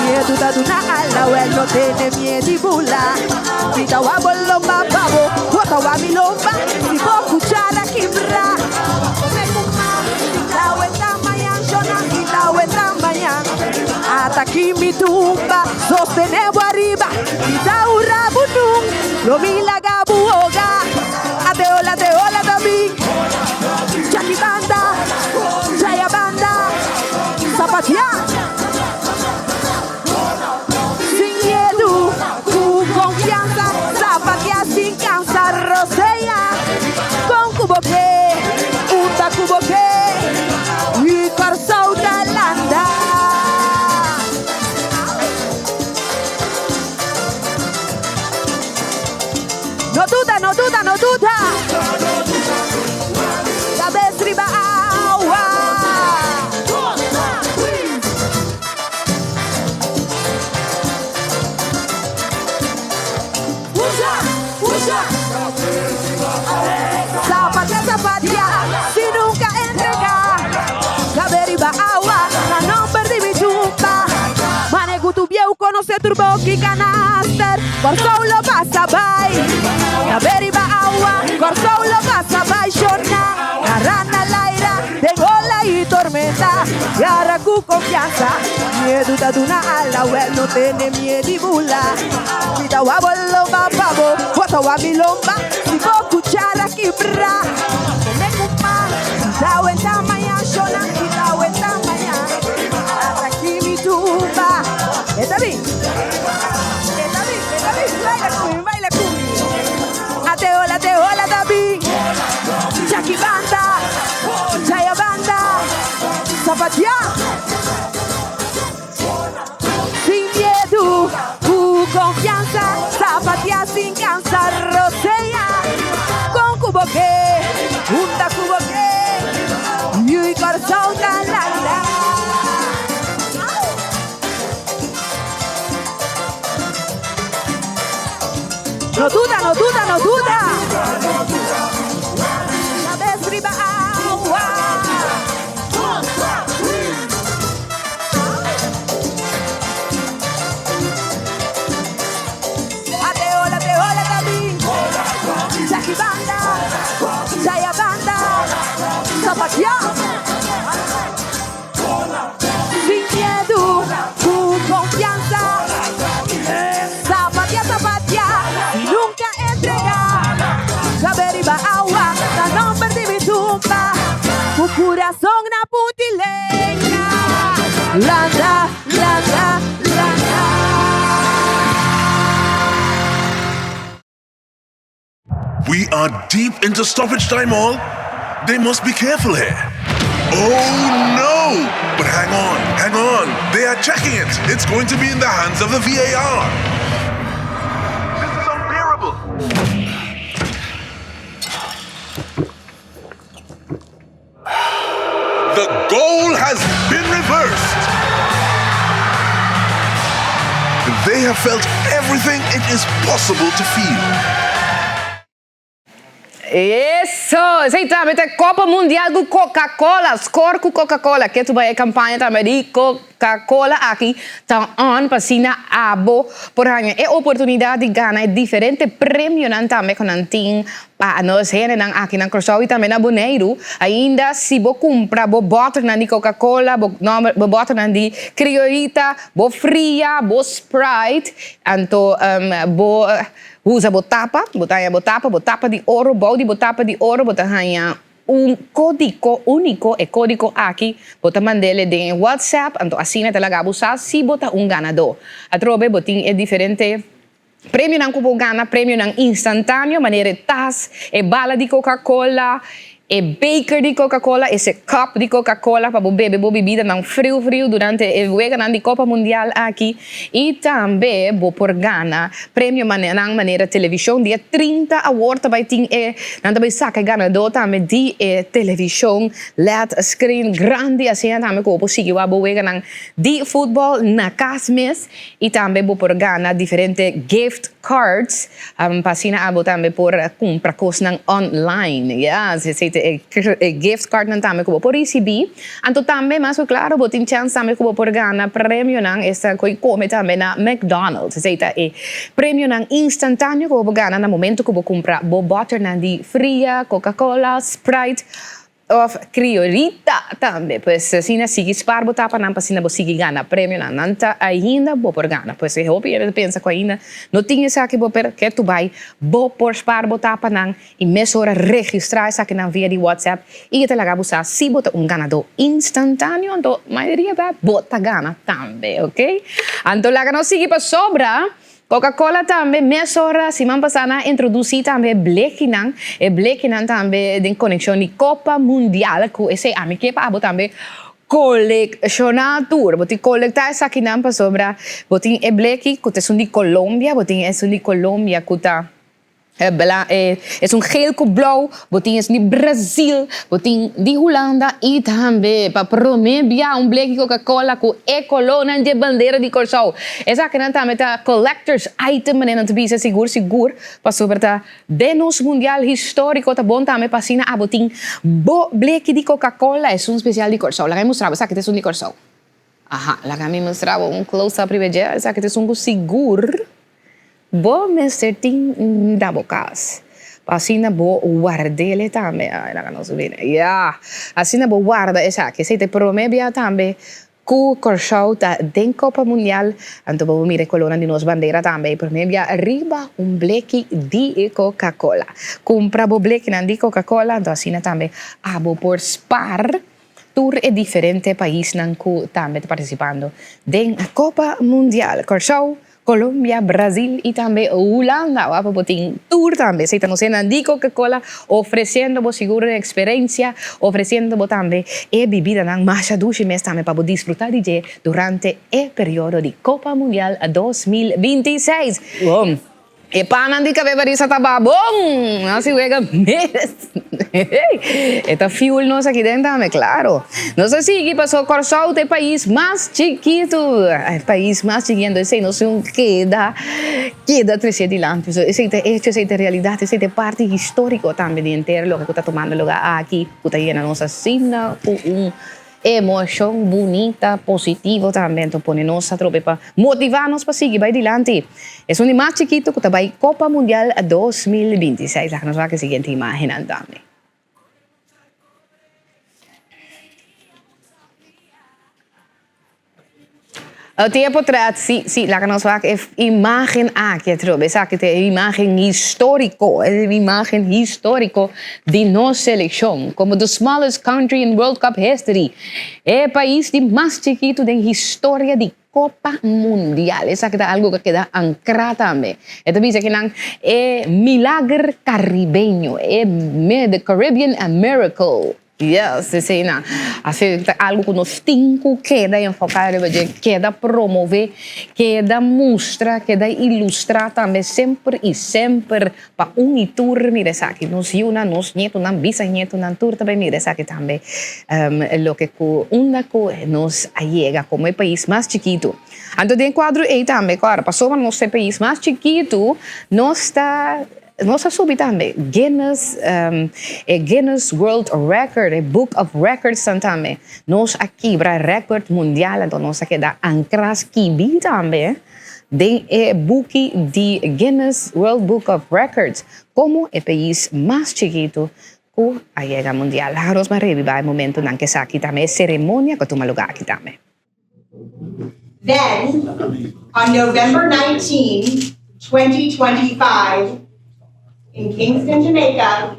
miedu ta duna ala, wèl no tene miedu i bula. Mi ta wak bo lomba pa bo, bo ta wak mi lomba Si bo cuchara kibra Come cu ma, si ta weta mañan Shona, si ta weta mañan Ata ki mi tumba, sostene bo ariba Mi ta hura bo nun, lo mi laga bo hoga Ate ola, ate ola ta bin Chaki banda, chaya banda Sapatia. Sin miedu, ku konfiansa, zapatea sin kansa, rosea kon ku bo ke, unda ku bo ke, i Kòrsou ta landa. No duda, no duda, no duda. Kabes riba awa. Zapatia, zapatia, si nunca entrega. Cabe riba awa, na nomber di mi tumba. Mane ku tu bieu konos. Kose tur boki kanaster, Kòrsou lo pasa bai. Na beriba awa, Kòrsou lo pasa bai. Shorna, gara na laira, den ola i tormenta. Gara ku konfiansa, miedu ta duna ala, wèl no tene miedi bula. Mi ta wak bo lomba pa bo, bo ta wak mi lomba, si bo kuchara kibra. Tene ku ma, si ta wenta maña, shorna, si ta wenta maña. Ata ki mi tumba. E ta bin. E ta bin, e ta bin. Baila ku mi, baila ku mi. Ate ola, te ola ta bin. Chaki banda, chaya banda. Sapatia. Sin miedu, ku konfiansa. Sapatia sin kansa. Rosea. Kon ku bo ke, unda ku bo ke. Yu i Kòrsou ta landa. No duda, no duda, no duda. Kabes riba awa. Ate ola, te ola ta bin. Chaki banda, chaya banda, sapatia. Sin miedu, ku konfiansa. Sapatia, sapatia, nunka entregá. Kabe riba awa, na nòmber di mi tumba. Ku kurason na punti lenga. Landa, landa, landa. We are deep into stoppage time, all. They must be careful here. Oh no! But hang on, hang on. They are checking it. It's going to be in the hands of the VAR. This is unbearable. The goal has been reversed. They have felt everything it is possible to feel. Eso! Esei tambe ta e Copa Mundial ku Coca-Cola, score ku Coca-Cola. Ke tu bai e campaña tambe di Coca-Cola aki ta on pa asina abo por haña e oportunidad di gana e diferente premionan tambe ku nan tin Pa nos hendenan aki na Kòrsou i tambe na Boneiru, ainda si bo kumpra bo bòternan di Coca-Cola, bo nòmber, bo bòternan di Criollita, bo fria, bo Sprite, anto bo usa bo tapa, bo ta haña bo tapa, bo tapa di oro, bou di bo tapa di oro bo ta haña un kódiko úniko, e kódiko aki bo ta mand'el den e WhatsApp, anto asina ta laga bo sa si bo ta un ganadó. Atrobe bo tin e diferente. Premionan ku bo gana, premionan instantáneo manera e tas, e bala di Coca-Cola, e beker di Coca-Cola, ese cup di Coca-Cola pa bo bebe bo bibidanan friu friu durante e weganan di Copa Mundial aki. I tambe bo por gana premionan manera televishon. Dia 30 awor ta bai tin e, nan ta bai saka e ganadó tambe di e televishon led screen grandi asina tambe ku bo por sigui wak bo weganan di futbòl na kas mes. I tambe bo por gana diferente gift cards pa asina abo tambe por cumpra cosnan online. Yes, esey ta e gift cardnan tambe cu bo por ricibi. Anto tambe mas cu claro bo tin chance tambe cu bo por gana premionan esta cu come tambe na McDonald's. Esey ta e premionan instantaneo cu bo por gana na momento cu bo cumpra bo botternan di fria, Coca-Cola, Sprite. Of Criolita tambe. Pues asina sigui spar bo tapanan pa asina bo sigui gana premionan. Nan ta ainda bo por gana. Pues e hopi hende ta pensa ku ainda no tin esaki bo per ke tu bai bo por spar bo tapanan i mesora registrá esakinan via di WhatsApp i e ta laga bo sa si bo ta un ganadó instantaneo anto mayoria bia bo ta gana tambe ok. Anto laga nos sigui pasobra Coca-Cola tambe mesora siman pasá nan a introdusí tambe e blekinan, e blekinan tambe den konekshon di Kopa Mundial ku esei ami ke pa abo tambe kolekshoná tur. Bo tin kolektá esakinan pasobra bo tin e bleki ku ta esun di Colombia, bo tin esun di Colombia ku ta Esun geel ku blou, bo tin esun di Brazil, bo tin di Hulanda i tambe pa prome bia un bleki Coca Cola ku e kolónan dje bandera di Kòrsou. Esakinan tambe ta collectors item manera nan ta bisa sigur sigur pasobra ta den nos mundial históriko ta bon tambe pa asina abo tin bo bleki di Coca Cola esun spesial di Kòrsou. Laga mi mustra bo esaki ta esun di Kòrsou. Aha, laga mi mustra bo un close up riba dje. Esaki ta esun ku sigur bo mester tin na bo kas. Pa asina bo ward'ele tambe. Ay, laga nos bini. Ya, asina bo warda esaki. Esei ta e prome bia tambe ku Kòrsou ta den Kopa Mundial. Anto bo por mira e kolónan di nos bandera tambe. E prome bia riba un bleki di Coca-Cola. Kumpra bo blekinan di Coca-Cola, anto asina tambe abo por spar. Tur e diferente paisnan ku tambe ta partisipando den Kopa Mundial, Kòrsou, Kolombia, Brazil i tambe Hulanda. Wak bo tin tur tambe. Esei ta nos hendenan di Coca-Cola ofresiendo bo sigur un eksperensia, ofresiendo bo tambe e bibidanan masha dushi mes tambe pa bo disfrutá di dje durante e periodo di Kopa Mundial 2026. E pannan di kabe barisa ta babon! Nos si wega mes. E ta fuel nos aki den tambe, claro. Nos a sigui paso Kòrsou ta e pais mas chikitu. E pais mas chiki, anto esei nos tin keda keda trese dilanti. Pasobra esei ta hecho, esei ta realidat, esei ta e parti historico tambe di henter loke ku ta tumando luga aki, ku ta yena nos asina ku un Emoshon bunita, positivo tambe anto pone nos atrobe pa motiva nos pa sigui bai dilanti. Esun di mas chikitu ku ta bai Kopa Mundial 2026. Laga nos wak e siguiente imagennan tambe. E tin e potret, si, si, laga nos wak e imagen aki atrobe. Esaki ta e imagen historico, e imagen historico di nos seleccion como the smallest country in World Cup history. E pais di mas chikitu den historia di Copa Mundial. Esaki ta algo cu a keda ancra tambe. E ta bisa kinan e milager caribeño, e the Caribbean miracle. Yes, esei na. Así ta algo ku nos tin ku keda enfoká riba dje, keda promové, keda mustra, keda ilustrá tambe semper i semper pa un i tur mira esaki. Nos yunan, nos ñetunan, bisañetunan tur ta bai mira esaki tambe. Loke ku unda ku nos a yega komo e pais mas chikitu. Anto den e kuadro ei tambe, kòrda, pasobra nos ta e pais mas chikitu, nos ta. Nos a subi tambe Guinness, e Guinness World Record, e Book of Records tambe. Nos a kibra record mundial, anto nos a keda ancra skibi tambe den e buki di Guinness World Book of Records como e pais mas chikitu cu a yega mundial. Laga nos ban rebiba e momentonan cu esaki tambe, e ceremonia cu a tuma lugar aki tambe. Then, on November 19, 2025, in Kingston, Jamaica,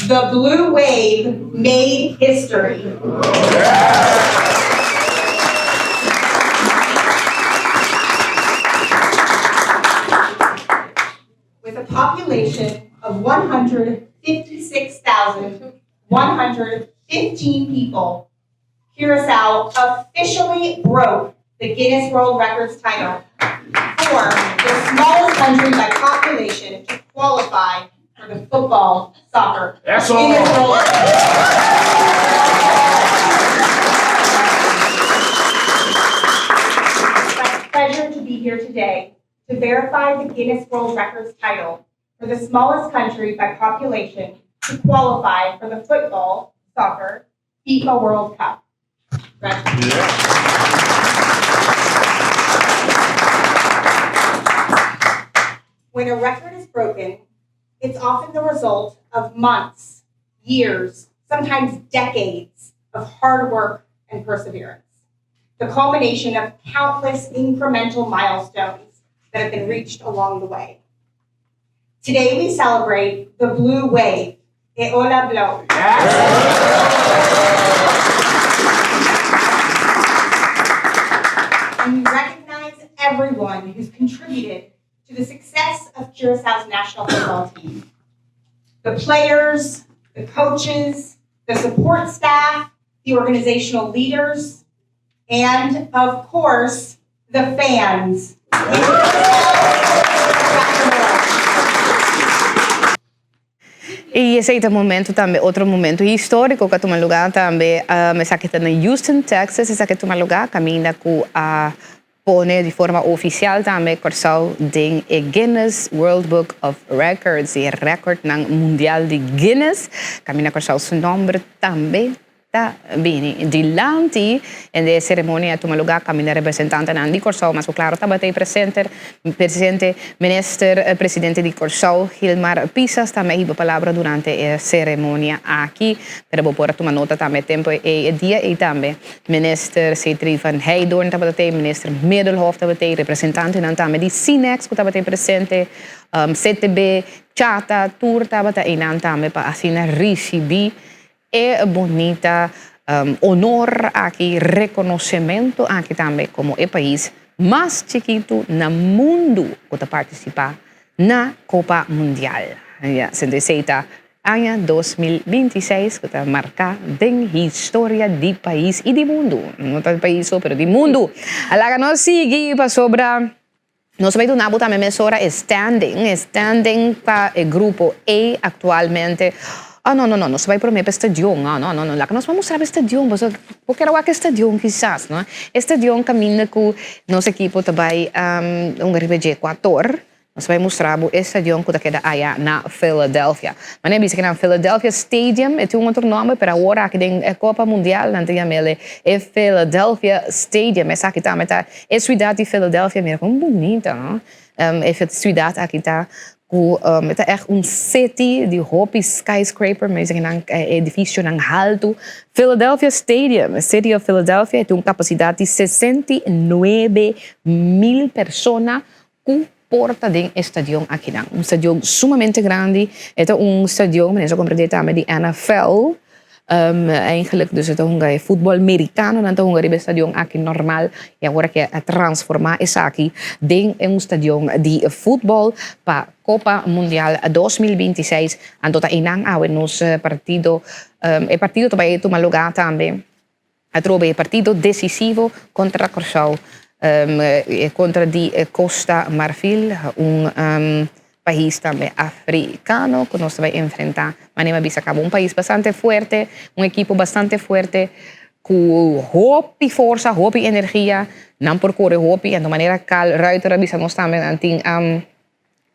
the Blue Wave made history. With a population of 156,115 people, Curacao officially broke the Guinness World Records title for the smallest country by population to qualify for the football soccer. That's all. Guinness World It's my pleasure to be here today to verify the Guinness World Records title for the smallest country by population to qualify for the football, soccer, FIFA World Cup. When a record is broken, it's often the result of months, years, sometimes decades of hard work and perseverance. The culmination of countless incremental milestones that have been reached along the way. Today we celebrate the blue wave, E Ola Blou. And we recognize everyone who's contributed to the success of Curaçao's national football team. The players, the coaches, the support staff, the organizational leaders, and of course, the fans. Y esey ta momento tambe, otro momento historico cu a tuma lugar tambe, esaki ta na Houston, Texas, esaki a tuma lugar caminda cu a pone di forma oficial tambe Corsou den e Guinness World Book of Records, e recordnan mundial di Guinness, caminda Corsou su nomber tambe. Ta bini dilanti en de ceremonia a tuma lugar caminda representantenan di Corsou mas cu claro tabata e presenter presente Minister Presidente di Corsou Gilmar Pisas tambe a hiba palabra durante e ceremonia aki pero bo por a tuma nota tambe tempo ey e dia ey tambe Minister Sithree van Heydoorn tabata tey Minister Middelhof tabata tey representantenan tambe di Cinex cu tabata presente CTB Chata tur tabata eynan tambe pa asina ricibi E bunita honor aki, rekonosementu aki tambe komo e pais mas chikitu na mundu ku ta partisipá na Kopa Mundial. Ya, sendo esei ta aña 2026 ku ta marká den historia di pais i di mundu. No ta di pais so, pero di mundu. A laga nos sigui pasobra Nos a bai duna bo tambe mesora e standing, e standing pa e grupo E actualmente. Oh, no, no, no, nos a bai prome pa e stadion. Oh, no, no, no, laga nos bai mustra bo e stadion, pasobra bo kier a wak e stadion kisas, no? E stadion caminda cu nos ekipo ta bai hunga riba dje Ecuador. Nos a bai mustra bo e stadion cu ta keda aya na Philadelphia. Manera bisa kinan Philadelphia Stadium, e tin un otro nomber, pero awor aki den e Copa Mundial nan ta yam'el e Philadelphia Stadium. Esaki tambe ta E siudat di Philadelphia, mira kon bunita, no? E siudat aki ta ku e ta ègt un city di hopi skyscraper, mi bisa nan edifisionan haltu. Philadelphia Stadium, City of Philadelphia, e tin un kapasidat di 69 mil persona ku por ta den e stadion akinan. Un stadion sumamente grandi, e ta un stadion, mi a komprendé tambe di NFL. Eigenlijk dus e ta hunga e futbòl merikano nan ta hunga riba e stadion aki normal i awor a ke a transformá esaki den un stadion di futbòl pa Kopa Mundial 2026. Anto ta einan awe nos partido, e partido ta bai tuma lugá tambe atrobe e partido desisivo kontra Kòrsou kontra di Kosta Marfil, un pais tambe afrikano ku nos ta bai enfrentá. Manera mi a bisa kaba un pais bastante fuerte, un ekipo bastante fuerte ku hopi forsa, hopi energia, nan por kore hopi, anto manera Carl Ruiter a bisa nos tambe nan tin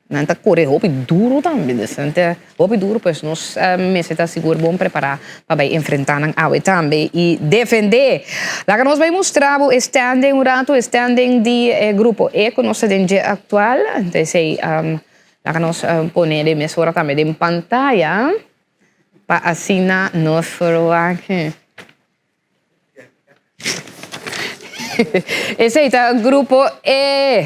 nan ta kore hopi duru tambe, dus nan ta hopi duru pues nos mester ta sigur bon prepará pa bai enfrentá nan awe tambe i defendé. Laga nos bai mustra bo e standing un ratu, e standing di e grupo E ku nos ta den dje aktual, anto esei laga nos pone den mesora tambe den pantaya pa asina nos por wak. Esei ta grupo E.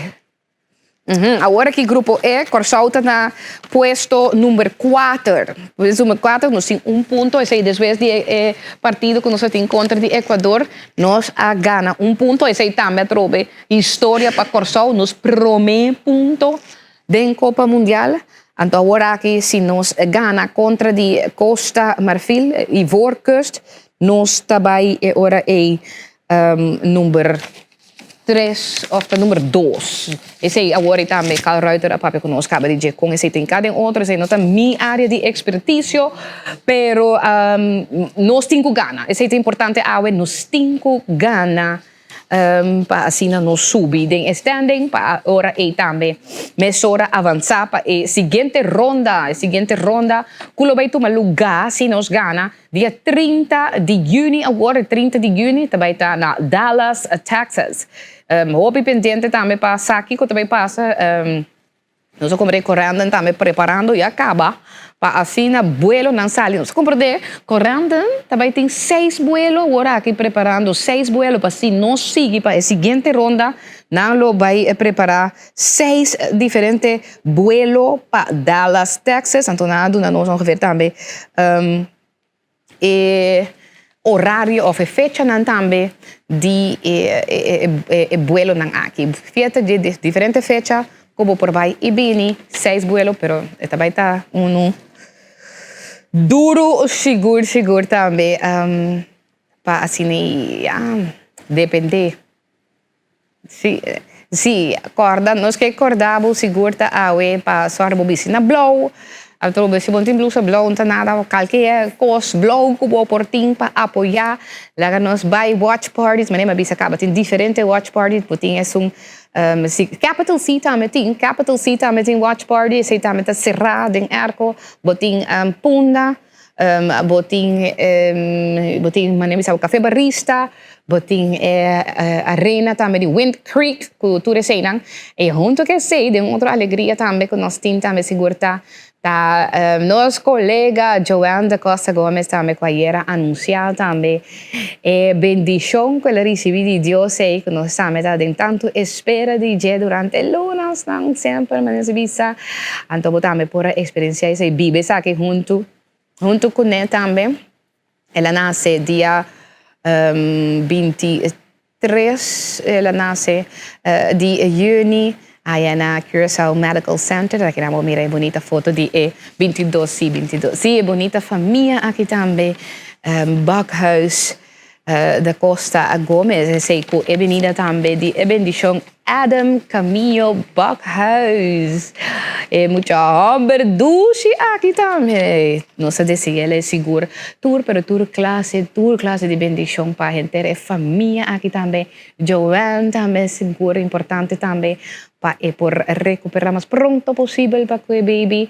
Awor aki grupo E, Kòrsou ta na puesto number kuater. Puesto number kuater, nos tin un punto, esei despues di e partido ku nos a tin kontra di Ecuador, nos a gana un punto, esei tambe atrobe historia pa Kòrsou, nos promé punto den Kopa Mundial. Anto awor aki si nos gana kontra di Costa Marfil, Ivoorkust, nos ta bai e ora ei number tres of ta number dos. Esei awor ei tambe Carl Ruiter a papia ku nos kaba di dje kon esei ta hinká den otro, esei no ta mi área di ekspertisio, pero nos tin ku gana. Esei ta importante awe, nos tin ku gana pa asina nos subi den e standing pa ora ei tambe mesora avansá pa e siguiente ronda, e siguiente ronda ku lo bai tuma lugá si nos gana Dia 30 di juni awor, e 30 di juni ta bai ta na Dallas, Texas. Hopi pendiente tambe pa sa kiko ta bai pasa. Nos a komprende Corendon tambe preparando ya kaba pa asina buelonan sali. Nos a komprende Corendon ta bai tin seis buelo awor aki preparando seis buelo pa si nos sigui pa e siguiente ronda nan lo bai prepara seis diferente buelo pa Dallas, Texas. Anto nan a duna nos ongeveer tambe e orario of e fechanan tambe di e buelonan aki. Fieta di diferente fecha ku bo por bai i bini, seis buelo, pero e ta bai ta unu duru sigur sigur tambe pa asina ya depende. Sí, sí, corda, nos ke corda bo sigur ta awe pa sòru bo bisti na blou, atrobe si bo no tin blusa blou no ta nada, kalke kos blou ku bo por tin pa apoyá, laga nos bai watch parties, manera mi a bisa kaba tin diferente watch parties, bo tin esun si Capital C tambe tin, Capital C tambe tin watch party, esei tambe ta será den airco, bo tin Punda. Bo tin bo tin manera bisa Café Barista, bo tin e arena tambe di Wind Creek ku tur eseinan. I hunto ku esei den otro alegria tambe ku nos tin tambe sigur ta ta nos kolega Joanne da Costa Gomez tambe ku ayera anunsiá tambe e bendishon ku el a risibí di Dios ei ku nos tambe ta den tantu espera di dje durante lunasnan semper manera si bisa. Anto bo tambe por a eksperensiá esei, biba esaki huntu huntu kuné tambe. El a nase dia 23, el a nase di yüni aya na Curaçao Medical Center. Aki nan bo mira e bunita foto di e 22, si 22, si e bunita famia aki tambe, Bakhuis da Costa Gomez, esei ku e binida tambe di e bendishon Adam Camillo Bakhuis. E mucha hòmber dushi aki tambe. Nos a dese'el sigur tur pero tur klase, tur klase di bendishon pa henter e famia aki tambe. Joanne tambe sigur importante tambe pa e por rekupera mas pronto posibel pa ku e baby.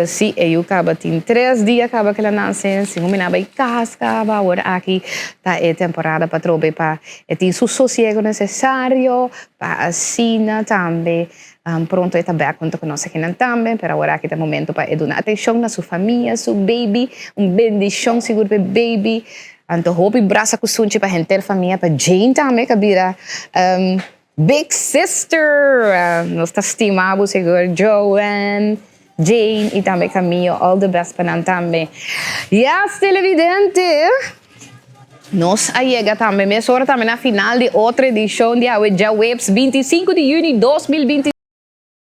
Si, e yu kaba tin tres dia kaba ku el a nase, si hopi nan a bai kas kaba, awor aki ta e temporada pa trobe pa e tin su sosiego nesesario pa asina tambe pronto e ta bek hunto ku nos akinan tambe, pero awor aki ta e momento pa e duna atenshon na su famia, su baby, un bendishon sigur pa e baby, anto hopi brasa ku sunchi pa henter famia, pa Jane tambe ku a bira Big sister! Nos ta stima bo sigur Joan, Jane y tambe Camillo. All the best pa nan tambe. Yes televidente! Nos a yega tambe mesora tambe na final di otro edicion di awe djaweps 25 di juni 2025.